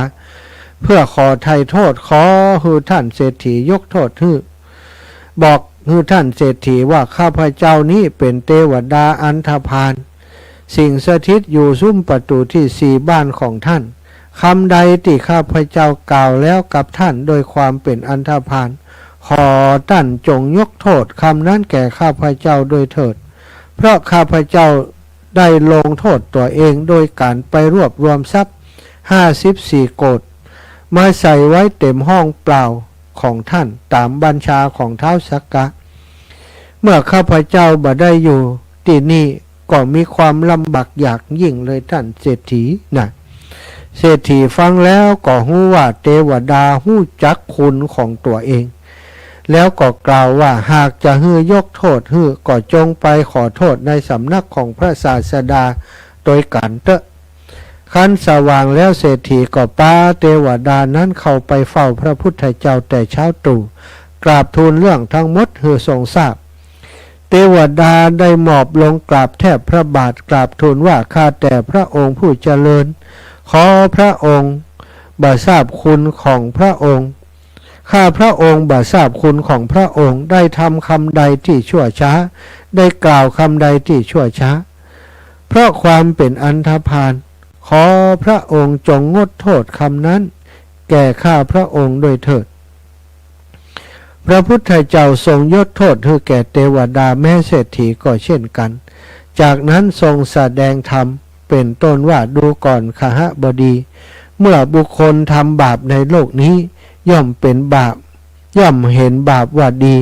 เพื่อขอไถ่โต้ษ ขอหื้อต้านเศรษฐียกโต้ษหื้อ บอกหื้อต้านเศรษฐีว่า ข้าพเจ้านี้เป๋นเตวดาอันธพาล สิงสถิตอยู่ซุมประตู๋ตี้สี่บ้านของต้าน กำใดตี้ข้าพเจ้ากล่าวแล้วกับต้านโดยความเป๋นอันธพาล ขอต้านจงยกโต้ษกำนั้นแก่ข้าพเจ้าโดยเถิด เพราะข้าพเจ้าได้ลงโต้ษตั๋วเองโดยก๋านไปรวบรวมทรัพย์ห้าสิบสี่โกฏ มาใส่ไว้เต็มห้องเปล่าของต้านต๋ามบัญชาของท้าวสักกะ เมื่อข้าพเจ้าบ่ได้อยู่ตี้นี่ ก็มีความลำบากอย่างยิ่งเลยต้านเศรษฐีนะ เศรษฐีฟังแล้วก็ฮู้ว่าเตวดาฮู้จักคุณของตั๋วเอง แล้วก็กล่าวว่า หากจะหื้อยกโต้ษหื้อ ก็จงไปขอโต้ษในสำนักของพระศาสดาโดยก๋านเต๊อะ ครั้นสว่างแล้วเศรษฐีก็ปาเตวดานั้นเข้าไปเฝ้าพระพุทธเจ้าแต่เช้าตรู่ กราบทูลเรื่องทั้งหมดหื้อทรงทราบ เตวดาได้หมอบลงกราบแทบพระบาท กราบทูลว่า ข้าแต่พระองค์ผู้เจริญ ขอพระองค์บ่ทราบคุณของพระองค์ ข้าพระองค์บ่ทราบคุณของพระองค์ ได้ทำกำใดตี้ชั่วช้า ได้กล่าวกำใดตี้ชั่วช้า เพราะความเป๋นอันธพาล ขอพระองค์จงงดโต้ษกำนั้นแก่ข้าพระองค์ด้วยเถิด พระพุทธเจ้าทรงยกโต้ษหื้อแก่เตวดา แม้เศรษฐีก็เช่นกั๋น จากนั้นทรงแสดงธรรมเป๋นต้นว่า ดูก่อนคหบดี เมื่อบุคคลทำบาปในโลกนี้ ย่อมเป๋นบาป ย่อมเห็นบาปว่าดี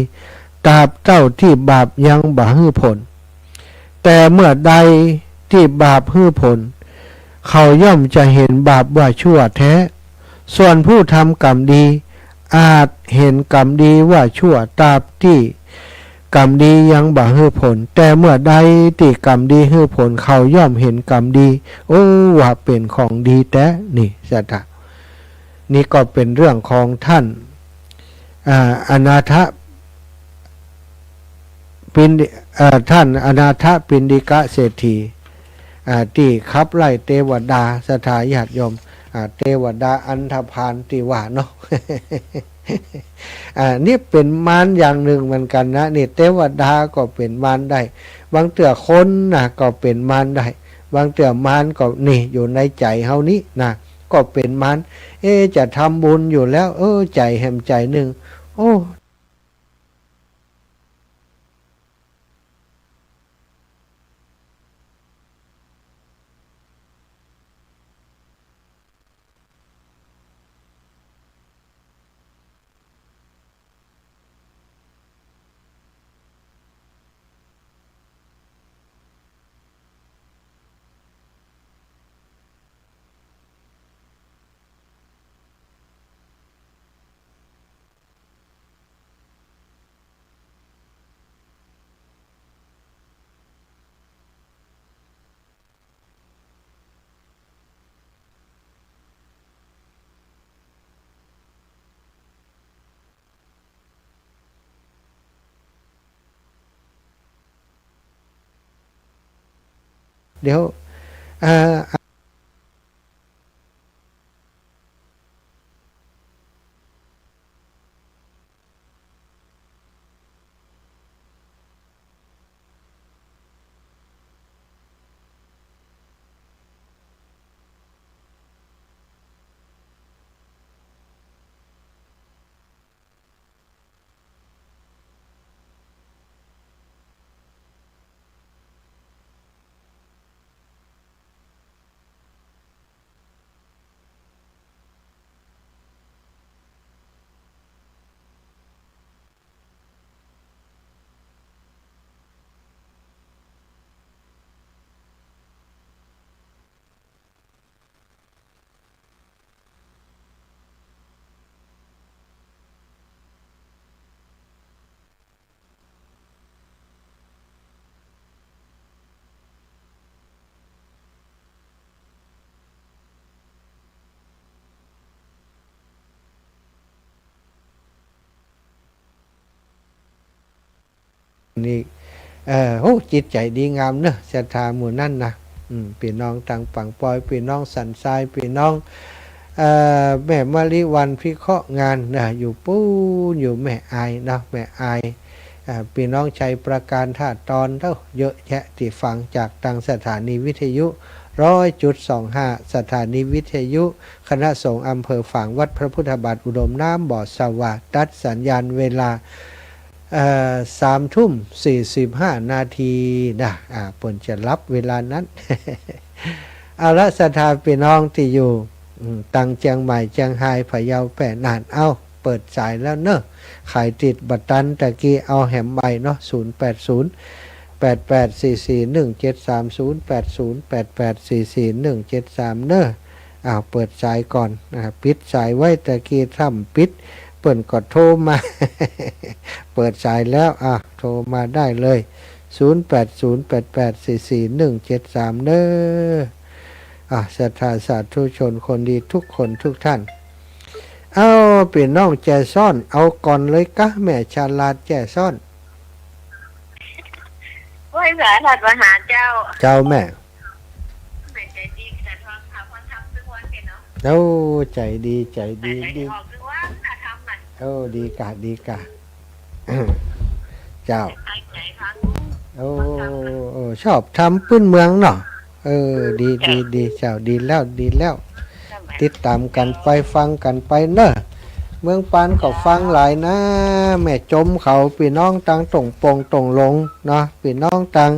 ตราบเต้าตี้บาปยังบ่หื้อผล แต่เมื่อใดตี้บาปหื้อผล เขาย่อมจะเห็นบาปว่าชั่วแท้ ส่วนผู้ทำกรรมดี อาจเห็นกรรมดีว่าชั่ว ตราบตี้กรรมดียังบ่หื้อผล แต่เมื่อใดตี้กรรมดีหื้อผล เขาย่อมเห็นกรรมดี โอ้ ว่าเป๋นของดีแต๊ นี่สถา นี่ก็เป๋นเรื่องของท่าน อ่า อนาถปิณฑิ- อ่า ท่านอนาถปิณฑิกะเศรษฐี อ่า ตี้ขับไล่เตวดา สถาญาติโยม อ่า เตวดาอันธพาลตี้ว่าเนาะ อ่า นี่เป๋นมารอย่างนึ่งเหมือนกั๋นนะ นี่เตวดาก็เป๋นมารได้ บางเตื้อคนนะก็เป๋นมารได้ บางเตื้อมารก็นี่อยู่ในใจ๋เฮานี้นะ ก็เป๋นมาร เอ๊ะ จะทำบุญอยู่แล้ว เออ ใจ๋แหมใจ๋นึ่ง โอ้ เดี๋ยว อ่า นี่ เอ่อ โอ้ จิตใจ๋ดีงามเนาะ ศรัทธาหมู่นั้นนะ อืม ปี้น้องตางปางปอย ปี้น้องสันทราย ปี้น้อง เอ่อ แม่มะลิวัลย์พิเคราะห์งานนะ อยู่ปู๊น อยู่แม่อายเนาะ แม่อาย อ่า ปี้น้องชัยปราการ ท่าตอน โอ้ เยอะแยะตี้ฟังจากตางสถานีวิทยุ ร้อยจุดสองห้า สถานีวิทยุคณะสงฆ์อำเภอฝาง วัดพระพุทธบาทอุดม น้ำบ่อสวา ตัดสัญญาณเวลา เอ่อ สามทุ่มสี่สิบห้านาทีนะ อ่า เปิ้นจะหลับเวลานั้น เอาละ ศรัทธาปี้น้องตี้อยู่ อืม ตางเจียงใหม่ เจียงฮาย พะเยา แป้ น่าน เอ้า เปิดสายแล้วเนาะ ใผติดบ่ตันตะกี้ เอาแหมใหม่เนาะ ศูนย์แปดศูนย์ แปดแปดสี่สี่หนึ่งเจ็ดสาม ศูนย์แปดศูนย์ แปดแปดสี่สี่หนึ่งเจ็ดสาม เนาะ อ้าว เปิดสายก่อน อ่า ปิดสายไว้ตะกี้ ถ้าบ่ปิด เปิ้นก็โทรมา เปิดสายแล้ว อ่ะ โทรมาได้เลย ศูนย์แปดศูนย์แปดแปดสี่สี่หนึ่งเจ็ดสาม เนาะ อ่ะ ศรัทธาสาธุชนคนดีทุกคนทุกท่าน เอ้า ปี้น้องแจ้ซ้อน เอาก่อนเลยกะ แม่ฉลาดแจ้ซ้อน ไหว้สาทัดมาหาเจ้า เจ้าแม่ แม่ใจ๋ดี โอ้ ใจ๋ดี ใจ๋ดี แม่ใจ๋ดี ดี ออกทุกวันนะ ธรรมะ โอ้ ดีกะ ดีกะ เจ้า ใจ๋ฟัง โอ้ โอ้ ชอบธรรมปื้นเมืองเนาะ เออ ดี ดี ดี เจ้า ดีแล้ว ดีแล้ว ติดต๋ามกั๋นไป ฟังกั๋นไปเนาะ เมืองปานก็ฟังหลายนะ แม่จมเขา ปี้น้องตางต่งปงต่งหลงเนาะ ปี้น้องตาง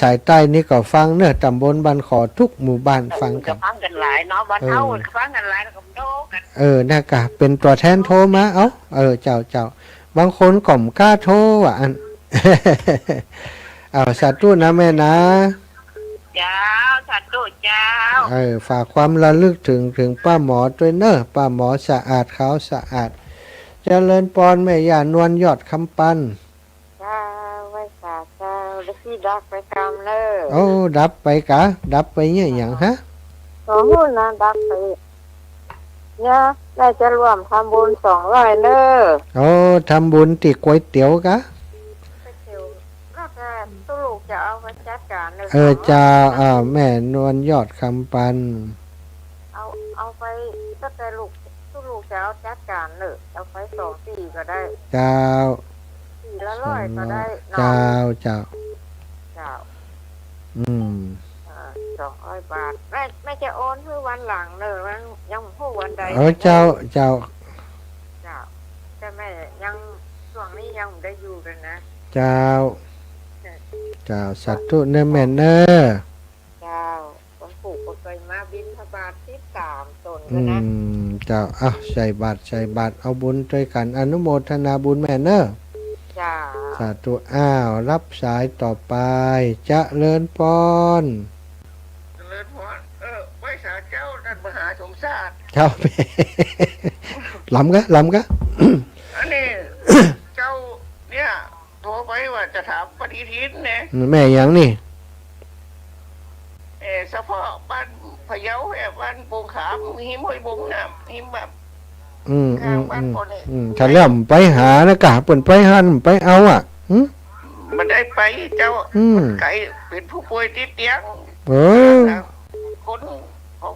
สายใต้นี่ก็ฟังเนาะ ต๋ำบลบ้านขอทุกหมู่บ้านฟังกั๋น ฟังกั๋นหลายเนาะ บ้านเฮา เออ ฟังกั๋นหลายแล้วก็โทรกั๋น เออ นั่นกะ เป๋นตั๋วแทนโทรมา เอ้า เออ เจ้า เจ้า บางคนก็บ่กล้าโทรว่าอั้น เอา สาธุนะแม่นะ เจ้า สาธุเจ้า เออ ฝากความระลึกถึง ถึงป้าหมอตวยเนาะ ป้าหมอสะอาด ขาวสะอาด เจริญปอน แม่ย่านวลยอดคำปัน เจ้า ไหว้สาเจ้า แล้วตี้ดับไปกำเนาะ โอ้ ดับไปกะ ดับไปเนี่ยหยังฮะ ก็ฮู้นะ ดับไป เนี่ย แม่จะร่วมทำบุญสองร้อยเนาะ โอ้ ทำบุญตี้ก๋วยเตี๋ยวกะ ก๋วยเตี๋ยว แล้วแต่ตุ๊ลูกจะเอาไปจัดก๋านเนาะ เออ เจ้า อ่า แม่นวลยอดคำปัน เอา เอาไป แล้วแต่ลูก ตุ๊ลูก เจ้าจัดก๋านเน่อ เอาไปสองตี้ก็ได้ เจ้า ตี้ละร้อยก็ได้เนาะ เจ้า เจ้า เจ้า อืม อ่า สองร้อยบาท แม่ แม่จะโอนหื้อวันหลังเน่อ มันยังบ่ฮู้วันใด เออ เจ้า เจ้า เจ้า แต่แม่ยัง ช่วงนี้ยังบ่ได้อยู่เลยนะ เจ้า เจ้า สาธุเน่อแม่เน่อ เจ้า วันพูกก็เกยมาบิณฑบาตสิบสามต๋น อื ก็นะ ม เจ้า อ่ะ ใส่บาตร ใส่บาตร เอาบุญตวยกั๋น อนุโมทนาบุญแม่เน่อ เจ้า สาธุ อ้าว รับสายต่อไป เจริญพร เจริญพร เออ ไหว้สาเจ้า ต้านมหาสมชาติ เจ้า ลำกะ ลำกะ อันนี้ เจ้า เนี่ย โทรไปว่าจะถามปฏิทินเนี่ย อืม แม่หยังนี่ เอ่อ เฉพาะบ้านพะเยา เอ่อ บ้านโป่งขาม หิมห้วยบงน่ะ หิมแบบ อืม ข้างบ้าน อืม พ่อเนี่ย อืม ถ้าแล้วไปหานะกะ เปิ้นไปหั้นไปเอาอ่ะ หึ บ่ได้ไปเจ้า อืม ไกล เป๋นผู้ป่วยติดเตียง เออ คนของ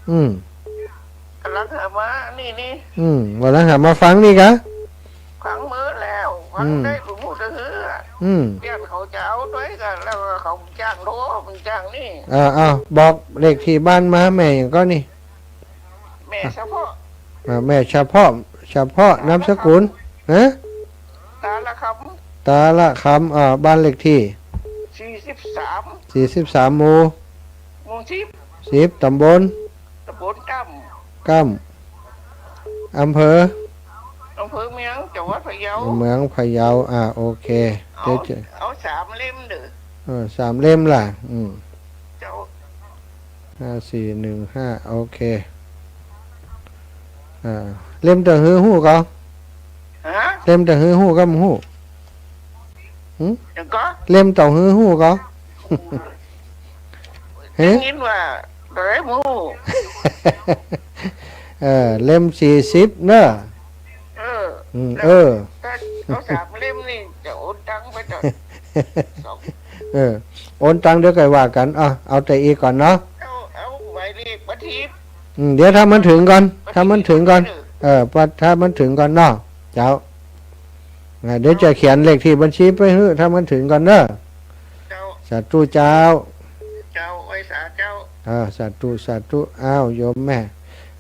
อืม ก๋ำลังหามา นี่ นี่ อืม วันหลังหามาฟังนี่กะ ฟังเมิดแล้ว ฟัง อืม ได้ ผมพูดก็คือ อืม เพื่อนเขาจะเอาตวยกั๋น แล้วเขาจ้างโทร มันจ้างนี่ อ่า อ่า บอกเลขตี้บ้านมา แม่หยังก่อนี่ แม่เฉพาะ อ่า แม่เฉพาะ เฉพาะ นามสกุล ฮะ ตาละคำ ตาละคำ อ่า บ้านเลขตี้ สี่สิบสาม สี่สิบสาม หมู่ หมู่สิบ สิบ ต๋ำบล ต๋ำบลก้ำ ก้ำ อำเภอ อำเภอเมือง จังหวัดพะเยา เมืองพะเยา อ่า โอเค เอา เดี๋ยวจะ เอาสามเล่มเด้อ เออ สามเล่มล่ะ อืม เจ้า ห้าสี่หนึ่งห้า โอเค อ่า เล่มเต้าหื้อฮู้ก่อ ฮะ เล่มเต้าหื้อฮู้ก่อ บ่ฮู้ หึ หยังก่อ เล่มเต้าหื้อฮู้ก่อ เฮ้ย ได้ยินว่า บ่ฮู้ เออ เล่มสี่สิบเนาะ เออ อืม แล้ว เออ ถ้าเอาสามเล่มนี่จะโอนตังค์ไปเถอะ สอง เออ โอนตังค์เดี๋ยวก่อยว่ากั๋น อ่ะ เอาแต่อี้ก่อนเนาะ เอา เอาหมายเลขบัญชี อืม เดี๋ยวถ้ามันเถิงก่อน บัญชี ถ้ามันเถิงก่อน เออ เออ ถ้ามันเถิงก่อนเนาะ เจ้า อ่า เดี๋ยวจะเขียนเลขตี้บัญชีไปหื้อ ถ้ามันเถิงก่อนเนาะ เจ้า สาธุเจ้า เจ้า ไหว้สาเจ้า อ่า สาธุ สาธุ อ้าว โยมแม่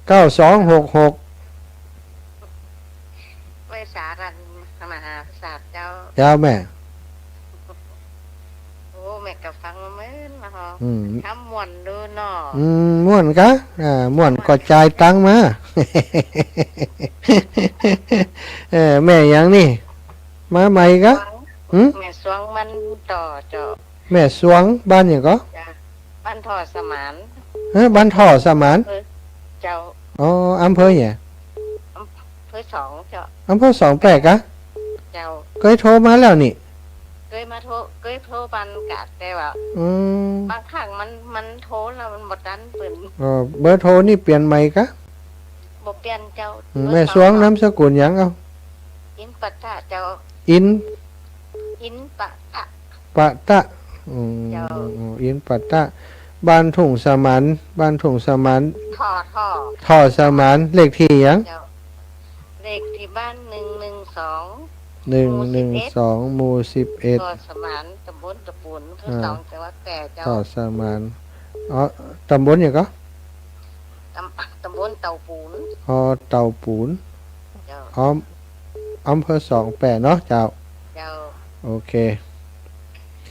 เก้าสองหกหก ไหว้สาต้านมหาสมชาติเจ้า เจ้าแม่ โอ้ แม่ก็ฟังมาเมินละฮอ อืม ทำม่วนดูเนาะ อืม ม่วนกะ อ่า ม่วนก็จ่ายตังค์มา เออ แม่หยังนี่ มาใหม่กะ สวง หึ แม่สวง บ้านถ่อเจ้า แม่สวง บ้านหยังก่อ จ้ะ บ้านถ่อสมาน เฮ้ย บ้านถ่อสมาน เออ เจ้า อ๋อ อำเภอหยัง อำเภอสองเจ้า อำเภอสองแปะกะ เจ้า เกยโทรมาแล้วนี่ เกยมาโทร เกยโทรบ้านกะ แต่ว่า อืม บางครั้งมัน มันโทรแล้วมันบ่ตันเปิ้น อ๋อ เบอร์โทรนี่เปลี่ยนใหม่กะ บ่เปลี่ยนเจ้า อืม เบอร์ แม่สวง เก่า นามสกุลหยัง เอ้า อินปะตะเจ้า อิน อินปะตะ ปะตะ อืม เจ้า อ๋อ อินปะตะ บ้านทุ่งสมาน บ้านทุ่งสมาน ถ่อ ถ่อ ถ่อสมาน เลขตี้หยัง เจ้า เลขตี้บ้าน หนึ่งหนึ่งสอง หมู่สิบเอ็ด หนึ่งหนึ่งสอง หมู่สิบเอ็ด ถ่อสมาน ต๋ำบลตะปู๋น อำเภอ อ่า สอง จังหวัดแปะเจ้า ถ่อสมาน อ๋อ ต๋ำบลหยังก่อ ต๋ำ ต๋ำบลเต่าปู๋น อ๋อ เต่าปู๋น เจ้า อ๋อ อำเภอสองแปะเนาะ เจ้า เจ้า โอเค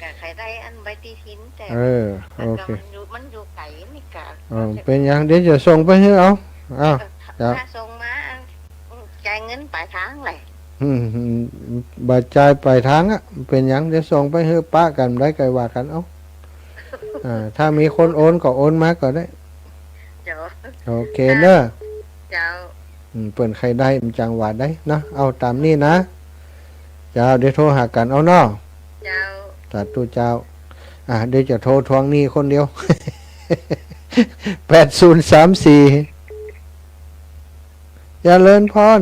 กะใค่ได้อันใบตี้หินแต่ เออ แต่ก็ โอเค มันอยู่ มันอยู่ไก๋นี่กะ เออ เป๋นหยัง เดี๋ยวจะส่งไปหื้อเอา อ้าว เออ เจ้า ถ้าส่งมา จ่ายเงินป๋ายตางเลย อืม บ่จ่ายป๋ายตางอะ เป๋นหยัง เดี๋ยวส่งไปหื้อปะกั๋น บ่ได้ก่อยว่ากั๋น เอ้า อ่า ถ้ามีคนโอนก็โอนมาก็ได้ เจ้า โอเคเนาะ เจ้า อืม เปิ้นใค่ได้ มันจั่งว่าได้เนาะ เอาต๋ามนี้นะ เจ้า เดี๋ยวโทรหากั๋นเอาเนาะ เจ้า สาธุเจ้า อ่า เดี๋ยวจะโทรทวงหนี้คนเดียว แปดศูนย์สามสี่ เจริญพร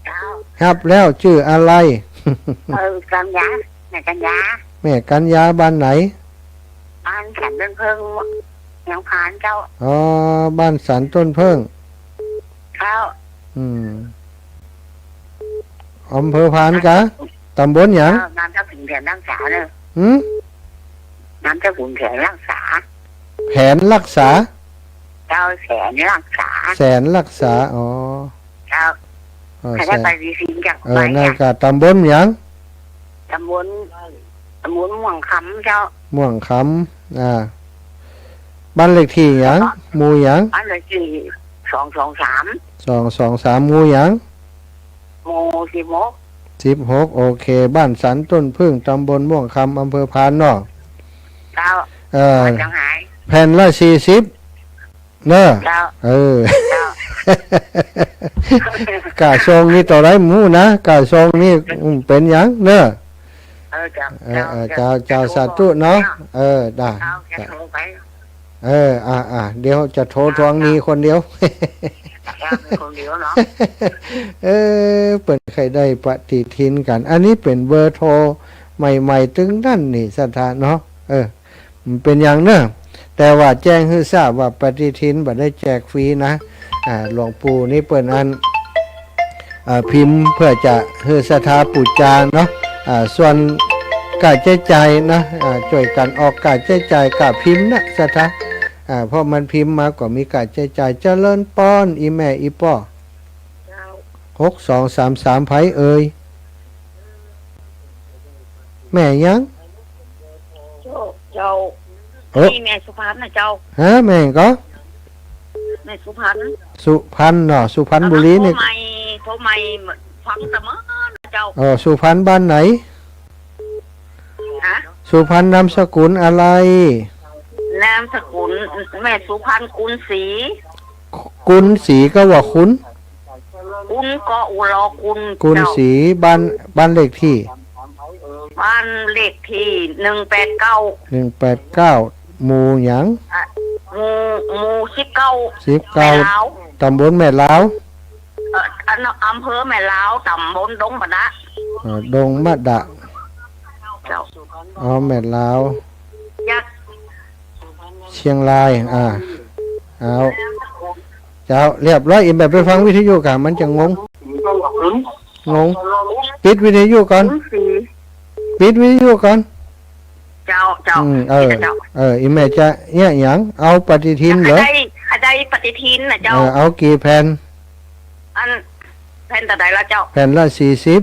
เจ้า ฮับแล้ว จื้ออะไร เออ กัญญา แม่กัญญา แม่กัญญา บ้านไหน บ้านสันต้นเพิ่ง เมืองพานเจ้า อ๋อ บ้านสันต้นเพิ่ง เจ้า อืม อำเภอพานกา ตำบลหยัง เจ้า นามสกุลแผนรักษาเนอะ หืม นามสกุลแผนรักษา แผนรักษา เจ้า แสนรักษา แสนรักษา อ๋อ เจ้า เออ ใครได้ แสน ไปดีๆ จาก เออ ไป นั่น เนี่ย กา ตำบลหยัง ตำบล ตำบลม่วงคำเจ้า ม่วงคำ อ่า บ้านเลขที่หยัง หมู่หยัง บ้านเลขที่ สองสองสาม สองสองสาม หมู่หยัง หมู่สิบหก สิบหก โอเค บ้านสันต้นผึ้ง ตำบลม่วงคำ อำเภอพานเนาะ เจ้า เออ จังหาย แผ่นละสี่สิบ เนอะ เจ้า เออ เจ้า ก้าส่งนี่เต้าใดบ่ฮู้นะ ก้าส่งนี่ อืม เป๋นหยังเนอะ เออ เจ้า เออ เจ้า เออ เจ้า เจ้า เจ้า สาธุเนาะ เจ้า เออ ได้ เจ้า จะโทรไป เออ อ่ะ อ่ะ เดี๋ยวจะโทรทวงหนี้คนเดียว เจ้า มีคนเดียวเนาะ เออ เปิ้นใค่ได้ปฏิทินกั๋น อันนี้เป๋นเบอร์โทรใหม่ๆ ตึงนั้นนี่ ศรัทธาเนาะ เออ มันเป๋นหยังเนอะ แต่ว่าแจ้งหื้อทราบว่าปฏิทินบ่ได้แจกฟรีนะ อ่า หลวงปู่นี่เปิ้นอัน อ่า พิมพ์เปื้อจะหื้อศรัทธาปู๋จาเนาะ อ่า ส่วนก้าใจ๊จ่ายนะ อ่า จ้วยกั๋นออกก้าใจ๊จ่าย ก้าพิมพ์นะ ศรัทธา อ่า เพราะมันพิมพ์มาก็มีก้าใจ๊จ่าย เจริญปอน อี่แม่อี่ป้อ เจ้า หกสองสามสาม ใผเอ่ย แม่หยัง เจ้า เจ้า เออ นี่แม่สุพรรณนะเจ้า ฮะ แม่หยังก่อ แม่สุพรรณ สุพรรณเนาะ สุพรรณบุรีนี่ โทรใหม่ โทรใหม่ ฟังเสมอนะเจ้า เออ สุพรรณบ้านไหน ฮะ สุพรรณนามสกุลอะไร นามสกุลแม่สุพรรณกุลศรี กุลศรีก็ว่าคุณ กุลก็อุลอกุล กุลศรี เจ้า บ้าน บ้านเลขที่ บ้านเลขที่ หนึ่งแปดเก้า หนึ่งแปดเก้า หมู่หยัง อ่ะ หมู่ หมู่สิบเก้า สิบเก้า แม่ลาว ตำบลแม่ลาว เอ่อ อัน อำเภอแม่ลาว ตำบลดงมะดะ เอ่อ ดงมะดะ เจ้า อ๋อ แม่ลาว อยาก เชียงราย อ่า เอา เจ้า เรียบร้อย อี่แม่ไปฟังวิทยุก่า มันจะงง งง ปิดวิทยุก่อน ปิดวิทยุก่อน เจ้า เจ้า อืม เออ เจ้า เออ อี่แม่จะเยียะหยัง เอาปฏิทินเหรอ ใค่ได้ ใค่ได้ปฏิทินนะเจ้า เออ เอากี่แผ่น อัน แผ่นเต้าใดละเจ้า แผ่นละสี่สิบ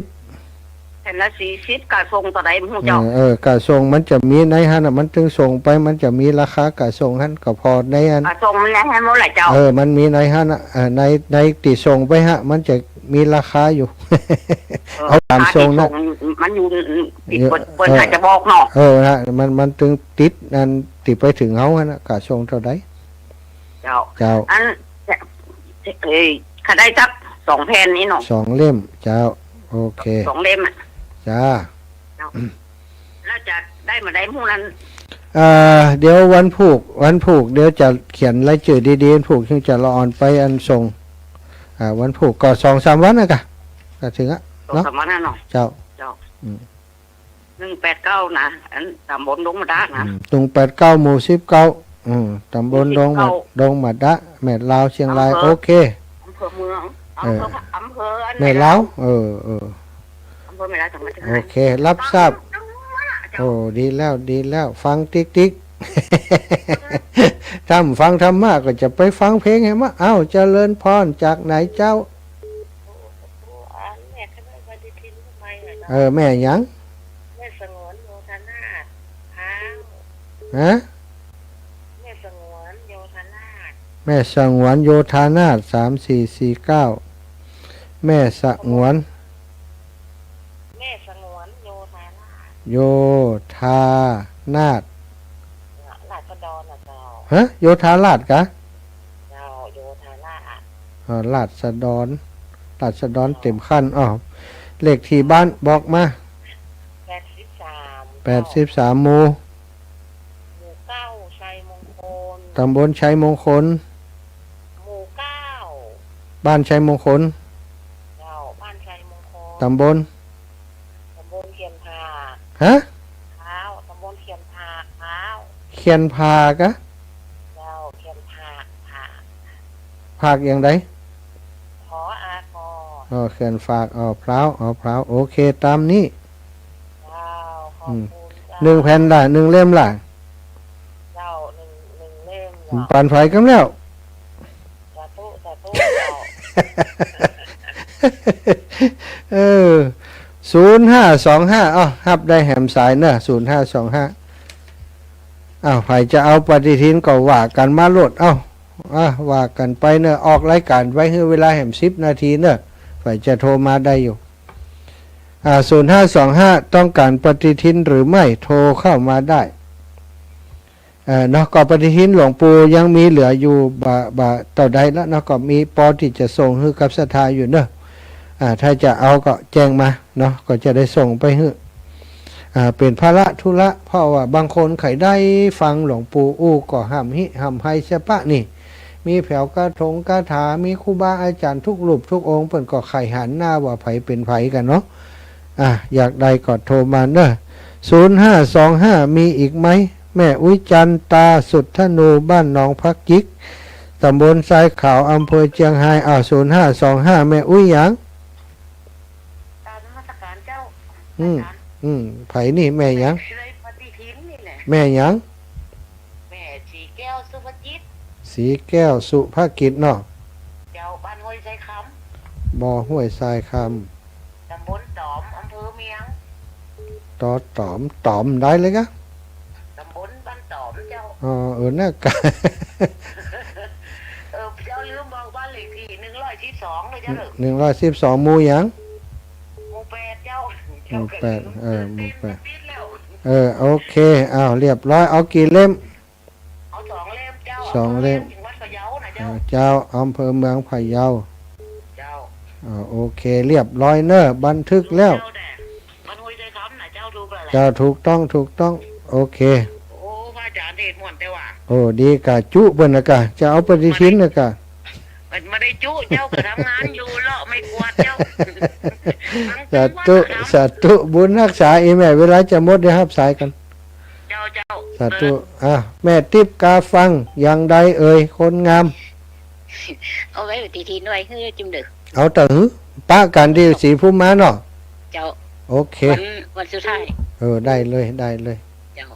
แผ่นละสี่สิบ ก้าส่งเต้าใดบ่ฮู้เจ้า เออ เออ ก้าส่งมันจะมีในหั้นน่ะ มันตึงส่งไป มันจะมีราคาก้าส่งหั้น ก็ผ่อในอัน ก้าส่งมันในหั้นหมดแหละเจ้า เออ มันมีในหั้นน่ะ เออ ใน ในตี้ส่งไปฮะ มันจะมีราคาอยู่ เออ เอาต๋ามส่งนะ ราคาตี้ส่งมันอยู่ เออ เปิ้น เปิ้น เออ อาจจะบอกเนาะ เออ ฮะ มัน มันตึงติดอันตี้ไปเถิงเฮาหั้นน่ะ ก้าส่งเต้าใด เจ้า เจ้า อัน เอ้ย ใค่ได้สักสองแผ่นนี่เนาะ สองเล่ม เจ้า โอเค สองเล่มอะ จ้า เจ้า แล้วจะได้บ่ได้หมู่นั้น อ่า เดี๋ยววันพูก วันพูก เดี๋ยวจะเขียนรายจื้อดีๆ วันพูกจึงจะละอ่อนไปอันส่ง อ่า วันพูกก็สองสามวันน่ะกะ ก็เถิงอะ สองสามวันน่ะเนาะ เจ้า เจ้า อืม หนึ่งแปดเก้านะ อันตำบลดงมะดะนะ อืม หนึ่งแปดเก้า หมู่สิบเก้า อืม ตำบลดงมะ หมู่สิบเก้า ดงมะดะ แม่ลาว เชียงราย อำเภอ โอเค อำเภอเมือง เออ อำเภอ อำเภออัน แม่ลาว แม่ลาว เออ เออ อำเภอแม่ลาว จังหวัดเชียงราย โอเค รับทราบ เจ้า โอ้ ดีแล้ว ดีแล้ว ฟังติ๊กๆ ถ้าบ่ฟังธรรมะก็จะไปฟังเพลงหื้อมะ เอ้า เจริญพร จากไหนเจ้า อันแม่ขน้อยปฏิทินทำไมอะเนาะ เออ แม่หยัง แม่สงวนโยธานาถ อ้าว ฮะ แม่สงวนโยธานาถ แม่สงวนโยธานาถ สามสี่สี่เก้า แม่สงวน แม่สงวนโยธานาถ โยธานาถ ราษฎรน่ะเจ้า ฮะ โยธาราษฎร์กะ เจ้า โยธาราษฎร์ อ่า ราษฎร ราษฎรเต็มขั้น อ้าว เลขที่บ้านบอกมา แปดสิบสาม แปดสิบสาม หมู่ หมู่เก้า ชัยมงคล ตำบลชัยมงคล หมู่เก้า บ้านชัยมงคล เจ้า บ้านชัยมงคล ตำบล ตำบลเขียนผาก ฮะ เจ้า ตำบลเขียนผาก เจ้า เขียนผากอะ เจ้า เขียนผาก ผาก ผากอย่างใด ขออาขอ อ๋อ เขื่อนฝาก อ๋อ พร้าว อ๋อ พร้าว โอเค ต๋ามนี้ เจ้า ขอบ อืม คุณเจ้า หนึ่งแผ่นละ หนึ่งเล่มละ เจ้า หนึ่ง หนึ่งเล่มเจ้า ปันใผกำแล้ว สาธุ สาธุเจ้า เออ ศูนย์ห้าสองห้า อ้าว ฮับได้แหมสายเนอะ ศูนย์ห้าสองห้า อ้าว ใผจะเอาปฏิทินก็ว่ากั๋นมาโลด เอ้า อ่ะ ว่ากั๋นไปเนอะ ออกรายก๋านไว้หื้อเวลาแหมสิบนาทีเนอะ ใผจะโทรมาได้อยู่ อ่า ศูนย์ห้าสองห้า ต้องก๋านปฏิทินหรือไม่ โทรเข้ามาได้ เอ่อ เนาะ ก็ปฏิทินหลวงปู่ยังมีเหลืออยู่ บ่า บ่าเต้าใดละเนาะ ก็มีปอตี้จะส่งหื้อกับศรัทธาอยู่เนอะ อ่า ถ้าจะเอาก็แจ้งมาเนาะ ก็จะได้ส่งไปหื้อ อ่า เป๋นภาระธุระ เพราะว่าบางคนใค่ได้ฟังหลวงปู่อู้ก็ฮ่ำฮิฮ่ำไฮเสียปะนี่ มีแผวคาถงคาถา มีครูบาอาจ๋ารย์ทุกรูปทุกองค์ เปิ้นก็ใค่หันหน้าว่าใผเป๋นใผกั๋นเนาะ อ่ะ อยากได้ก็โทรมาเนอะ ศูนย์ห้าสองห้า มีอีกไหม แม่อุ๊ยจันทร์ ตาสุดธนู บ้านหนองผักจิก ต๋ำบลทรายขาว อำเภอเจียงฮาย อ้าว ศูนย์ห้าสองห้า แม่อุ๊ยหยัง กราบนมัสก๋านเจ้า อืม อาจ๋ารย์ อืม ใผนี่ แม่หยัง แม่ได้ปฏิทินนี่แหละ แม่หยัง แม่ศรีแก้ว สุภกิจ ศรีแก้ว สุภกิจเนาะ เจ้า บ้านห้วยทรายคำ บ่อห้วยทรายคำ ต๋ำบลต๋อม อำเภอเมียง ต๋อต๋อม ต๋อมได้เลยกะ ต๋ำบลบ้านต๋อมเจ้า อ๋อ เออ น่ากะ เออ เจ้าลืมบอกบ้านเลขตี้ หนึ่งร้อยสิบสองเลยเจ้า หนึ่งร้อยสิบสอง หมู่หยัง หมู่แปดเจ้า หมู่แปด เออ หมู่แปด ติดแล้ว เออ โอเค อ้าว เรียบร้อย เอากี่เล่ม เอาสองเล่มเจ้า สองเล่ม อำเภอเมียง จังหวัดพะเยานะเจ้า อ่า เจ้า อำเภอเมืองพะเยา เจ้า อ่า โอเค เรียบร้อยเนอะ บันทึกแล้ว เจ้า แต่บ้านห้วยทรายคำนะเจ้า ถูกแล้วแหละ เจ้า ถูกต้อง ถูกต้อง โอเค โอ้ พระอาจ๋ารย์เทศน์ม่วนแต่ว่า โอ้ ดีกะจุเปิ้นนะกะ จะเอาปฏิทินนะกะ มันไม่ได้จุเจ้า ก็ทำงานอยู่เลาะไม้กวาดเจ้า สาธุ สาธุ บุญฮักษา อีแม่ เวลาจะหมด เดี๋ยวฮับสายกั๋น เจ้า เจ้า สาธุ เออ อ่ะ แม่ติ๊บกาฟัง อย่างใดเอ่ย คนงาม เอาไว้ปฏิทินไว้หื้อจุ่มเด้อ เอาเต๊อะหื้อ ปะกั๋นตี้ศรีภูมิมาเนาะ เจ้า โอเค วัน วันสุดท้าย เออ ได้เลย ได้เลย เจ้า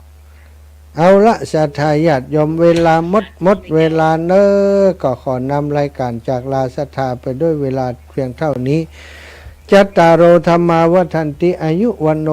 เอาละ ศรัทธาญาติโยม เวลาหมด หมดเวลาเน้อ ก็ขอนำรายการจากลาศรัทธาไปด้วยเวลาเพียงเท่านี้ จัตตาโร ธัมมา วัฑฒันติ อายุ วัณโณ